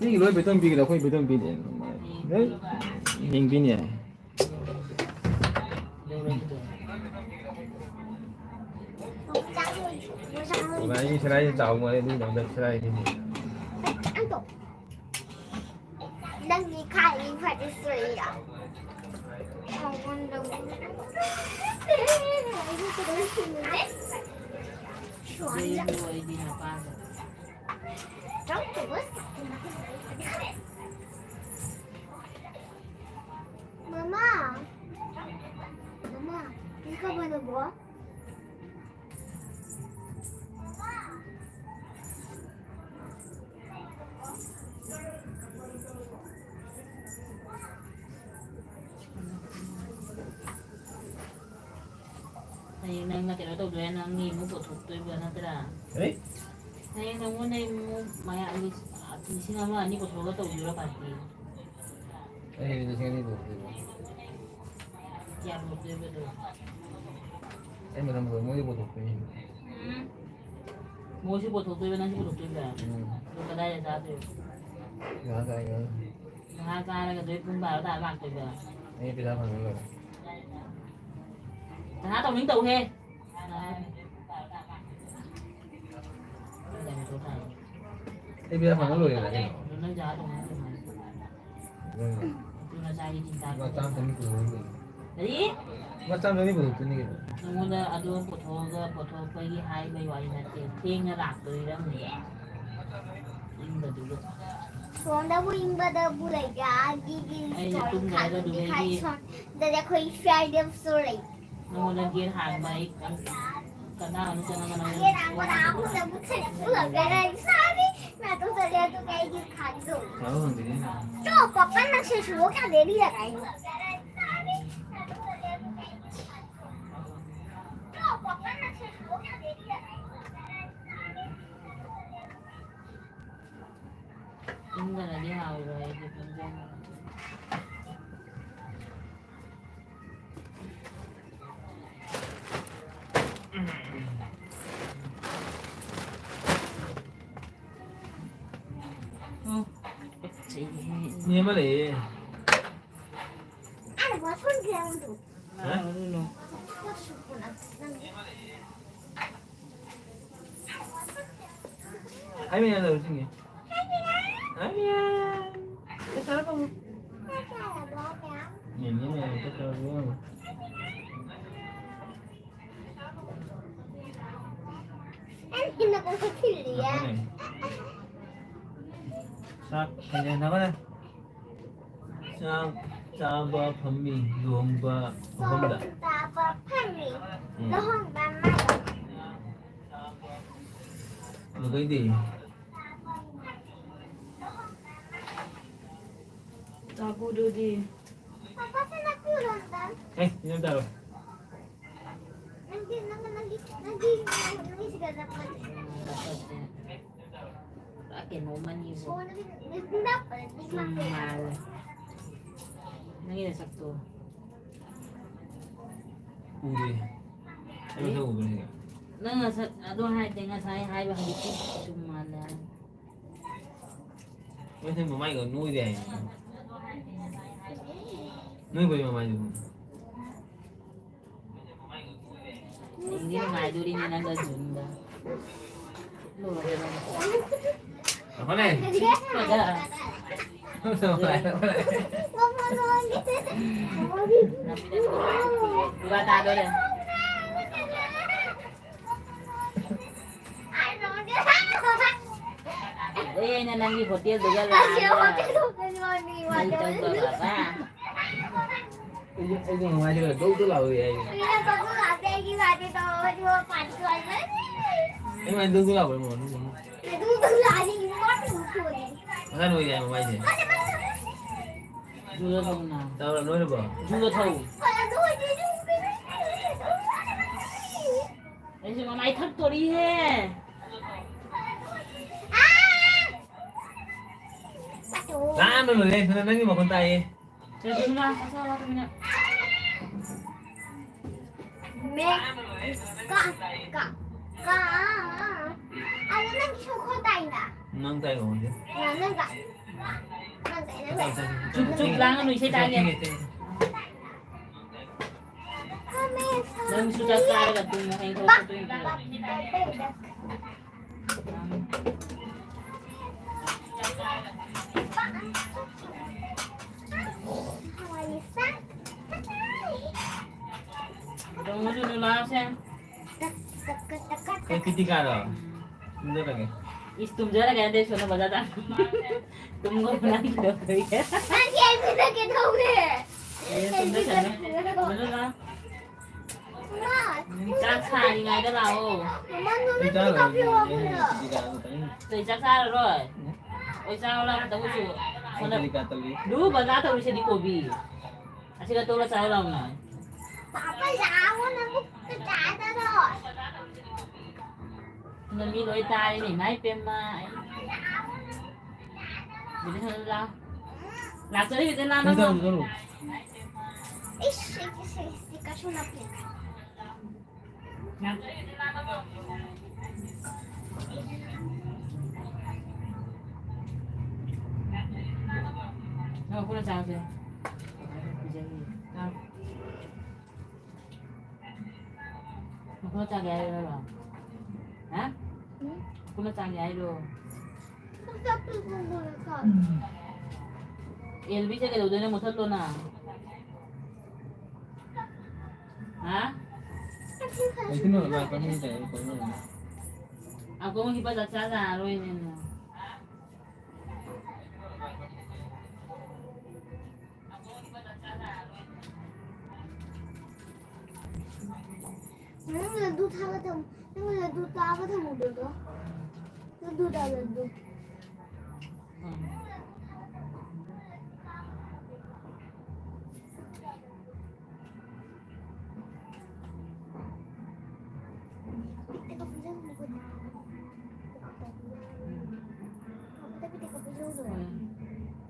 ꯃꯤꯒꯤ ꯂꯣꯏ ꯕꯦꯇꯣꯟ ꯄꯤꯒꯦꯔꯥ? ꯑꯩꯈꯣꯏ ꯕꯦꯇꯣꯟ ꯄꯤꯗꯦ꯫ ꯂꯣꯏ ꯌꯦꯡꯕꯤꯅꯦ꯫ ꯏꯕꯥꯅꯤ ꯁꯦꯂꯥꯏꯁꯦ ꯆꯥꯎ ꯃꯥꯜꯂꯦ, ꯑꯗꯨꯒꯤꯗꯃꯛꯇ ꯁꯦꯂꯥꯏꯁꯤꯗꯤ꯫ ꯅꯪꯒꯤ ꯈꯥꯏꯔꯤ ꯐꯗꯤ ꯁꯣꯏꯔ꯫ ꯃꯃꯥ, ꯃꯃꯥ, ꯀꯩ ꯈꯕꯔꯅꯣꯕꯣ? ꯍꯌꯦꯡ ꯅꯪꯅ ꯀꯩꯅꯣ ꯇꯧꯗꯣꯏꯔꯥ, ꯅꯪꯒꯤ ꯑꯃꯨꯛ ꯄꯨꯊꯣꯛꯇꯣꯏꯕ ꯅꯠꯇ꯭ꯔꯥ? ꯀꯔꯤ? ꯍꯌꯦꯡ ꯅꯪꯉꯣꯟꯗ ꯑꯃꯨꯛ ꯃꯌꯥ-, ꯂꯤꯁꯤꯡ ꯑꯃ ꯑꯅꯤ ꯄꯨꯊꯣꯛꯑꯒ ꯇꯧꯗꯣꯏꯔꯣ ꯄꯥꯔꯇꯤ? ꯑꯩ ꯂꯤꯁꯤꯡ ꯑꯅꯤ ꯄꯨꯊꯣꯛꯇꯣꯏꯕ꯫ ꯀꯌꯥ ꯄꯨꯊꯣꯛꯇꯣꯏꯕ ꯑꯗꯨ? ꯑꯩ ꯃꯊꯪ ꯃꯊꯪ ꯃꯣꯏꯗ ꯄꯨꯊꯣꯛꯇꯣꯏꯅꯤ꯫ ꯎꯝ꯫ ꯃꯣꯏꯁꯨ ꯄꯨꯊꯣꯛꯇꯣꯏꯕ, ꯅꯪꯁꯨ ꯄꯨꯊꯣꯛꯇꯣꯏꯕ? ꯎꯝ꯫ ꯑꯗꯨ ꯀꯗꯥꯏꯗ ꯆꯥꯗꯣꯏꯕ? ꯉꯥꯏꯍꯥꯛ ꯉꯥꯏꯈꯣ꯫ ꯉꯥꯏꯍꯥꯛ ꯆꯥꯔꯒ ꯑꯗꯨꯗꯩ ꯄꯨꯡ ꯕꯥꯔꯣ ꯇꯥꯔ ꯂꯥꯛꯇꯣꯏꯕ? ꯑꯩ ꯄꯩꯁꯥ ꯐꯪꯉ ꯂꯣꯏꯔꯦ꯫ ꯅꯍꯥ ꯇꯧꯅꯤꯡ ꯇꯧꯍꯦ꯫ ꯑꯩ ꯄꯩꯁꯥ ꯐꯪꯉ ꯂꯣꯏꯔꯦ ꯀꯩꯅꯣ꯫ ꯑꯗꯨ ꯅꯪ ꯅꯍꯥ ꯇꯧꯅꯤꯡ ꯇꯧꯍꯦ꯫ ꯎꯝ꯫ ꯑꯗꯨ ꯅꯆꯥꯒꯤ ꯆꯤꯟꯖꯥꯛ ꯂꯨꯄꯥ ꯆꯥꯝ ꯆꯅꯤ ꯄꯨꯊꯣꯛꯑꯣ꯫ ꯀꯔꯤ? ꯂꯨꯄꯥ ꯆꯥꯝ ꯆꯅꯤ ꯄꯨꯊꯣꯛꯇꯣꯏꯅꯤ ꯀꯩꯅꯣ꯫ ꯅꯉꯣꯟꯗ ꯑꯗꯨ ꯄꯨꯊꯣꯛꯑꯒ ꯄꯨꯊꯣꯛꯄꯒꯤ ꯍꯥꯏꯕꯒꯤ ꯋꯥꯔꯤ ꯅꯠꯇꯦ꯫ ꯊꯦꯡꯅ ꯂꯥꯛꯇꯣꯏꯔꯝꯅꯦ꯫ ꯏꯪꯕꯗꯨꯒ꯫ ꯁꯣꯝꯗꯕꯨ ꯏꯪꯕꯗꯕꯨ ꯂꯩꯕ꯭ꯔꯥ? ꯑꯩꯗꯤ ꯑꯩꯗꯤ ꯇꯨꯝꯗ꯭ꯔꯦ ꯈꯥꯏ-, ꯑꯗꯨꯗꯨꯒꯤ ꯈꯥꯏ-, ꯑꯩꯗꯤ ꯁꯣꯝꯗꯗꯤ ꯑꯩꯈꯣꯏ ꯐ꯭ꯔꯥꯏꯗꯦ ꯁ꯭ꯇꯣꯔ ꯂꯩ꯫ ꯅꯉꯣꯟꯗ ꯒꯦꯠ ꯍꯥꯡꯕ ꯑꯩ ꯀꯅꯥꯒꯅꯣ ꯆꯪꯉꯒ ꯅꯉꯣꯟꯗ ꯒꯦꯠ ꯍꯥꯡꯕꯗ ꯑꯍꯨꯝꯗ ꯑꯃꯨꯛ ꯁꯦꯠ ꯄꯨꯜꯂꯒ ꯂꯩ꯫ ꯁꯥꯔꯤ ꯅꯥꯇꯣꯟ ꯆꯠꯂꯦ ꯑꯗꯨꯒ ꯑꯩꯗꯤ ꯈꯥꯏꯗꯣꯛ꯫ ꯆꯥꯕ ꯐꯪꯗꯦꯅꯦ꯫ ꯆꯣ ꯄꯥꯄꯥ ꯅꯪꯁꯦ ꯁꯨꯕ ꯀꯌꯥ ꯂꯩꯔꯤ ꯌꯥꯔꯥꯏꯅꯣ? ꯆꯣ ꯄꯥꯄꯥ ꯅꯪꯁꯦ ꯁꯨꯕ ꯀꯌꯥ ꯂꯩꯔꯤ ꯌꯥꯔꯥꯏꯅꯣ? ꯏꯪꯗꯅꯗꯤ ꯍꯥꯎꯔꯣꯏ ꯑꯩꯗꯤ ꯄꯨꯡꯖꯪ꯫ ꯎꯝ꯫ ꯃꯤ ꯑꯃ ꯂꯩꯌꯦ꯫ ꯑꯩꯅ ꯋꯥꯁꯔꯨꯝ ꯒ꯭ꯔꯥꯎꯟꯗꯣ꯫ ꯍꯥ? ꯍꯥꯏꯕ ꯌꯥꯗꯕꯁꯤꯡꯁꯦ꯫ ꯍꯥꯏꯕ ꯌꯥ-, ꯆꯠꯈ꯭ꯔꯕ ꯑꯃꯨꯛ꯫ ꯌꯦꯡꯉꯦ, ꯌꯦꯡꯉꯦ, ꯆꯠꯈ꯭ꯔꯕ ꯌꯦꯡꯉꯣ꯫ ꯆꯥꯛ ꯀꯩ ꯍꯥꯏꯅꯕ? ꯆꯥꯛ ꯆꯥꯕ ꯐꯝꯃꯤ ꯂꯨꯍꯣꯡꯕ ꯃꯐꯝꯗ꯫ ꯆꯥꯕ ꯐꯝꯃꯤ ꯎꯝ꯫ ꯂꯨꯍꯣꯡꯕ ꯑꯃꯗ꯫ ꯑꯗꯨꯗꯩꯗꯤ ꯇꯥꯕꯨꯗꯨꯗꯤ꯫ ꯄꯥꯄꯥ ꯁꯅꯥ ꯀꯨꯔꯣꯟꯗ꯫ ꯑꯦ, ꯏꯅꯝ ꯇꯥꯔꯣ꯫ ꯅꯪꯗꯤ, ꯅꯪ, ꯅꯪꯗꯤ, ꯅꯪꯗꯤ, ꯅꯪꯗꯤ ꯁꯤꯗ ꯅꯞꯄꯅꯤ꯫ ꯄꯨꯔꯥ ꯀꯩꯅꯣ ꯑꯃꯅꯤꯕꯣ꯫ ꯁꯣꯝꯗꯗꯤ ꯅꯪꯗꯤ ꯅꯞꯄꯅꯤ꯫ ꯎꯝ, ꯃꯥꯜꯂꯦ꯫ ꯅꯪꯒꯤ ꯅꯁꯛꯇꯣ꯫ ꯎꯗꯦ꯫ ꯑꯩ ꯃꯁꯛ ꯎꯕ꯭ꯔꯅꯦ? ꯅꯪ ꯉꯁꯥꯏ ꯑꯗꯨ ꯍꯥꯏꯗꯦ, ꯉꯁꯥꯏ ꯍꯥꯏꯕ ꯍꯧꯖꯤꯛꯇꯤ ꯆꯨꯝ ꯃꯥꯜꯂꯦ ꯍꯥꯏ꯫ ꯃꯣꯏꯁꯦ ꯃꯃꯥꯏꯒ ꯅꯣꯏꯔꯦ ꯍꯥꯏ꯫ ꯅꯣꯏꯕꯩ ꯃꯃꯥꯏꯗꯨ꯫ ꯅꯨꯡꯗꯤ ꯅꯨꯡꯉꯥꯏꯗꯣꯔꯤꯅꯦ ꯅꯪꯒ ꯖꯨꯟꯒ꯫ ꯂꯣꯏꯔꯦ ꯅꯪ꯫ ꯉꯥꯏꯈꯣꯅꯦ꯫ ꯐꯖ꯫ ꯗꯨꯀꯥꯟ ꯇꯥꯗꯣꯔꯦ꯫ ꯑꯦ, ꯑꯩꯅ ꯅꯪꯒꯤ ꯍꯣꯇꯦꯜꯗꯨꯒ ꯂꯥꯛꯑꯒ ꯀꯩ ꯇꯧꯗꯣꯏꯕ? ꯑꯩꯁꯨ, ꯑꯩꯁꯨ ꯅꯨꯡꯉꯥꯏꯖꯔꯦ꯫ ꯗꯧ ꯗꯧ ꯂꯥꯎꯔꯤ ꯍꯥꯏꯅꯦ꯫ ꯑꯩ ꯃꯥꯏ ꯗꯧ ꯗꯧ ꯂꯥꯎꯕꯩ ꯃꯑꯣꯡ ꯑꯗꯨꯝ꯫ ꯉꯁꯥꯏ ꯅꯣꯏ ꯌꯥꯏ ꯃꯃꯥꯏꯁꯦ꯫ ꯖꯨꯗ ꯊꯧꯅ꯫ ꯇꯧꯔ ꯂꯣꯏꯔꯕꯣ? ꯖꯨꯗ ꯊꯧ꯫ ꯑꯩꯁꯨ ꯃꯃꯥꯏ ꯊꯛꯇꯣꯔꯤꯍꯦ꯫ ꯂꯥꯡꯅꯨ ꯂꯣꯏꯔꯦ, ꯅꯪꯒꯤ ꯃꯈꯣꯟ ꯇꯥꯏꯌꯦ꯫ ꯆꯠꯂꯨꯅ, ꯆꯠꯂꯣ, ꯇꯨꯃꯤꯟꯅ꯫ ꯃꯦ-, ꯀ-, ꯀ-, ꯀ-, ꯑꯗꯣ ꯅꯪꯒꯤꯁꯨ ꯈꯣꯟ ꯇꯥꯏꯅ? ꯅꯪ ꯇꯥꯏꯔꯣ ꯍꯧꯖꯤꯛ? ꯅꯪ, ꯅꯪ ꯇꯥꯏ꯫ ꯅꯪ ꯇꯥꯏ, ꯅꯪ ꯇꯥꯏ꯫ ꯆꯨꯞ, ꯆꯨꯞ ꯂꯥꯡꯒꯅꯨ, ꯏꯁꯩ ꯇꯥꯒꯦ꯫ ꯅꯪꯁꯨ ꯆꯥꯛ ꯆꯥꯔꯒ ꯇꯨꯝꯃꯣ, ꯍꯌꯦꯡ ꯊꯕꯛ ꯆꯠꯇꯣꯏꯅꯦ꯫ ꯇꯣꯡꯉꯁꯨ ꯂꯥꯛꯑꯣꯁꯦ꯫ ꯀꯩ ꯀꯤꯇꯤꯀꯥꯔꯣ? ꯎꯝ꯫ ꯇꯨꯝꯖꯔꯒꯦ꯫ ꯏꯁ, ꯇꯨꯝꯖꯔꯒꯦ ꯍꯥꯏꯗꯤ ꯁꯣꯝꯗ ꯕꯖꯥꯔꯗ꯫ ꯇꯨꯝꯒꯣ, ꯅꯪ ꯀꯩꯗꯧꯗꯣꯏꯒꯦ? ꯅꯪ ꯀꯦꯛ ꯄꯤꯖꯒꯦ ꯇꯧꯔꯦ꯫ ꯑꯦ, ꯇꯨꯝꯖꯁꯅꯨ꯫ ꯃꯗꯨꯅ ꯃꯥ꯫ ꯆꯥꯛ ꯁꯥꯔꯤꯉꯩꯗ ꯂꯥꯛꯑꯣ꯫ ꯃꯃꯥ, ꯅꯨꯃꯤꯠ ꯑꯩ ꯆꯥꯔꯣꯏ, ꯀꯥꯞꯄꯤꯌꯣ ꯑꯩ ꯍꯥꯏꯕꯅ꯫ ꯀꯤꯇꯤꯀꯥꯗꯣ ꯆꯥꯅꯤꯡꯗꯦ꯫ ꯀꯩ ꯆꯥꯛ ꯆꯥꯔꯔꯣꯏ? ꯎꯝ꯫ ꯑꯩ ꯆꯥꯔꯣ ꯂꯥꯛꯑꯣ ꯈꯤꯇꯪ ꯎꯁꯨ꯫ ꯑꯩ ꯀꯤꯇꯤꯀꯥ ꯇꯜꯂꯤ꯫ ꯂꯨ ꯕꯖꯥꯔ ꯇꯧꯔꯤꯁꯤꯗꯤ ꯀꯣꯕꯤ꯫ ꯑꯁꯤꯒ ꯇꯣꯠꯂ ꯆꯥꯔꯨ ꯂꯥꯎꯅ꯫ ꯄꯥꯄꯥ ꯂꯥꯛꯑꯣ, ꯅꯪꯕꯨ ꯆꯥꯗꯔꯣ? ꯅꯪ ꯃꯤ ꯂꯣꯏ ꯇꯥꯔꯦꯅꯦ, ꯏꯃꯥ ꯏꯄꯦꯝꯃ꯫ ꯕꯤꯗꯤꯁꯥꯅꯥ ꯂꯥꯎ꯫ ꯂꯥꯛꯆꯔꯤ ꯕꯤꯗꯤꯁꯥꯅꯥ ꯅꯪ꯫ ꯏꯁ, ꯏꯁ, ꯏꯁ, ꯏꯁ, ꯀꯩꯁꯨ ꯅꯠꯇꯦ꯫ ꯅꯪ ꯄꯨꯟꯅ ꯆꯥꯁꯦ꯫ ꯅꯪ ꯄꯨꯟꯅ ꯆꯥꯒꯦ ꯍꯥꯏꯔꯣ? ꯍꯥ? ꯎꯝ? ꯄꯨꯟꯅ ꯆꯥꯒꯦ ꯍꯥꯏꯔꯣ? ꯆꯥꯛ ꯆꯥꯛ ꯇꯣꯛꯄ ꯂꯣꯏꯔꯒ꯫ ꯎꯝ꯫ ꯑꯦꯜꯕꯤꯁꯦ ꯀꯩꯗꯧꯗꯣꯏꯅꯣ? ꯃꯨꯊꯠꯂꯣꯅ꯫ ꯍꯥ? ꯀꯩꯁꯨ ꯂꯥꯛꯄ ꯃꯤ ꯂꯩꯔꯦ, ꯀꯩꯅꯣ꯫ ꯑꯀꯣꯡ ꯍꯤꯞꯄ ꯆꯥꯛ ꯆꯥ ꯌꯥꯔꯣꯏꯅꯦ꯫ ꯅꯪ ꯂꯗꯨ ꯊꯥꯒ ꯊꯝ-, ꯅꯪ ꯂꯗꯨ ꯇꯥꯒ ꯊꯝꯃꯨꯗ꯭ꯔꯣ? ꯂꯗꯨ ꯇꯥ, ꯂꯗꯨ꯫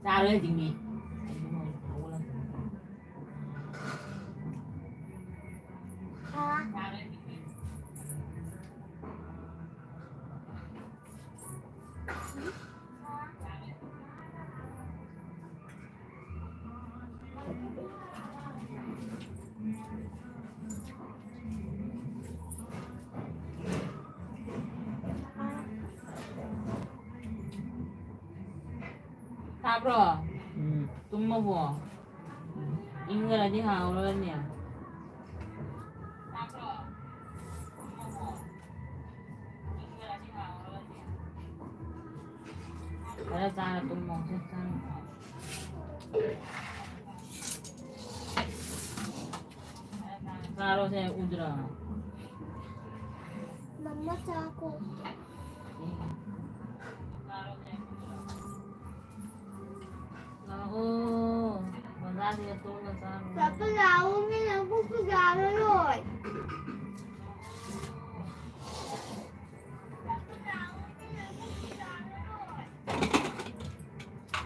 ꯆꯥꯔꯣꯏ ꯍꯧꯖꯤꯛ ꯃꯤ꯫ ꯇꯥꯕ꯭ꯔꯣ? ꯎꯝ꯫ ꯇꯨꯝꯃꯕꯣ? ꯏꯪꯈ꯭ꯔꯗꯤ ꯍꯥꯎꯔꯅꯤ꯫ ꯈꯔ ꯆꯥꯔ ꯇꯨꯝꯃꯣ, ꯆꯥꯛ ꯆꯥꯅ꯫ ꯆꯥꯔꯣꯁꯦ, ꯎꯗ꯭ꯔꯣ? ꯃꯝꯃ ꯆꯥꯀꯣ꯫ ꯂꯥꯛꯑꯣ꯫ ꯕꯖꯥꯔꯗ ꯇꯣꯡꯉ ꯆꯥꯔꯣ꯫ ꯄꯥꯄꯥ ꯂꯥꯛꯑꯣ, ꯃꯤ ꯅꯪ ꯄꯨꯛꯁꯨ ꯌꯥꯔꯔꯣꯏ꯫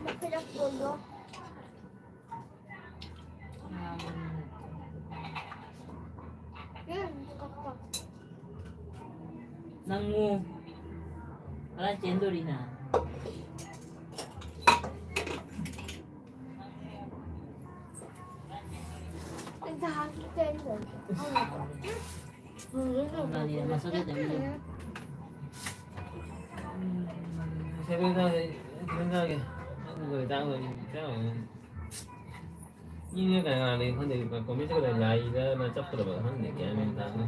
ꯃꯈꯨꯠꯇ ꯄꯨꯜꯂꯣ꯫ ꯎꯝ, ꯀꯛꯄ꯫ ꯅꯪꯉꯨ꯫ ꯀꯗꯥꯏ ꯆꯦꯟꯗꯣꯔꯤ ꯅꯪ? ꯑꯩ ꯖꯍꯥꯖꯇ ꯆꯦꯟꯗꯣꯏꯅꯦ꯫ ꯃꯥꯅꯦ, ꯃꯁꯛ ꯐꯖꯕꯅꯦ꯫ ꯁꯦꯀꯦꯟ ꯊꯥꯔꯁꯦ, ꯁꯦꯀꯦꯟ ꯊꯥꯔꯒꯦ꯫ ꯅꯪ ꯂꯣꯏ ꯆꯥꯔꯝꯒꯅꯤ, ꯆꯥꯔꯝꯒꯅꯤ꯫ ꯃꯤꯅꯦ ꯀꯅꯥ ꯀꯅꯥ ꯂꯩ ꯈꯪꯗꯦ, ꯀꯣꯃꯦꯟ ꯁꯦꯀꯦꯟꯗ ꯂꯥꯏꯗ ꯅ ꯆꯠꯀꯗꯕ ꯈꯪꯗꯦ, ꯒ꯭ꯌꯥꯟ ꯃꯦꯟ ꯇꯥꯗꯦ꯫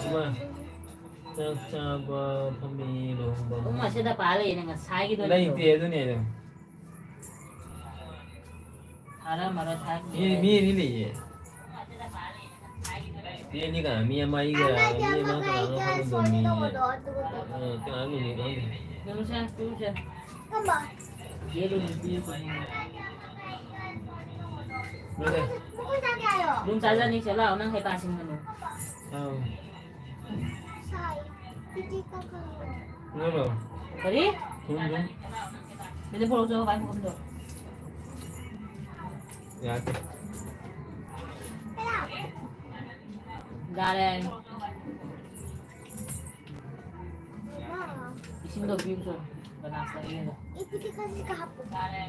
ꯏꯃꯥ, ꯆꯥꯛ ꯆꯥꯕ ꯐꯝꯃꯤ ꯂꯨꯍꯣꯡꯕ ꯑꯃ꯫ ꯎꯝ, ꯑꯁꯤꯗ ꯄꯥ ꯂꯩꯌꯦ, ꯉꯁꯥꯏꯒꯤꯗꯣ ꯂꯩꯇꯦ, ꯅꯠꯇ꯭ꯔꯣ? ꯑꯗꯨꯅꯦ ꯑꯗꯣ꯫ ꯊꯥꯔꯛꯑꯝꯃꯔꯣꯏ, ꯊꯥꯔꯛꯇꯦ꯫ ꯃꯤ, ꯃꯤ ꯑꯅꯤ ꯂꯩꯌꯦ꯫ ꯃꯤ ꯑꯅꯤ ꯀꯅꯥ? ꯃꯤ ꯑꯃ ꯑꯩꯒ, ꯃꯤ ꯑꯃ ꯀꯅꯥꯅꯣ ꯈꯪꯗꯦ, ꯃꯤ꯫ ꯑ, ꯀꯅꯥꯅꯣ ꯃꯤ ꯈꯪꯗꯦ꯫ ꯌꯦꯡꯉꯨꯁꯦ, ꯌꯦꯡꯉꯨꯁꯦ꯫ ꯌꯦꯜꯂꯨ ꯅꯨꯄꯤ ꯑꯃ꯫ ꯂꯣꯏꯔꯦ꯫ ꯑꯗꯨꯝ ꯆꯥꯖꯅꯤ, ꯁꯦ ꯂꯥꯛꯑꯣ, ꯅꯪ ꯍꯩꯄꯥ ꯁꯤꯡꯒꯅꯨ꯫ ꯑꯥ꯫ ꯀꯔꯤ? ꯊꯨꯝ, ꯊꯨꯝ꯫ ꯁꯤꯗ ꯄꯨꯔꯛꯎ ꯆꯣ, ꯚꯥꯏ, ꯄꯨꯈꯝꯗꯣ꯫ ꯌꯥꯗꯦ꯫ ꯌꯥꯔꯦ꯫ ꯏꯁꯤꯡꯗꯣ ꯄꯤꯌꯨ ꯆꯣ, ꯒꯂꯥꯁꯇ ꯄꯤꯌꯨ꯫ ꯌꯥꯔꯦ꯫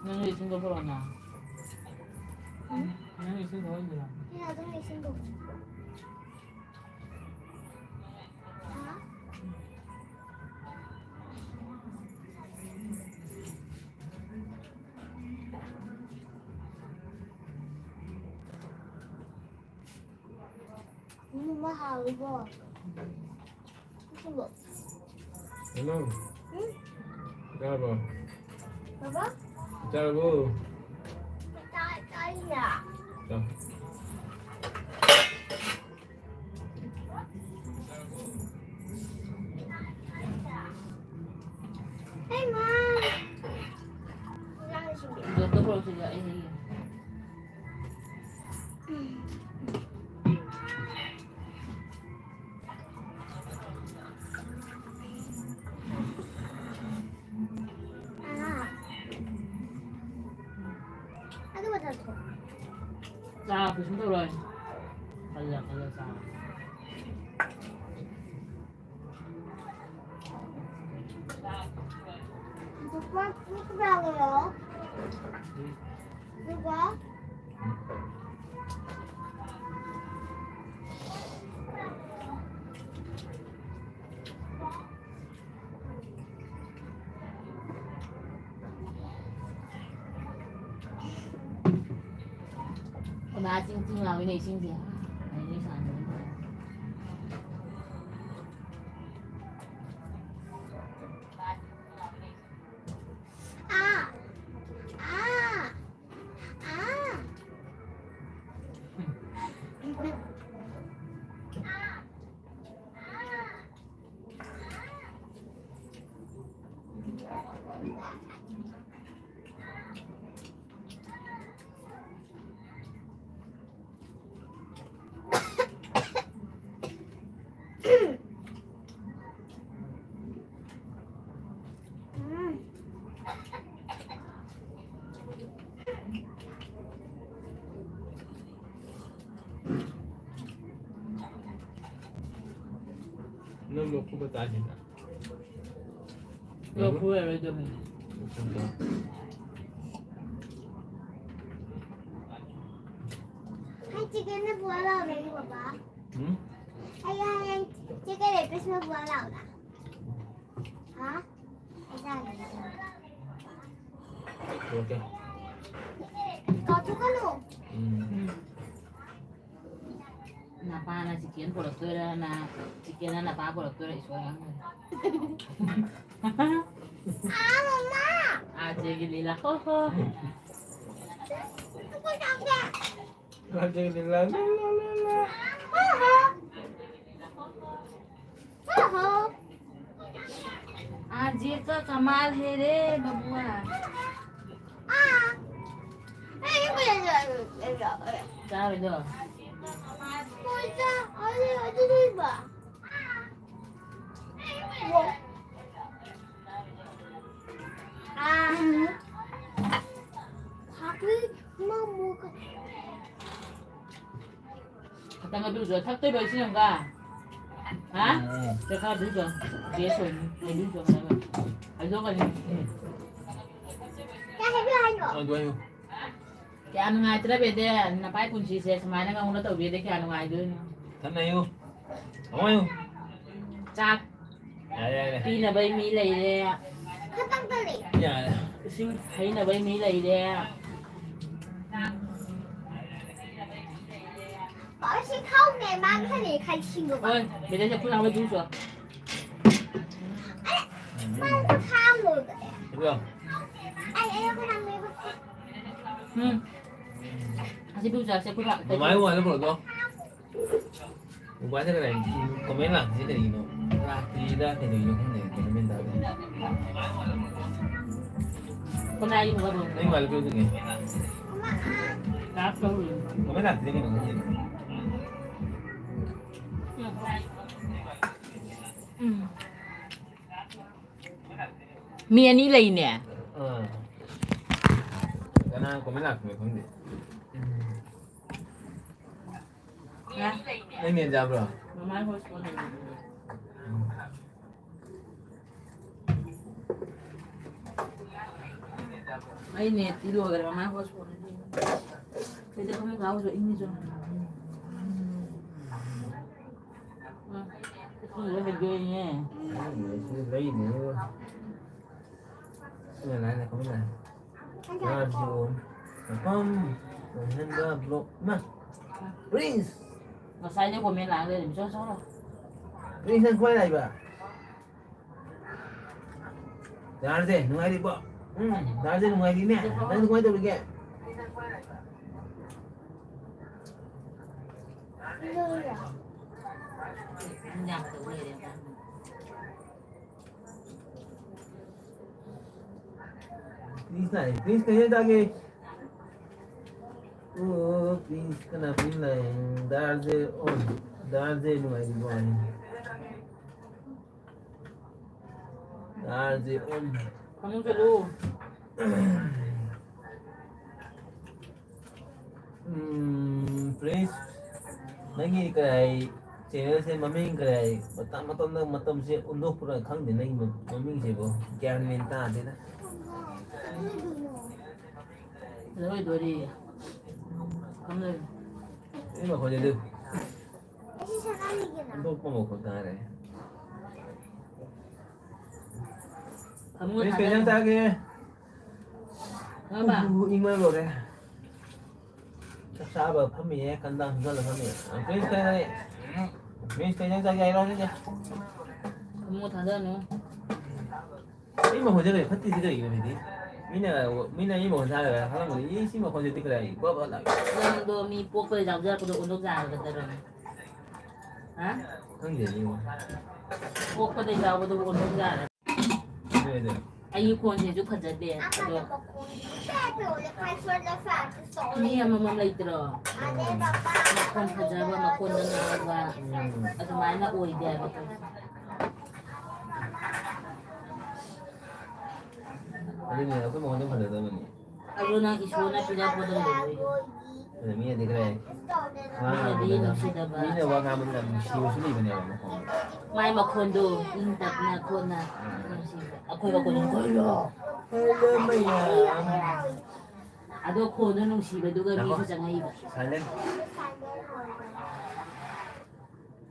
ꯅꯪ ꯏꯁꯤꯡꯗꯣ ꯄꯨꯔꯛꯑꯣꯅ꯫ ꯎꯝ? ꯅꯪ ꯏꯁꯤꯡꯗꯣ ꯑꯣꯏꯗꯣꯏꯔꯥ? ꯁꯤꯅ ꯑꯗꯨꯝ ꯏꯁꯤꯡꯗꯣ꯫ ꯍꯥ? ꯎꯝ, ꯃꯥ ꯍꯥꯎꯋꯤꯀꯣ꯫ ꯏꯁꯤꯡꯗꯣ꯫ ꯍꯜꯂꯣ꯫ ꯎꯝ? ꯆꯥꯔꯕꯣ? ꯕꯕꯥ? ꯆꯥꯔꯕꯣ? ꯆꯥ-, ꯆꯥꯔꯤꯅ꯫ ꯆꯥ꯫ ꯍꯩ ꯃꯥ! ꯏꯟꯖꯥꯡ ꯁꯤꯡꯖꯨ꯫ ꯏꯟꯖꯥꯡ ꯇꯧꯔꯁꯤꯔ ꯑꯩ ꯍꯌꯦꯡ꯫ ꯆꯥ ꯀꯩꯁꯨꯝ ꯇꯧꯔꯣꯏ꯫ ꯈꯜꯂ ꯈꯜꯂ ꯆꯥ꯫ ꯂꯨꯄꯥ ꯀꯨꯟꯊ꯭ꯔꯥꯒꯤꯔꯣ? ꯑꯗꯨꯒ ꯑꯣꯅꯥ ꯆꯤꯡ ꯆꯤꯡ ꯂꯥꯎꯏꯅꯦ ꯏꯁꯤꯡꯁꯦ꯫ ꯑꯩ ꯁꯥꯟꯅꯕ꯫ ꯑꯥ! ꯑꯥ! ꯑꯥ! ꯅꯪ ꯂꯣꯛ ꯈꯨꯕ ꯇꯥꯏꯁꯤꯅ꯫ ꯂꯣꯛ ꯈꯨꯔꯔꯣꯏꯗꯕꯅꯤ꯫ ꯍꯌꯦꯡ ꯆꯤꯛꯀꯟꯅ ꯄꯨꯔ ꯂꯥꯛꯑꯣꯔꯦ, ꯕꯕꯥ꯫ ꯎꯝ? ꯑꯩ ꯍꯌꯦꯡ ꯆꯤꯛꯀꯟ ꯂꯦꯒ ꯄꯤꯁ ꯑꯃ ꯄꯨꯔ ꯂꯥꯛꯑꯣꯔꯥ? ꯍꯥ? ꯑꯩ ꯆꯥꯒꯦ꯫ ꯄꯨꯔꯛꯀꯦ꯫ ꯀꯥꯎꯊꯣꯛꯀꯅꯨ꯫ ꯎꯝ꯫ ꯎꯝ꯫ ꯅꯄꯥꯅ ꯆꯤꯛꯀꯟ ꯄꯨꯔꯛꯇꯣꯏꯔꯅ, ꯆꯤꯛꯀꯟꯅ ꯅꯄꯥ ꯄꯨꯔꯛꯇꯣꯏꯔ ꯏꯁꯣꯔ ꯈꯪꯗꯦ꯫ ꯑꯥ, ꯃꯃꯥ! ꯑꯥ, ꯆꯦꯒꯤ ꯂꯤꯂꯥ꯫ ꯍꯣ, ꯍꯣ꯫ ꯆꯦꯒꯤ ꯂꯤꯂꯥ꯫ ꯍꯣ, ꯍꯣ꯫ ꯍꯣ, ꯍꯣ꯫ आज ये तो कमाल है रे बबुआ। ꯆꯥꯔꯣꯏꯗꯣ? ꯈꯇꯪ ꯑꯗꯨꯁꯨ ꯊꯛꯇꯣꯏꯕ ꯏꯁꯤꯡ ꯑꯃꯒ? ꯍꯥ? ꯎꯝ꯫ ꯆꯦꯈꯥ ꯑꯗꯨꯁꯨ꯫ ꯒꯦꯁ ꯑꯣꯏꯅꯤ꯫ ꯑꯗꯨꯁꯨ ꯍꯥꯏꯕ꯫ ꯍꯥꯏꯗꯣꯛꯀꯅꯤ꯫ ꯀꯩ ꯍꯥꯏꯕꯤꯌꯨ ꯍꯥꯏꯅꯣ? ꯑꯗꯨ ꯍꯥꯏꯌꯨ꯫ ꯀꯌꯥ ꯅꯨꯡꯉꯥꯏꯇ꯭ꯔꯦ ꯕꯦꯗꯦ, ꯅꯄꯥꯏ ꯄꯨꯟꯁꯤꯁꯦ ꯁꯨꯃꯥꯏꯅ ꯉꯧꯅ ꯇꯧꯕꯤꯔꯗꯤ ꯀꯌꯥ ꯅꯨꯡꯉꯥꯏꯗꯣꯏꯅꯣ? ꯊꯟꯅ ꯍꯥꯏꯌꯨ꯫ ꯑꯃꯨꯛ ꯍꯥꯏꯌꯨ꯫ ꯆꯥꯛ ꯌꯥꯔꯦ, ꯌꯥꯔꯦ꯫ ꯄꯤꯅꯕꯩ ꯃꯤ ꯂꯩꯔꯦ꯫ ꯈꯇꯪ ꯇꯧꯔꯤ꯫ ꯌꯥꯔꯦ꯫ ꯏꯁꯤꯡ ꯍꯩꯅꯕꯩ ꯃꯤ ꯂꯩꯔꯦ꯫ ꯄꯥꯎꯁꯤ ꯈꯥꯎꯅꯦ, ꯃꯥ ꯈꯔ ꯈꯥꯏꯁꯤꯡꯉꯨꯕ꯫ ꯍꯣꯏ, ꯕꯦꯗꯦ ꯆꯐꯨ ꯂꯥꯡꯕ ꯏꯁꯤꯡ ꯆꯣ꯫ ꯑꯦ, ꯃꯥ ꯈꯥꯝꯃꯣꯏꯕꯅꯦ꯫ ꯏꯕꯦꯝ꯫ ꯑꯩ, ꯑꯩ ꯈꯔ ꯂꯥꯡꯉꯦꯕ꯫ ꯎꯝ꯫ ꯑꯁꯤ ꯏꯁꯤꯡ ꯆꯣ, ꯆꯐꯨ ꯂꯥꯡ-, ꯃꯃꯥꯏ ꯋꯥꯏꯗ ꯄꯨꯔꯛꯑꯣ꯫ ꯎꯄꯥꯏ ꯂꯩꯇ꯭ꯔꯦ꯫ ꯀꯃꯦꯟ ꯂꯥꯛꯇ꯭ꯔꯤꯁꯦ ꯀꯔꯤꯒꯤꯅꯣ? ꯂꯥꯛꯇ꯭ꯔꯤꯗ ꯀꯩꯗꯧꯔꯤꯅꯣ ꯈꯪꯗꯦ꯫ ꯀꯃꯦꯟ ꯇꯥꯗꯦ꯫ ꯀꯅꯥꯒꯤ ꯃꯔꯨꯞ? ꯅꯪ ꯃꯥꯜꯂꯦ ꯄꯤꯔꯛꯇ꯭ꯔꯤꯅꯦ꯫ ꯂꯥꯛꯇꯧꯔꯤ꯫ ꯀꯃꯦꯟ ꯂꯥꯛꯇ꯭ꯔꯤꯁꯦ ꯀꯩꯅꯣ ꯈꯪꯗꯦ꯫ ꯎꯝ꯫ ꯃꯤ ꯑꯅꯤ ꯂꯩꯅꯦ꯫ ꯑꯥ꯫ ꯀꯅꯥ ꯀꯃꯦꯟ ꯂꯥꯛꯇ꯭ꯔꯤꯅꯣ ꯈꯪꯗꯦ꯫ ꯍꯥ? ꯅꯪ ꯅꯦꯠ ꯌꯥꯕ꯭ꯔꯣ? ꯃꯃꯥꯏ ꯍꯣꯁꯄꯣꯠ ꯂꯩꯕꯅꯦ꯫ ꯑꯩ ꯅꯦꯠꯇꯤ ꯂꯣꯏꯈ꯭ꯔꯦ, ꯃꯃꯥꯏ ꯍꯣꯁꯄꯣꯠ꯫ ꯀꯩꯗ ꯐꯃꯨꯡ ꯀꯥꯕꯁꯨ ꯏꯪꯉꯤꯁꯨ꯫ ꯎꯝ꯫ ꯏꯁꯤꯡ ꯂꯣꯏ ꯍꯩꯗꯣꯛꯏꯅꯦ꯫ ꯏꯁꯤꯡ ꯂꯩꯅꯦ꯫ ꯁꯤꯅ ꯂꯥꯏꯅ ꯈꯪꯅ꯫ ꯉꯥꯁꯤ ꯑꯣꯟ꯫ ꯃꯐꯝ ꯑꯣꯟꯍꯟꯕ ꯕ꯭ꯂꯣꯛ꯫ ꯏꯃꯥ! ꯄ꯭ꯔꯤꯟꯁ! ꯉꯁꯥꯏꯗꯩ ꯀꯣꯃꯦꯟ ꯂꯥꯛ ꯂꯩꯔꯦ, ꯃꯤꯆꯪ ꯆꯪꯉꯛꯑꯣ꯫ ꯄ꯭ꯔꯤꯟꯁ, ꯅꯪ ꯀꯃꯥꯏ ꯂꯥꯛꯏꯕ? ꯗꯥꯔꯁꯦ ꯅꯨꯡꯉꯥꯏꯔꯤꯕꯣ? ꯎꯝ, ꯗꯥꯔꯁꯦ ꯅꯨꯡꯉꯥꯏꯔꯤꯅꯦ꯫ ꯅꯪ ꯀꯃꯥꯏ ꯇꯧꯔꯤꯒꯦ? ꯄ꯭ꯔꯤꯟꯁ ꯂꯥꯛꯑꯦ꯫ ꯄ꯭ꯔꯤꯟꯁ ꯀꯩ ꯏꯟꯖꯥꯡ ꯆꯥꯒꯦ? ꯑꯣ, ꯄ꯭ꯔꯤꯟꯁ ꯀꯅꯥ ꯄ꯭ꯔꯤꯟꯁ ꯂꯥꯛꯑꯦ? ꯗꯥꯔꯁꯦ, ꯑꯣ, ꯗꯥꯔꯁꯦ ꯅꯨꯡꯉꯥꯏꯔꯤꯕꯣ? ꯗꯥꯔꯁꯦ, ꯑꯣ꯫ ꯐꯃꯨꯡ ꯆꯠꯂꯨ꯫ ꯎꯝ, ꯄ꯭ꯔꯤꯟꯁ, ꯅꯪꯒꯤ ꯀꯔꯤ ꯍꯥꯏ, ꯆꯦꯅꯦꯜꯁꯦ ꯃꯃꯤꯡ ꯀꯔꯤ ꯍꯥꯏ, ꯃꯇꯝ ꯃꯇꯝꯗ ꯃꯇꯝꯁꯦ ꯑꯣꯟꯊꯣꯛꯄ꯭ꯔꯥ ꯈꯪꯗꯦ, ꯅꯪꯒꯤ ꯃꯃꯤꯡꯁꯤꯕꯨ ꯒ꯭ꯌꯥꯟ ꯃꯦꯟ ꯇꯥꯗꯦꯗ꯫ ꯂꯣꯏꯗꯣꯔꯤ꯫ ꯐꯝ ꯂꯩꯔꯣ꯫ ꯑꯩ ꯃꯈꯣꯟꯁꯦ ꯑꯗꯨ ꯑꯣꯟꯊꯣꯛꯄ ꯃꯈꯣꯟ ꯇꯥꯔꯦ꯫ ꯐꯃꯨꯡ ꯄ꯭ꯔꯤꯟꯁ, ꯀꯩ ꯏꯟꯖꯥꯡ ꯊꯥꯗꯔꯣ꯫ ꯆꯥꯒꯦ? ꯈꯪꯉꯕ? ꯎ, ꯏꯪꯕꯅ ꯂꯣꯏꯔꯦ꯫ ꯆꯥꯛ ꯆꯥꯕ ꯐꯝꯃꯤꯌꯦ, ꯀꯟꯗꯥ ꯍꯨꯝꯖꯜꯂ ꯐꯝꯃꯤ꯫ ꯄ꯭ꯔꯤꯟꯁ ꯀꯩ ꯍꯥꯏ? ꯄ꯭ꯔꯤꯟꯁ ꯀꯩ ꯏꯟꯖꯥꯡ ꯆꯥꯒꯦ ꯍꯥꯏꯔꯣ ꯍꯧꯖꯤꯛ? ꯐꯃꯨꯡ ꯊꯥꯗꯔꯅꯨ꯫ ꯑꯩ ꯃꯈꯣꯟꯁꯦ ꯀꯩ ꯐꯠꯇ꯭ꯔꯤꯁꯦ ꯀꯩꯒꯤꯅꯣ ꯍꯥꯏꯗꯤ? ꯃꯤꯅ, ꯃꯤꯅ ꯑꯩ ꯃꯈꯣꯟ ꯊꯥꯔꯒ ꯈꯜꯂꯝꯒꯅꯤ, "ꯏ, ꯁꯤ ꯃꯈꯣꯟꯁꯦ ꯇꯤ ꯀꯗꯥꯏ ꯕ꯭ꯔꯣ ꯕ꯭ꯔꯣ ꯂꯥꯛꯑꯦ?" ꯅꯪꯗꯣ ꯃꯤ ꯄꯣꯛꯄꯗ ꯌꯥꯎꯖꯔꯛꯄꯗꯣ ꯑꯣꯟꯊꯣꯛ ꯌꯥꯔꯒꯗ꯭ꯔꯣ? ꯍꯥ? ꯈꯪꯗꯦ ꯑꯗꯨ꯫ ꯄꯣꯛꯄꯗ ꯌꯥꯎꯕꯗꯣ ꯑꯣꯟꯊꯣꯛ ꯌꯥꯔ-꯫ ꯑꯗꯨ, ꯑꯗꯨ꯫ ꯑꯩꯒꯤ ꯈꯣꯟꯁꯤꯁꯨ ꯐꯖꯗꯦ, ꯑꯗꯣ ꯃꯤ ꯑꯃꯃꯝ ꯂꯩꯇ꯭ꯔꯣ? ꯃꯈꯣꯟ ꯐꯖꯕ, ꯃꯈꯣꯟꯗ ꯉꯥꯎꯕ, ꯎꯝ꯫ ꯑꯗꯨꯃꯥꯏꯅ ꯑꯣꯏꯗꯦꯕ ꯑꯩꯈꯣꯏꯁꯦ꯫ ꯑꯗꯨꯅꯦ, ꯑꯩꯈꯣꯏ ꯃꯈꯣꯟꯗꯣ ꯐꯖꯗꯕꯅꯤ꯫ ꯑꯗꯨ ꯅꯪ ꯏꯁꯣꯔꯅ ꯄꯤꯔꯛꯄꯗꯣ ꯂꯣꯏꯔꯦ꯫ ꯃꯤꯅꯗꯤ ꯈꯔ ꯋꯥ ꯃꯤꯅꯗꯤ ꯉꯥꯡꯕꯗ ꯅꯨꯡꯁꯤꯗꯕ꯫ ꯃꯤꯅ ꯋꯥ ꯉꯥꯡꯕꯗ ꯌꯥꯝ ꯅꯨꯡꯁꯤꯕꯁꯨ ꯂꯩꯕꯅꯦꯕ ꯃꯈꯣꯟꯗꯣ꯫ ꯃꯥꯏ ꯃꯈꯣꯟꯗꯣ ꯏꯪ ꯇꯞꯅ ꯈꯣꯟꯅ ꯅꯨꯡꯁꯤꯕ꯫ ꯑꯩꯈꯣꯏ ꯃꯈꯣꯟꯗꯣ ꯀꯣꯏꯔꯣ꯫ ꯍꯜꯂꯣ ꯃꯌꯥꯝ꯫ ꯑꯗꯣ ꯈꯣꯟꯗꯣ ꯅꯨꯡꯁꯤꯕꯗꯨꯒ ꯉꯥꯏꯈꯣ꯫ ꯃꯤꯁꯨ ꯆꯪꯉꯛꯏꯕ꯫ Silent꯫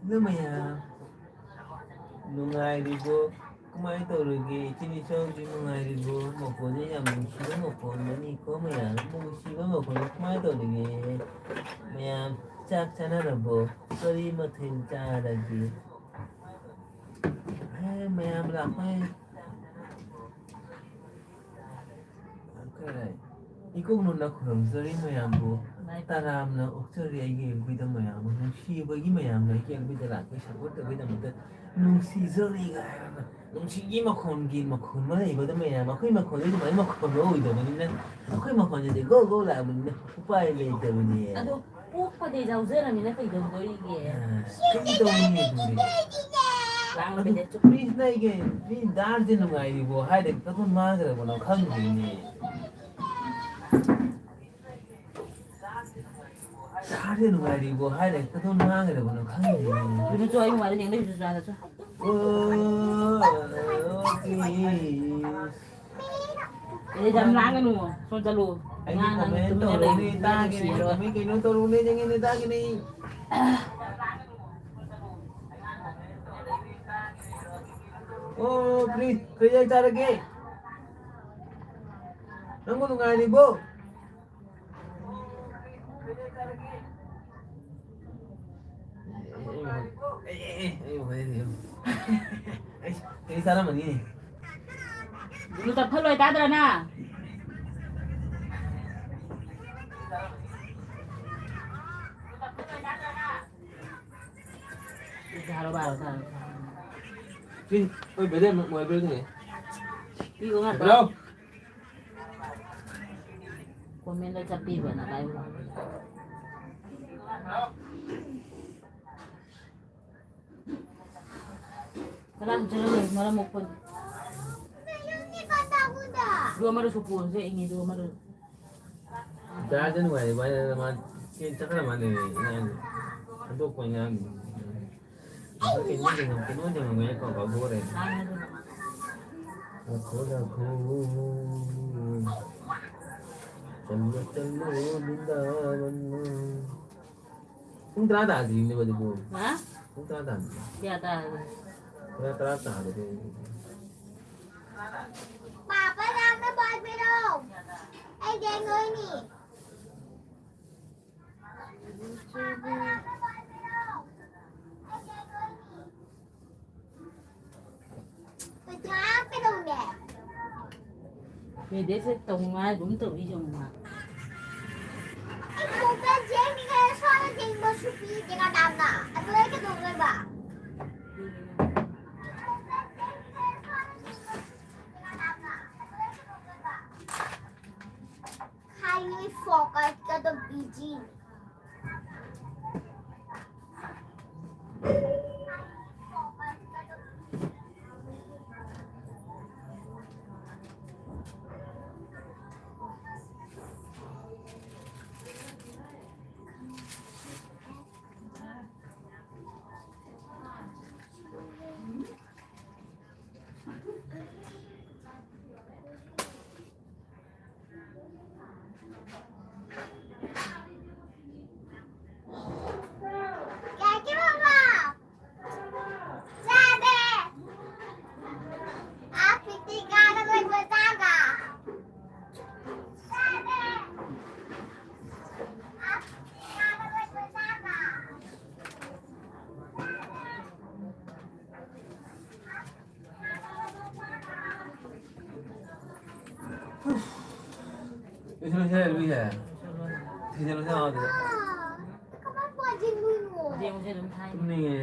ꯍꯜꯂꯣ ꯃꯌꯥꯝ꯫ ꯅꯨꯡꯉꯥꯏꯔꯤꯕꯣ? ꯀꯃꯥꯏꯅ ꯇꯧꯔꯤꯒꯦ? ꯏꯆꯤꯟ ꯏꯆꯥꯎꯗꯤ ꯅꯨꯡꯉꯥꯏꯔꯤꯕꯣ? ꯃꯈꯣꯟꯁꯦ ꯌꯥꯝ ꯅꯨꯡꯁꯤꯕ ꯃꯈꯣꯟ ꯑꯃꯅꯤꯀꯣ ꯃꯌꯥꯝ꯫ ꯅꯨꯡꯁꯤꯕ ꯃꯈꯣꯟꯁꯦ ꯀꯃꯥꯏꯅ ꯇꯧꯔꯤꯒꯦ? ꯃꯌꯥꯝ ꯆꯥꯛ ꯆꯥꯅꯔꯕꯣ? ꯀꯔꯤ ꯃꯊꯦꯜ ꯆꯥꯔꯒꯦ? ꯍꯦ, ꯃꯌꯥꯝ ꯂꯥꯛꯄ꯫ ꯏꯀꯣꯛꯅꯅ ꯈꯨꯔꯨꯝꯖꯔꯤ ꯃꯌꯥꯝꯕꯨ꯫ ꯇꯔꯥꯝꯅ ꯑꯣꯛꯆꯔꯤ ꯑꯩꯒꯤ ꯑꯦꯜꯕꯤꯗ ꯃꯌꯥꯝꯕꯨ꯫ ꯅꯨꯡꯁꯤꯕꯒꯤ ꯃꯌꯥꯝꯅ ꯑꯩꯒꯤ ꯑꯦꯜꯕꯤꯗ ꯂꯥꯛꯄꯒꯤ ꯁꯞꯄꯣꯔꯠ ꯇꯧꯕꯒꯤꯗꯃꯛꯇ ꯅꯨꯡꯁꯤꯖꯔꯤ ꯍꯥꯏꯔꯒ ꯅꯨꯡꯁꯤꯒꯤ ꯃꯈꯣꯟꯒꯤ ꯃꯈꯣꯟ ꯑꯃ ꯂꯩꯕꯗ ꯃꯌꯥꯝ ꯑꯩꯈꯣꯏ ꯃꯈꯣꯟꯗꯤ ꯑꯗꯨꯃꯥꯏꯅ ꯃꯈꯣꯟ ꯑꯣꯏꯗꯕꯅꯤꯅ ꯑꯩꯈꯣꯏ ꯃꯈꯣꯟꯁꯤꯗꯤ ꯒꯣ ꯒꯣ ꯂꯥꯛꯑꯕꯅꯤꯅ ꯎꯄꯥꯏ ꯂꯩꯇꯕꯅꯤ꯫ ꯑꯗꯣ ꯄꯣꯛꯄꯗꯤ ꯌꯥꯎꯖꯔꯃꯤꯅ ꯀꯩꯗꯧꯗꯣꯔꯤꯒꯦ? ꯑ, ꯀꯩꯗꯧꯅꯤ ꯑꯗꯨꯗꯤ? ꯂꯥꯡꯕꯗ ꯆꯨꯞ- ꯃꯤꯁꯤꯅ ꯑꯩꯒꯤ ꯃꯤ ꯗꯥꯟꯁꯁꯦ ꯅꯨꯡꯉꯥꯏꯔꯤꯕꯣ ꯍꯥꯏꯔꯒ ꯀꯗꯣꯝ ꯃꯥꯡꯈ꯭ꯔꯕꯅꯣ ꯈꯪꯗ꯭ꯔꯤꯅꯦ꯫ ꯁꯥꯁꯦ ꯅꯨꯡꯉꯥꯏꯔꯤꯕꯣ ꯍꯥꯏꯔꯦ ꯀꯗꯣꯝ ꯃꯥꯡꯈ꯭ꯔꯕꯅꯣ ꯈꯪꯗꯦ꯫ ꯑꯗꯨꯅ ꯆꯣ ꯑꯩ ꯃꯃꯥꯗ ꯌꯦꯡꯗꯣꯏꯁꯨ ꯆꯥꯗ ꯆꯣ꯫ ꯑꯣ, please꯫ ꯑꯦ, ꯌꯥꯝ ꯂꯥꯡꯒꯅꯨ꯫ ꯁꯣꯝ ꯆꯠꯂꯨ꯫ ꯑꯩꯒꯤ ꯉꯥꯡ ꯅꯪ comment ꯇꯨꯃꯤꯟꯅ ꯇꯧꯔꯨꯅꯦ, ꯂꯩꯌꯨ꯫ ꯃꯤ ꯇꯥꯒꯦꯅꯦ, ꯅꯨꯡꯁꯤꯔꯔꯣꯏ꯫ Comment ꯀꯩꯅꯣ ꯇꯧꯔꯨꯅꯦ, ꯌꯦꯡꯉꯦꯅꯦ, ꯇꯥꯒꯦꯅꯦ꯫ ꯑꯣ, please, ꯀꯩ ꯏꯟꯖꯥꯡ ꯆꯥꯔꯒꯦ? ꯅꯪꯕꯨ ꯅꯨꯡꯉꯥꯏꯔꯤꯕꯣ? ꯑꯩ ꯆꯥꯔꯝꯃꯅꯤ꯫ ꯕ꯭ꯂꯨꯇꯨꯠ ꯐꯠꯂꯣꯏ ꯇꯥꯗ꯭ꯔꯅ? ꯁꯤ, ꯑꯩꯈꯣꯏ ꯕꯦꯂꯦꯟ ꯂꯣꯏꯕ꯭ꯔꯥ ꯌꯦꯡꯒꯦ꯫ ꯄꯤꯌꯨ ꯉꯥꯛꯇ꯫ ꯍꯜꯂꯣ꯫ ꯀꯣꯃꯦꯟꯗ ꯆꯠꯄꯤꯕꯅ ꯄꯥꯏꯕ꯫ ꯀꯅꯥꯁꯨ ꯆꯠꯂꯔꯣꯏ, ꯃꯔꯝ ꯃꯣꯛꯄꯒꯤ꯫ ꯑꯗꯨ ꯑꯃꯗꯨꯁꯨ ꯄꯣꯟꯁꯦ ꯏꯪꯉꯤ, ꯑꯗꯨ ꯑꯃꯗꯨ꯫ ꯀꯗꯥꯏꯗ ꯅꯨꯡꯉꯥꯏꯔꯤꯕ ꯍꯥꯏꯅ ꯃꯥ ꯆꯦꯟ ꯆꯠꯈ꯭ꯔ ꯃꯥꯜꯂꯦ ꯑꯉꯥꯡꯗꯣ꯫ ꯍꯟꯗꯣꯛꯄ ꯑꯉꯥꯡꯗꯣ꯫ ꯀꯩꯅꯣ ꯊꯦꯡꯉꯝ-, ꯀꯩꯅꯣ ꯊꯦꯡꯉꯝꯒꯅꯤ ꯀꯥꯎ-, ꯀꯥꯎꯊꯣꯛꯈ꯭ꯔꯦ꯫ ꯂꯥꯛꯈꯣ, ꯂꯥꯛꯈꯣ꯫ ꯆꯠꯂꯣ, ꯆꯠꯂꯣ, ꯕ꯭ꯔꯤꯟꯗꯥꯕꯟ꯫ ꯄꯨꯡ ꯇꯔꯥ ꯇꯥꯗ꯭ꯔꯤꯅꯦ ꯍꯧꯖꯤꯛꯄꯨ꯫ ꯍꯥ? ꯄꯨꯡ ꯇꯔꯥ ꯇꯥꯗ꯭ꯔꯤ꯫ ꯀꯌꯥ ꯇꯥꯔꯒꯦ? ꯄꯨꯔꯥ ꯇꯔꯥ ꯇꯥꯗ꯭ꯔꯤ꯫ ꯄꯥꯄꯥ, ꯌꯥꯝꯅ ꯄꯥꯏꯕꯤꯔꯣ꯫ ꯑꯩ ꯌꯦꯡꯗꯣꯏꯅꯤ꯫ ꯃꯤꯗꯩꯁꯦ ꯇꯧꯅꯨ ꯍꯥꯏꯒꯨꯝ ꯇꯧꯏ ꯌꯦꯡꯉꯨ ꯃꯥ꯫ ꯑꯩ ꯈꯣꯡꯎꯞꯇ ꯆꯦꯟꯈꯤꯒꯦ, ꯁ꯭ꯋꯥꯏꯗ ꯆꯦꯟꯕꯁꯨ ꯄꯤꯗꯦ ꯀꯅꯥꯝꯅ꯫ ꯑꯗꯨ ꯑꯩ ꯀꯩꯗꯧꯗꯣꯏꯕ? Highly focus ꯀꯗꯣ busy꯫ ꯂꯣꯏꯁꯤꯜꯂꯁꯦ, ꯂꯨꯏꯁꯦ꯫ ꯊꯤꯖꯤꯜꯂꯁꯦ, ꯑꯥꯗ꯫ ꯌꯦꯡꯉꯨꯁꯦ ꯑꯗꯨꯝ ꯊꯥꯏ꯫ ꯇꯨꯝꯅꯤꯡꯉꯦ,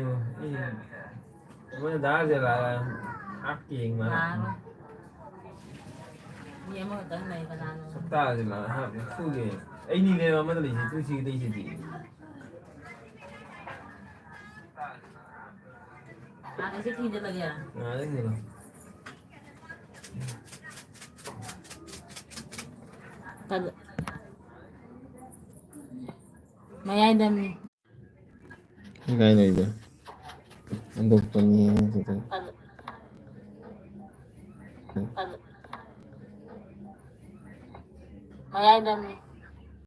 ꯑꯩ꯫ ꯑꯃꯅ ꯗꯥ ꯔꯥꯖꯦꯟ ꯂꯥꯛꯑꯒ ꯍꯥꯠꯀꯦ ꯌꯦꯡ ꯃꯥꯜꯂꯦ꯫ ꯂꯥꯛꯑꯔꯣꯏ꯫ ꯃꯤ ꯑꯃꯈꯛꯇꯪ ꯂꯩ, ꯀꯅꯥꯅꯣ? ꯁꯛꯇꯥꯁꯦ ꯃꯥ ꯍꯥꯠꯀꯦ ꯐꯨꯒꯦ꯫ ꯑꯩꯅꯤꯅꯦꯕ ꯑꯃꯗ ꯂꯩꯁꯦ, ꯇꯨ ꯁꯤꯒ ꯂꯩꯁꯤꯗꯤ꯫ ꯑꯥꯗ ꯁꯤ ꯊꯤꯟꯖꯤꯜꯂꯒꯦ꯫ ꯑꯥꯗ ꯊꯤꯟꯖꯤꯜꯂꯣ꯫ ꯀꯗ-, ꯃꯌꯥꯏꯗꯅꯤ꯫ ꯀꯥꯏ ꯂꯩꯒꯦ? ꯑꯟꯗꯣꯛꯄꯅꯤ ꯍꯥꯏꯁꯤꯗꯤ꯫ ꯃꯌꯥꯏꯗꯅꯤ꯫